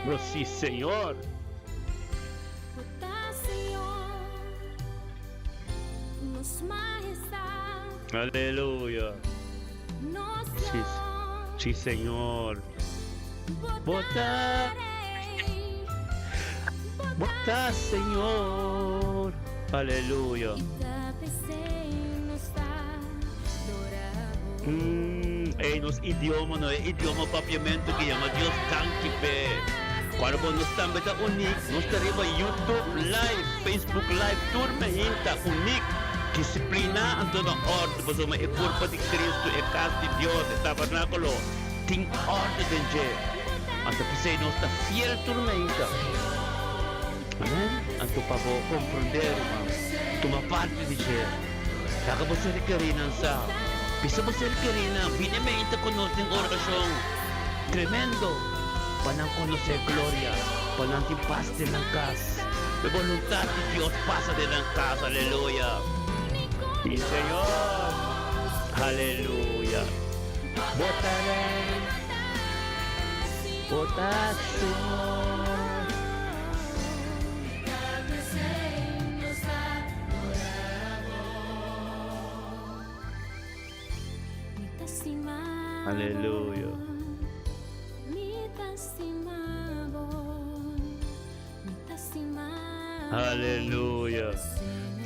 Oh sí Señor. Aleluya. Sí, sí Señor. Bo ta, bo ta Señor. Aleluya. Ey nos idioma no e idioma papiamento ki yama Dios danki p'e. Cuando bo nos tambe ta unik, nos ta riba YouTube live, Facebook live, tur mehinta unik, disiplina anto na orde pasobra e curpa di Cristo, e cas di Dios, e tabernaculo tin orde den dje. Anto p'esey nos ta fiel tur mehinta. Amen. Anto pa bo comprende ruman, tuma parti di dje. Laga bo ser kerinan sa. Bisa bo ser kerinan, bini meinta cu nos den oracion. Tremendo! Pa nan conoce gloria, pa nan tin pas den nan cas. E boluntad di Dios pasa den nan cas. Aleluya! Sí, Señor! Aleluya! Bo ta Rey, bo ta Señor. Aleluya. Aleluya.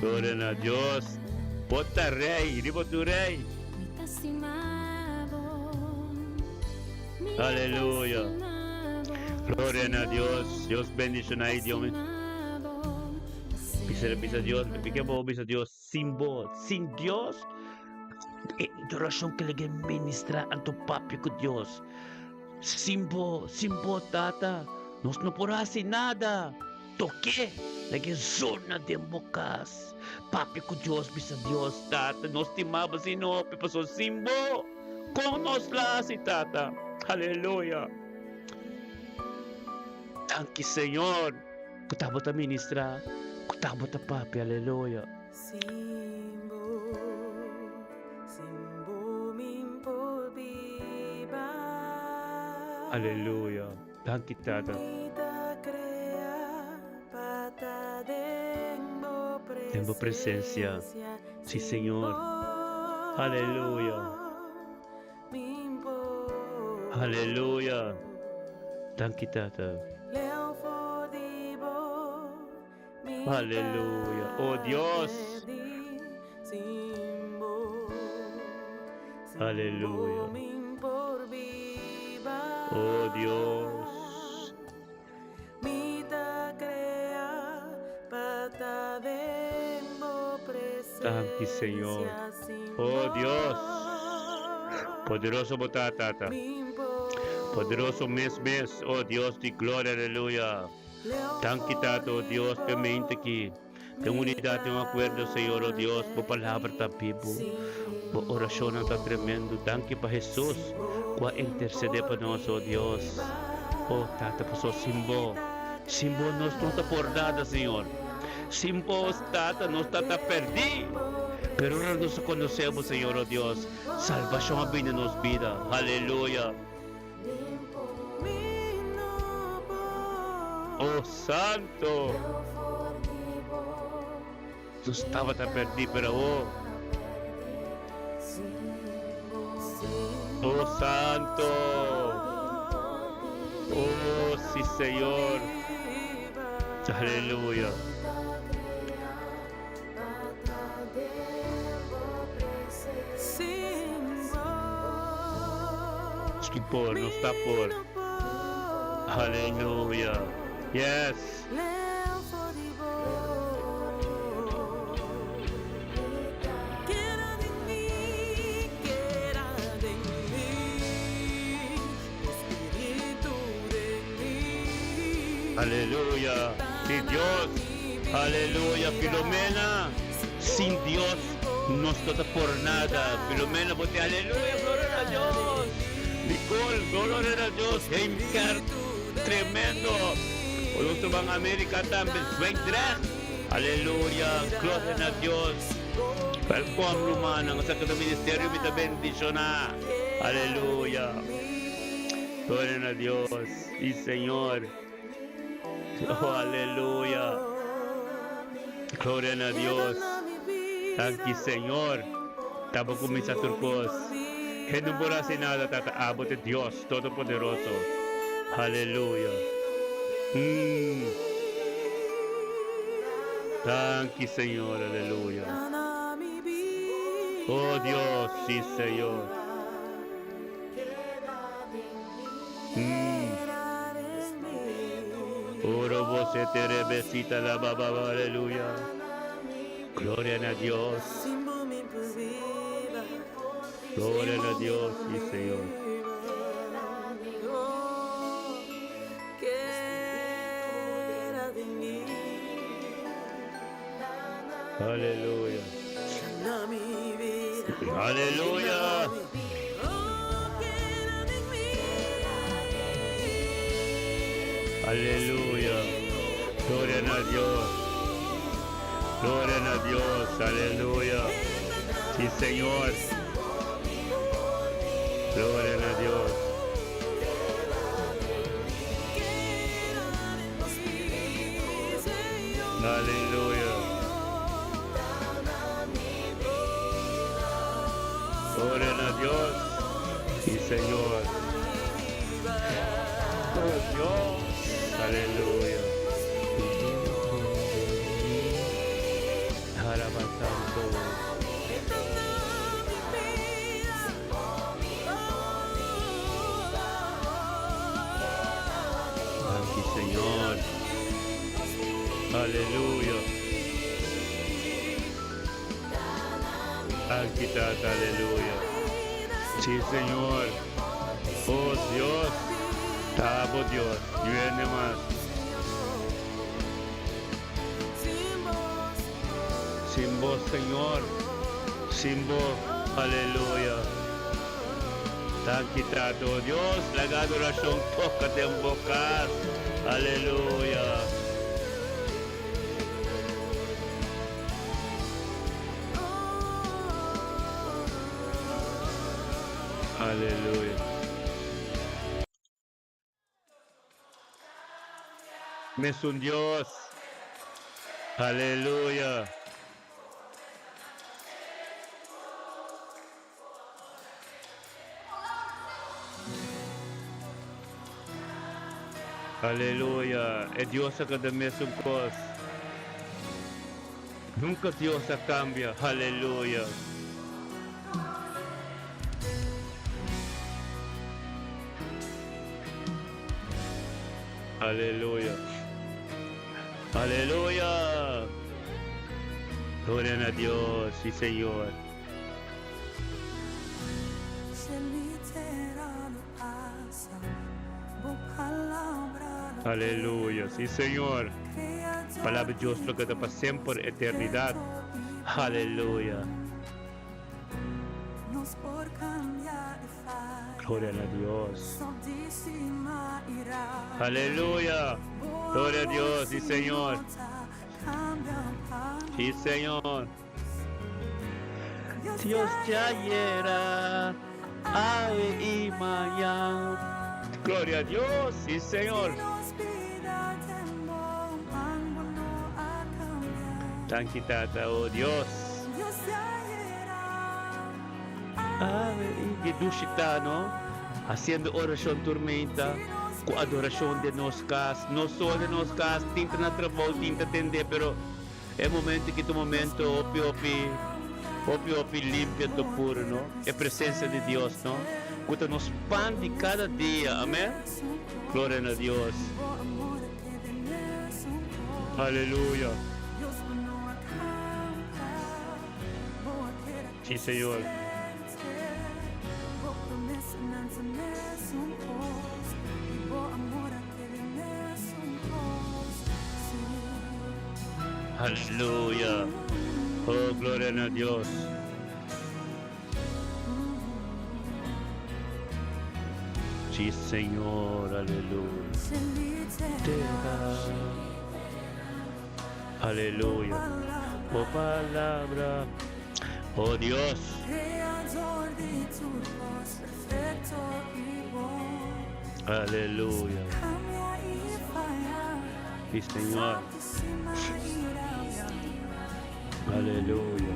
Gloria na Dios. Bo ta rey, riba tur rey. Aleluya. Gloria na Dios. Dios bendiciona idioma. Bisa, bisa Dios, bisa bo, bisa Dios, sin bo, sin Dios, e adoracion que le ministra anto papia cu Dios. Sin bo, sin bo, tata, nos no por haci nada. Toke, lege zona den bo cas. Papia cu Dios, bisa Dios, tata, nos stimaba sin hopi, paso sin bo, con nos la haci, tata? Aleluya. Danki, Señor, cu ta bo ta ministra, cu ta bo ta papia, aleluya. Sin bo, sin bo min por biba. Aleluya. Danki, Tata. Mi ta crea pa ta den bo Den bo presencia. presencia. Sí, Sin Señor. bo, Aleluya. min por. Aleluya. Danki, Tata. Leu for di bo, mi ta Aleluya. Oh, Dios. perdí. Sin bo, sin bo Aleluya. min por biba. Oh, Dios. Mi ta crea pa ta den bo Danki, Señor. presencia. Sin Oh, bo, Dios. Poderoso bo ta, Tata. min por. Poderoso mes mes. Oh, Dios di gloria, aleluya. Leu Danki, for Tata, oh di Dios, bo, permite que den mi unidad, den ta acuerdo, Señor, oh Dios, bo perdí. palabra ta bibo. Sin Bo oracion ta tremendo. Danki pa Jesus, Sin bo cu a min intercede pa por nos, oh Dios. biba. Oh, Tata, paso sin bo, Mi ta sin bo nos no ta por nada, Señor. Sin bo, Tata, nos ta ta perdí. Pero ahora nos conocemos, Señor, oh Dios. Salvacion a bini nos bida. Aleluya. Mi no por. Oh, Santo. Nos tabata perdí, pero oh, oh, Santo. Oh, sí, Señor. Aleluya. Sin bo, Sin por, no está por. mi no por. Aleluya. Yes. Leu for di bo. Keda den mi, keda den mi. Spiritu den mi. Aleluya. Sí, Dios. Aleluya. Filomena. Sin Dios no está por nada. Filomena, bote aleluya. Gloria a Dios. Nicole, gloria a Dios. Heimkert, tremendo. Nuestro van América también. Zwijndrecht. Aleluya. Gloria a Dios. Welkom, Romana. Ang sa ministerio, mi ta bendiciona. Aleluya. Gloria a Dios. Y Señor. Oh, aleluya. Gloria a Dios. Danki, Señor. Tabo cuminsa tur cos. Hende no por haci nada, tata. Abo ta Dios Todopoderoso. Aleluya. Danki, Señor. Aleluya. Oh, Dios, sí, Señor. Oro vos te rebesita la baba, aleluya. Gloria a Dios. Gloria a Dios, sí, Señor. Keda den mi. Aleluya. Na mi bida. Aleluya. Oh, keda den mi. Aleluya. Gloria a Dios. Gloria a Dios. Aleluya. Sí, Señor. Gloria a Dios. Keda den mi, Señor. Aleluya. Gloria a Dios. Sí, Señor. Oh, Dios. Aleluya. Alaba santo. Aquí, Señor. Aleluya. Aquí, Tata, aleluya. Sí, Señor. Oh, Dios. Tabo Dios. Viene más. Sin vos, Señor. Sin vos. Aleluya. Tanki Tato. Dios, la adoración tócate en bocas. Aleluya. Aleluya. Mesun Dios. Aleluya. Aleluya. E Dios a keda mesun kos. Nunka Dios a kambia. Aleluya. Aleluya. Aleluya. Gloria na Dios, sí Señor. Aleluya, sí Señor. Palabra de Dios lo que pa siempre eternidad. Aleluya. Gloria a Dios. Aleluya. Gloria a Dios, sí Señor. Sí Señor. Dios djayera, awe i mañan. Gloria a Dios, sí Señor. Danki Tata, oh Dios. Awe i ki dushi ta, no? Hasiendo orashon tur meinta, ku adorashon den nos kas, no solo den nos kas, tin ta na trabou, tin ta tende, pero E momento ki ta un momento hopi hopi hopi hopi limpio anto puro no, e presencia di Dios no, cu ta nos pan di cada dia, amen, gloria na Dios, aleluya, si Señor. Aleluya. Oh, gloria na Dios. Sí, Señor, aleluya. Aleluya. Oh, palabra. Oh, Dios. Aleluya. Sí, Señor. Aleluya.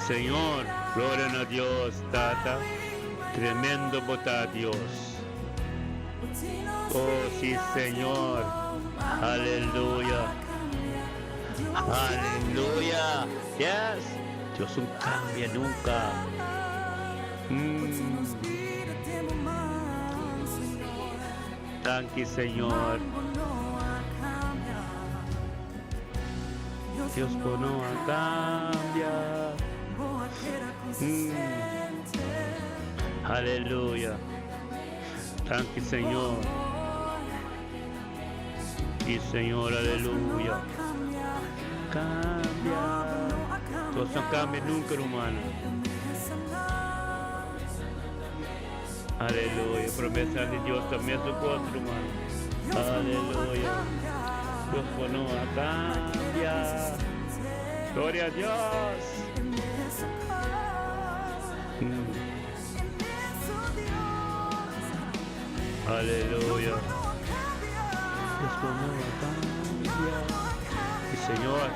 Señor, gloria na Dios, Tata. Tremendo bo ta Dios. Oh, sí, Señor. Aleluya. Aleluya. Yes. Dios no cambia nunca. Danki Señor. Dios bo no a cambia. Aleluya. Danki Señor. Sí Señor, aleluya. Cambia. Dios no cambia nunca, hermano. Aleluya. Promesa di Dios ta mesun cos, ruman. Aleluya. Dios bo no a cambia. Gloria a Dios. Aleluya. Dios bo no a cambia. Danki Señor.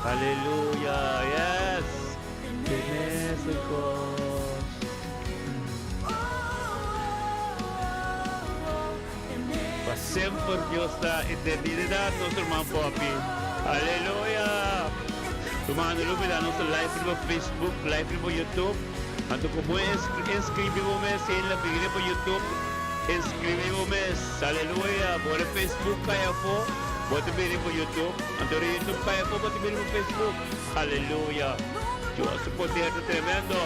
Aleluya, yes. Pa semper Dios ta eternidad nos herman Poppy. Aleluya. Ruman, no olvida nos live riba Facebook, live riba YouTube. Anto ku bo inscribi bo mes en la bigre pa YouTube, inscribi bo mes. Aleluya. Bo ora Facebook kai afo, bo ta bini pa YouTube. Anto ora YouTube kai afo, bo ta bini pa Facebook. Aleluya. Dios su poder ta tremendo.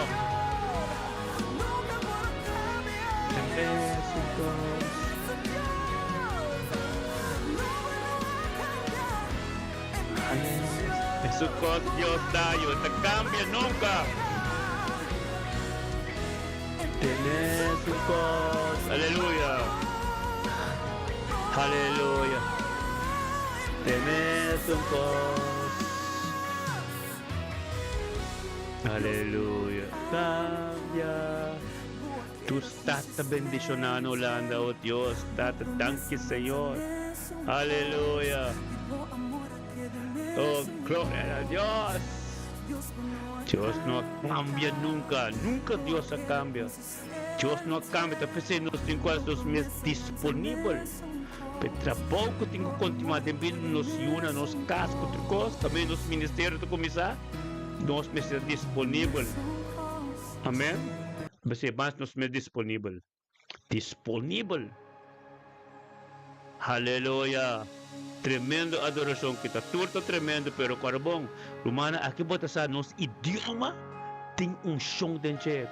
Su cos Dios ta, yo ta cambia nunca. Tene su cos. Aleluya. Aleluya. Tene su cos. Aleluya. Cambia. Tu tata bendicionando Holanda, oh Dios, tata, danki Señor. Aleluya. Oh, gloria a Dios. Dios no cambia nunca, nunca Dios a cambia. Dios no cambia, ta p'esei nos tin ku hasi nos mes disponibel pa e trabou ku tin ku kontinuá den bida di nos yunan, nos kas ku tur kos, kaminda nos ministerio ta kuminsá, nos mester ta disponibel. Amèn. P'esei mas nos mes disponibel. Disponibel. Haleluya! Tremendo adoracion kita. Tur ta tremendo pero cuando bon. Rumannan aki bo ta sa nos idioma tin uncion den dje.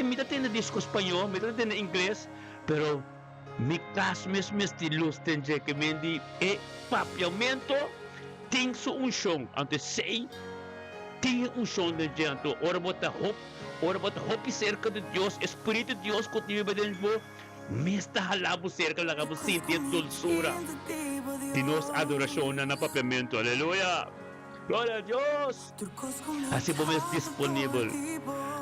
Mi ta tende disco spañol, mi ta tende ingles, pero mi cas mes mester luz den dje ke men di e papiamento tin su uncion. Anto esey tin e uncion den dje. Anto ora bo ta hop, ora bo ta hopi cerca di Dios, e Spiritu di Dios cu ta biba den bo, Mes ta hala bo serka laga bo sinti e dulsura di nos adorashonnan na papiamentu. Aleluya! Gloria a Dios! Hasi bo mes disponibel.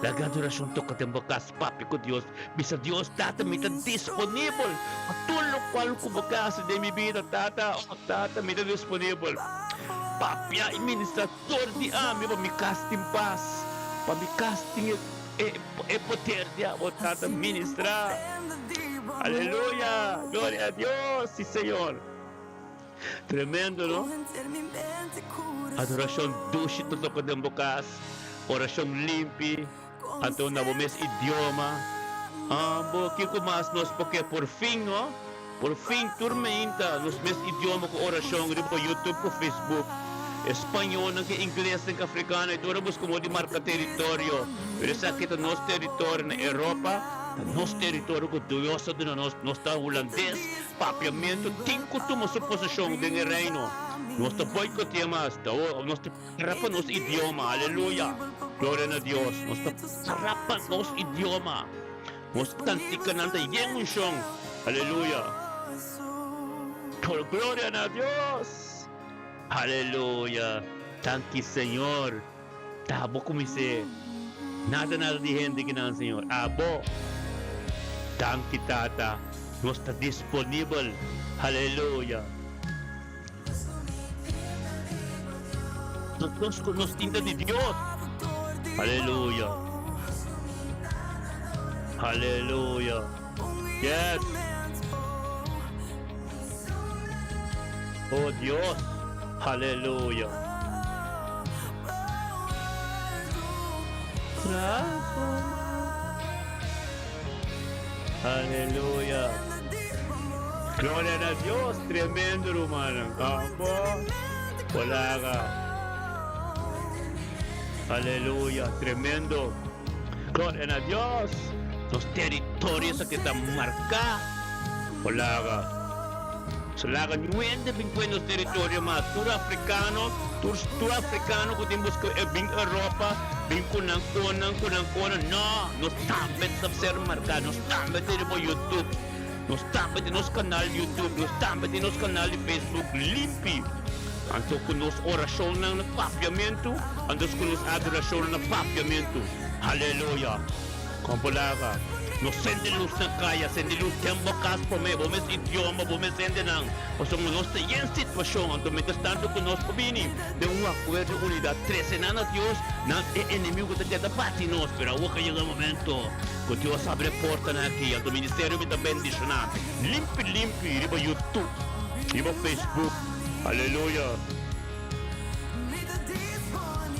Laga adorashon toka den bo kas. Papia ku Dios. Bisa Dios, Tata, mi ta disponibel pa tur lokual ku bo ke hasi den mi bida. Tata, oh Tata, mi ta disponibel. Papia i ministra dor di ami pa mi kas tin pas, pa mi kas tin e. E poder di abo Tata ministra. Aleluya! Gloria a Dios! Si Señor! Tremendo no? Adoracion dushi ta toca den bo cas, oracion limpi, anto na bo mes idioma. Ambo, kico mas nos por ke? Por fin no? Por fin tur meinta nos mes idioma cu oracion riba YouTube cu Facebook. E spañolnan cu e inglesnan cu africano e tur a busca modo di marca teritorio. Pero esaki ta nos teritorio na Europa, ta nos teritorio cu Dios a duna nos. Nos ta hulandes, papiamento tin cu tuma su posicion den e reino. Nos ta boicotea mas, nos ta para pa nos idioma. Aleluya! Gloria na Dios! Nos ta para pa nos idioma. Nos kantikanan ta yen unshon. Aleluya. Tur gloria na Dios. Aleluya. Danki Señor. Ta abo kumins'é. Nada nada di hende kinan Señor. Abo. Danki Tata. Nos ta disponibel. Aleluya. Nos ku nos tin ta di Dios. Aleluya. Aleluya. Yes. Oh Dios. Aleluya. Aleluya. Gloria na Dios. Tremendo, rumannan. Abo. Bolaga. Aleluya. Tremendo. Gloria na Dios. Nos territorio sa que ta marca. Bolaga. So laga nuende bin kue nos teritorio mas. Tur afrikano, tur tur afrikano ku tin buska e bin Europa, bin ku nan konan, ku nan konan. No! Nos tambe ta ser marká, nos tambe ta riba YouTube, nos tambe tin nos kanal di YouTube, nos tambe tin nos kanal di Facebook limpi. Anto ku nos orashonnan na papiamentu, anto ku nos adorashonnan na papiamentu. Haleluya! Kon por laga no sende lus na kaya, sende lus den bo kas promé, bo mes idioma, bo mes hendenan, pasobra nos ta yen situashon, anto mientras tanto ku nos por bini den un akuerdo di unidat, trese nan na Dios, nan e enemigo ta keda bati nos, pero awor ka yega e momento ku Dios abri e portanan aki, anto ministerio mi ta bendishoná limpi limpi riba YouTube, riba Facebook, aleluya.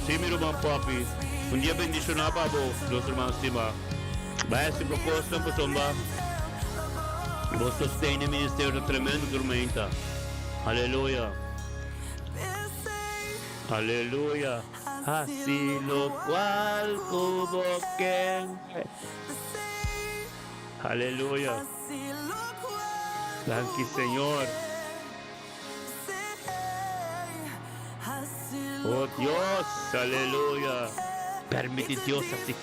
Sí, mi ruman Poppy. Un dia bendishoná pa bo, nos ruman stimá. Bai hasi bo kosnan pasobra bo sosten e ministerio ta tremendo tur meinta. Aleluya. Aleluya. Hasi lokual ku bo ke. Aleluya. Danki Señor. Oh Dios, aleluya. Permiti Dios haci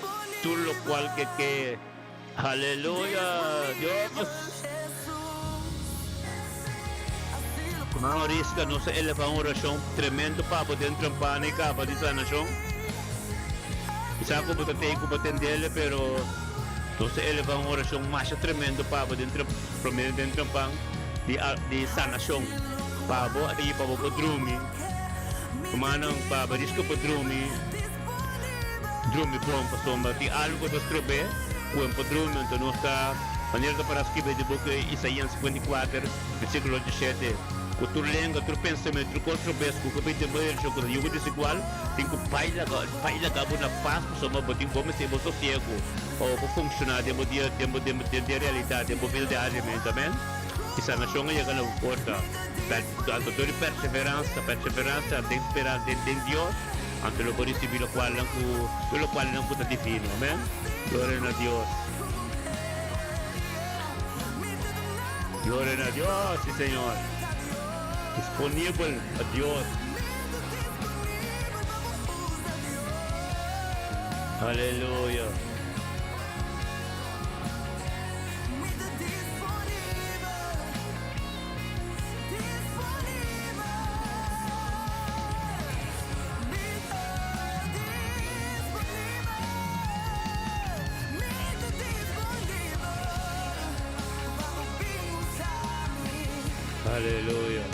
tur locual ke ke. Aleluya, Dios. Mano Riska, nos a eleva un oracion tremendo pa bo den Trampana y caba di sanacion. Mi sa cu bo ta tey cu bo tendele, pero nos a eleva un oracion masha tremendo pa bo den Prome den trompan di di sanashon pa bo i pa bo por drumi. Rumannan, pa bo riska por drumi, drumi bon pasobra tin algu ku ta strob'é ku e por drumi. Anto nos ta, manera ta para skibi den buki Isaías 54, versíkulo 17, ku tur lenga, tur pensamentu, tur kos robes ku ka bin den bo direcshon ku ta yugo desigual, tin ku bai laga, bai laga bo na pas pasobra bo tin bo mester bo sosiegu. O bo funciona den bo dia, den bo, den bo, den realidad, den bo vida diariamente. Amen. Y sanacion a yega na bo porta. Per, anto dor di perseveransa, perseveransa den spera, den, den Dios, anto lo bo ricibi locualnan cu, tur locualnan cu ta divino. Amen. Gloria na Dios. Gloria na Dios, si Señor. Disponibel pa Dios. Aleluya. Aleluya.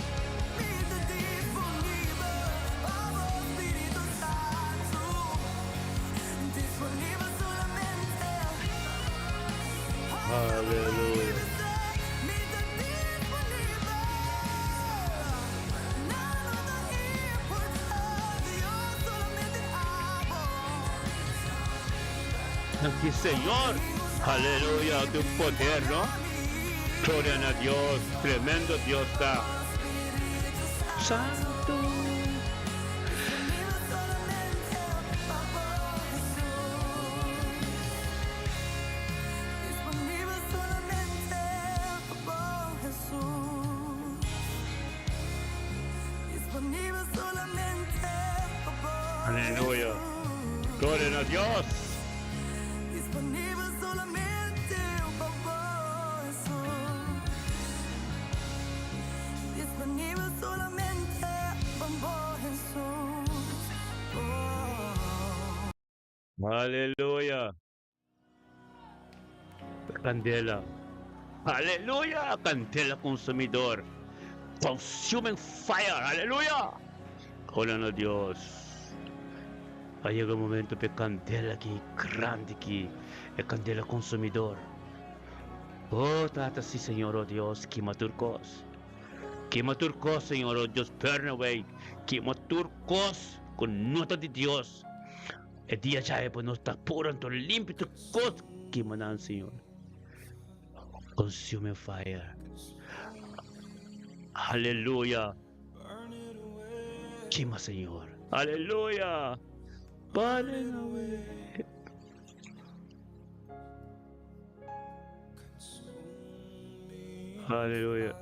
Aleluya. Danki Señor. Aleluya. Tin un poder, no? Gloria na Dios. Tremendo Dios ta. Santo. Aleluya. Gloria na Dios. Aleluya! Candela. Aleluya! Candela consumidor. Consuming fire. Aleluya! Gloria na Dios. A yega e momento pa e candela aki grandi aki, e candela consumidor. Oh Tata, si Señor, oh Dios, kima tur cos. Kima tur kos, Señor, oh Dios, burn away. Kima tur kos ku no ta di Dios. E dia djawe pa nos ta puro anto limpi tur kos. Kima nan, Señor. Consuming fire. Aleluya. Kima, Señor. Aleluya. Burn it away. Aleluya.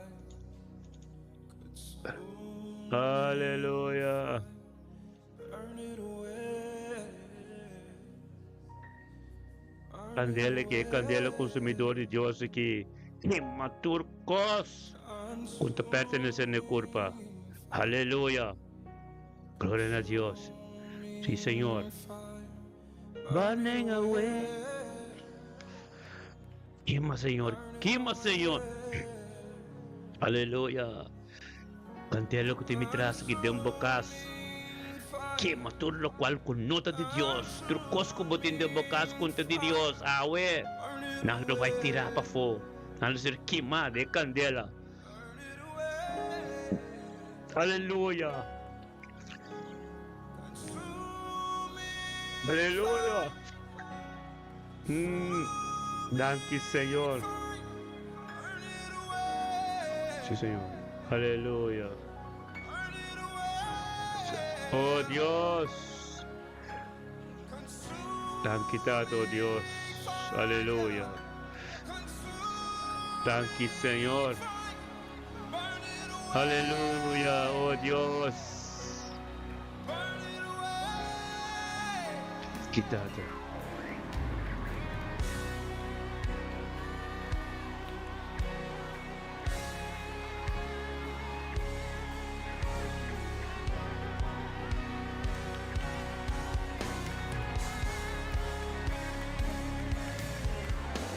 Aleluya. Kandela ki e kandela konsumidor di Dios aki kima tur kos ku ta pertenesé na e kurpa. Aleluya. Gloria na Dios. Si, Señor. Burning away. Kima, Señor. Kima, Señor. Aleluya. Kandela ku tin mi tras aki den bo kas. Kima tur lokual ku no ta di Dios. Tur kos ku bo tin den bo kas ku no ta di Dios, awe nan lo bai tirá pafó. Nan lo ser kimá den e kandela. Aleluya! Aleluya! Danki Señor. Sí, Señor. Aleluya. Oh Dios. Danki Tata, oh Dios. Aleluya. Danki Señor. Aleluya, oh Dios. Danki Tata.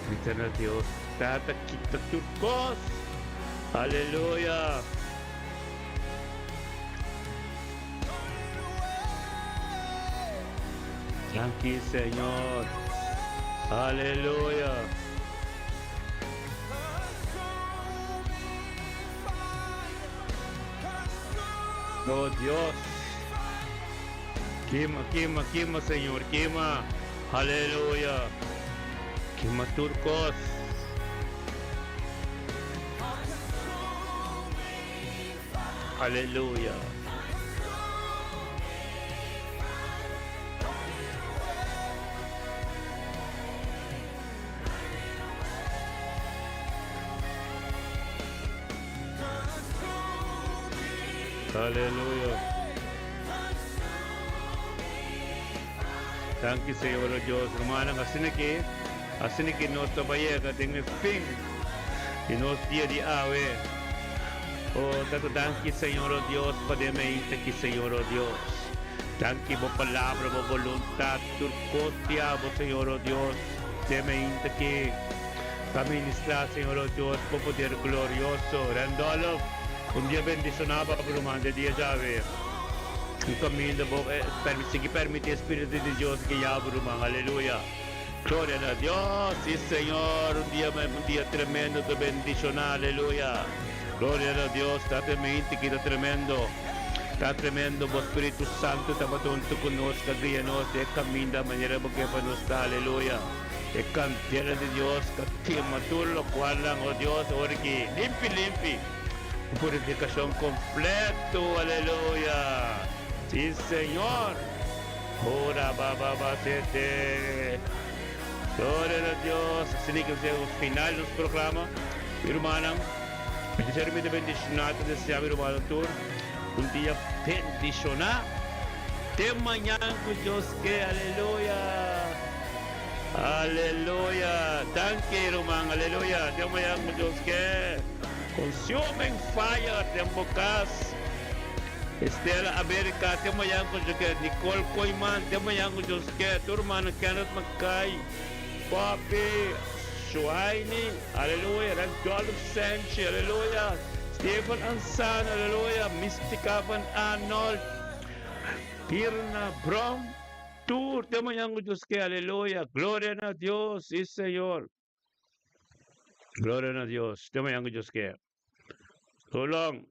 Grita na Dios, Tata, kita tur kos. Aleluya. Danki, Señor. Aleluya. Oh Dios. Kima, kima, kima, Señor, kima. Aleluya. Kima tur kos. Aleluya. Aleluya. Danki Señor o Dios. Hermanan, asina ki, asina ki nos ta bai yega den e fin di nos dia di awe. O Tata, danki Señor o Dios pa den meinta ki Señor o Dios. Danki bo palabra, bo voluntad, tur kos di abo Señor o Dios. Den meinta ki ta ministra Señor o Dios bo poder glorioso. Randolph, un dia bendiciona pa bo ruman den dia djawe. Un caminda bo sigui permiti e Spiritu di Dios guia bo ruman. Aleluya. Gloria na Dios. Si Señor, un dia un dia tremendo ta bendiciona. Aleluya. Gloria na Dios. Ta tremendo ki ta tremendo. Ta tremendo bo Spiritu Santo tabata hunto cu nos ta guia nos den e caminda manera bo ke pa nos ta. Aleluya. E candela di Dios ta kema tur locualnan, oh Dios, ora ki limpi limpi. Un purificacion completo. Aleluya. Si Señor. Ora ba ba ba te te. Gloria na Dios. Asina ki nos final di nos programa. Mi rumannan, mi desea mi ta bendiciona, ta desea mi rumannan tur un dia bendiciona. Te mañan cu Dios ke. Aleluya. Aleluya. Danki ruman. Aleluya. Te mañan cu Dios ke. Consuming fire den bo cas. Estela America, te mañan cu Dios ke. Nicole Koeiman, te mañan cu Dios ke. Tur rumannan Kenneth Mackay, Poppy, Shuaini, aleluya. Randolph Senchi, aleluya. Steven Ansan, aleluya. Mystica van Arnold, Pirna Brom, tur te mañan cu Dios ke, aleluya. Gloria na Dios, si Señor. Gloria na Dios, te mañan cu Dios ke. So long.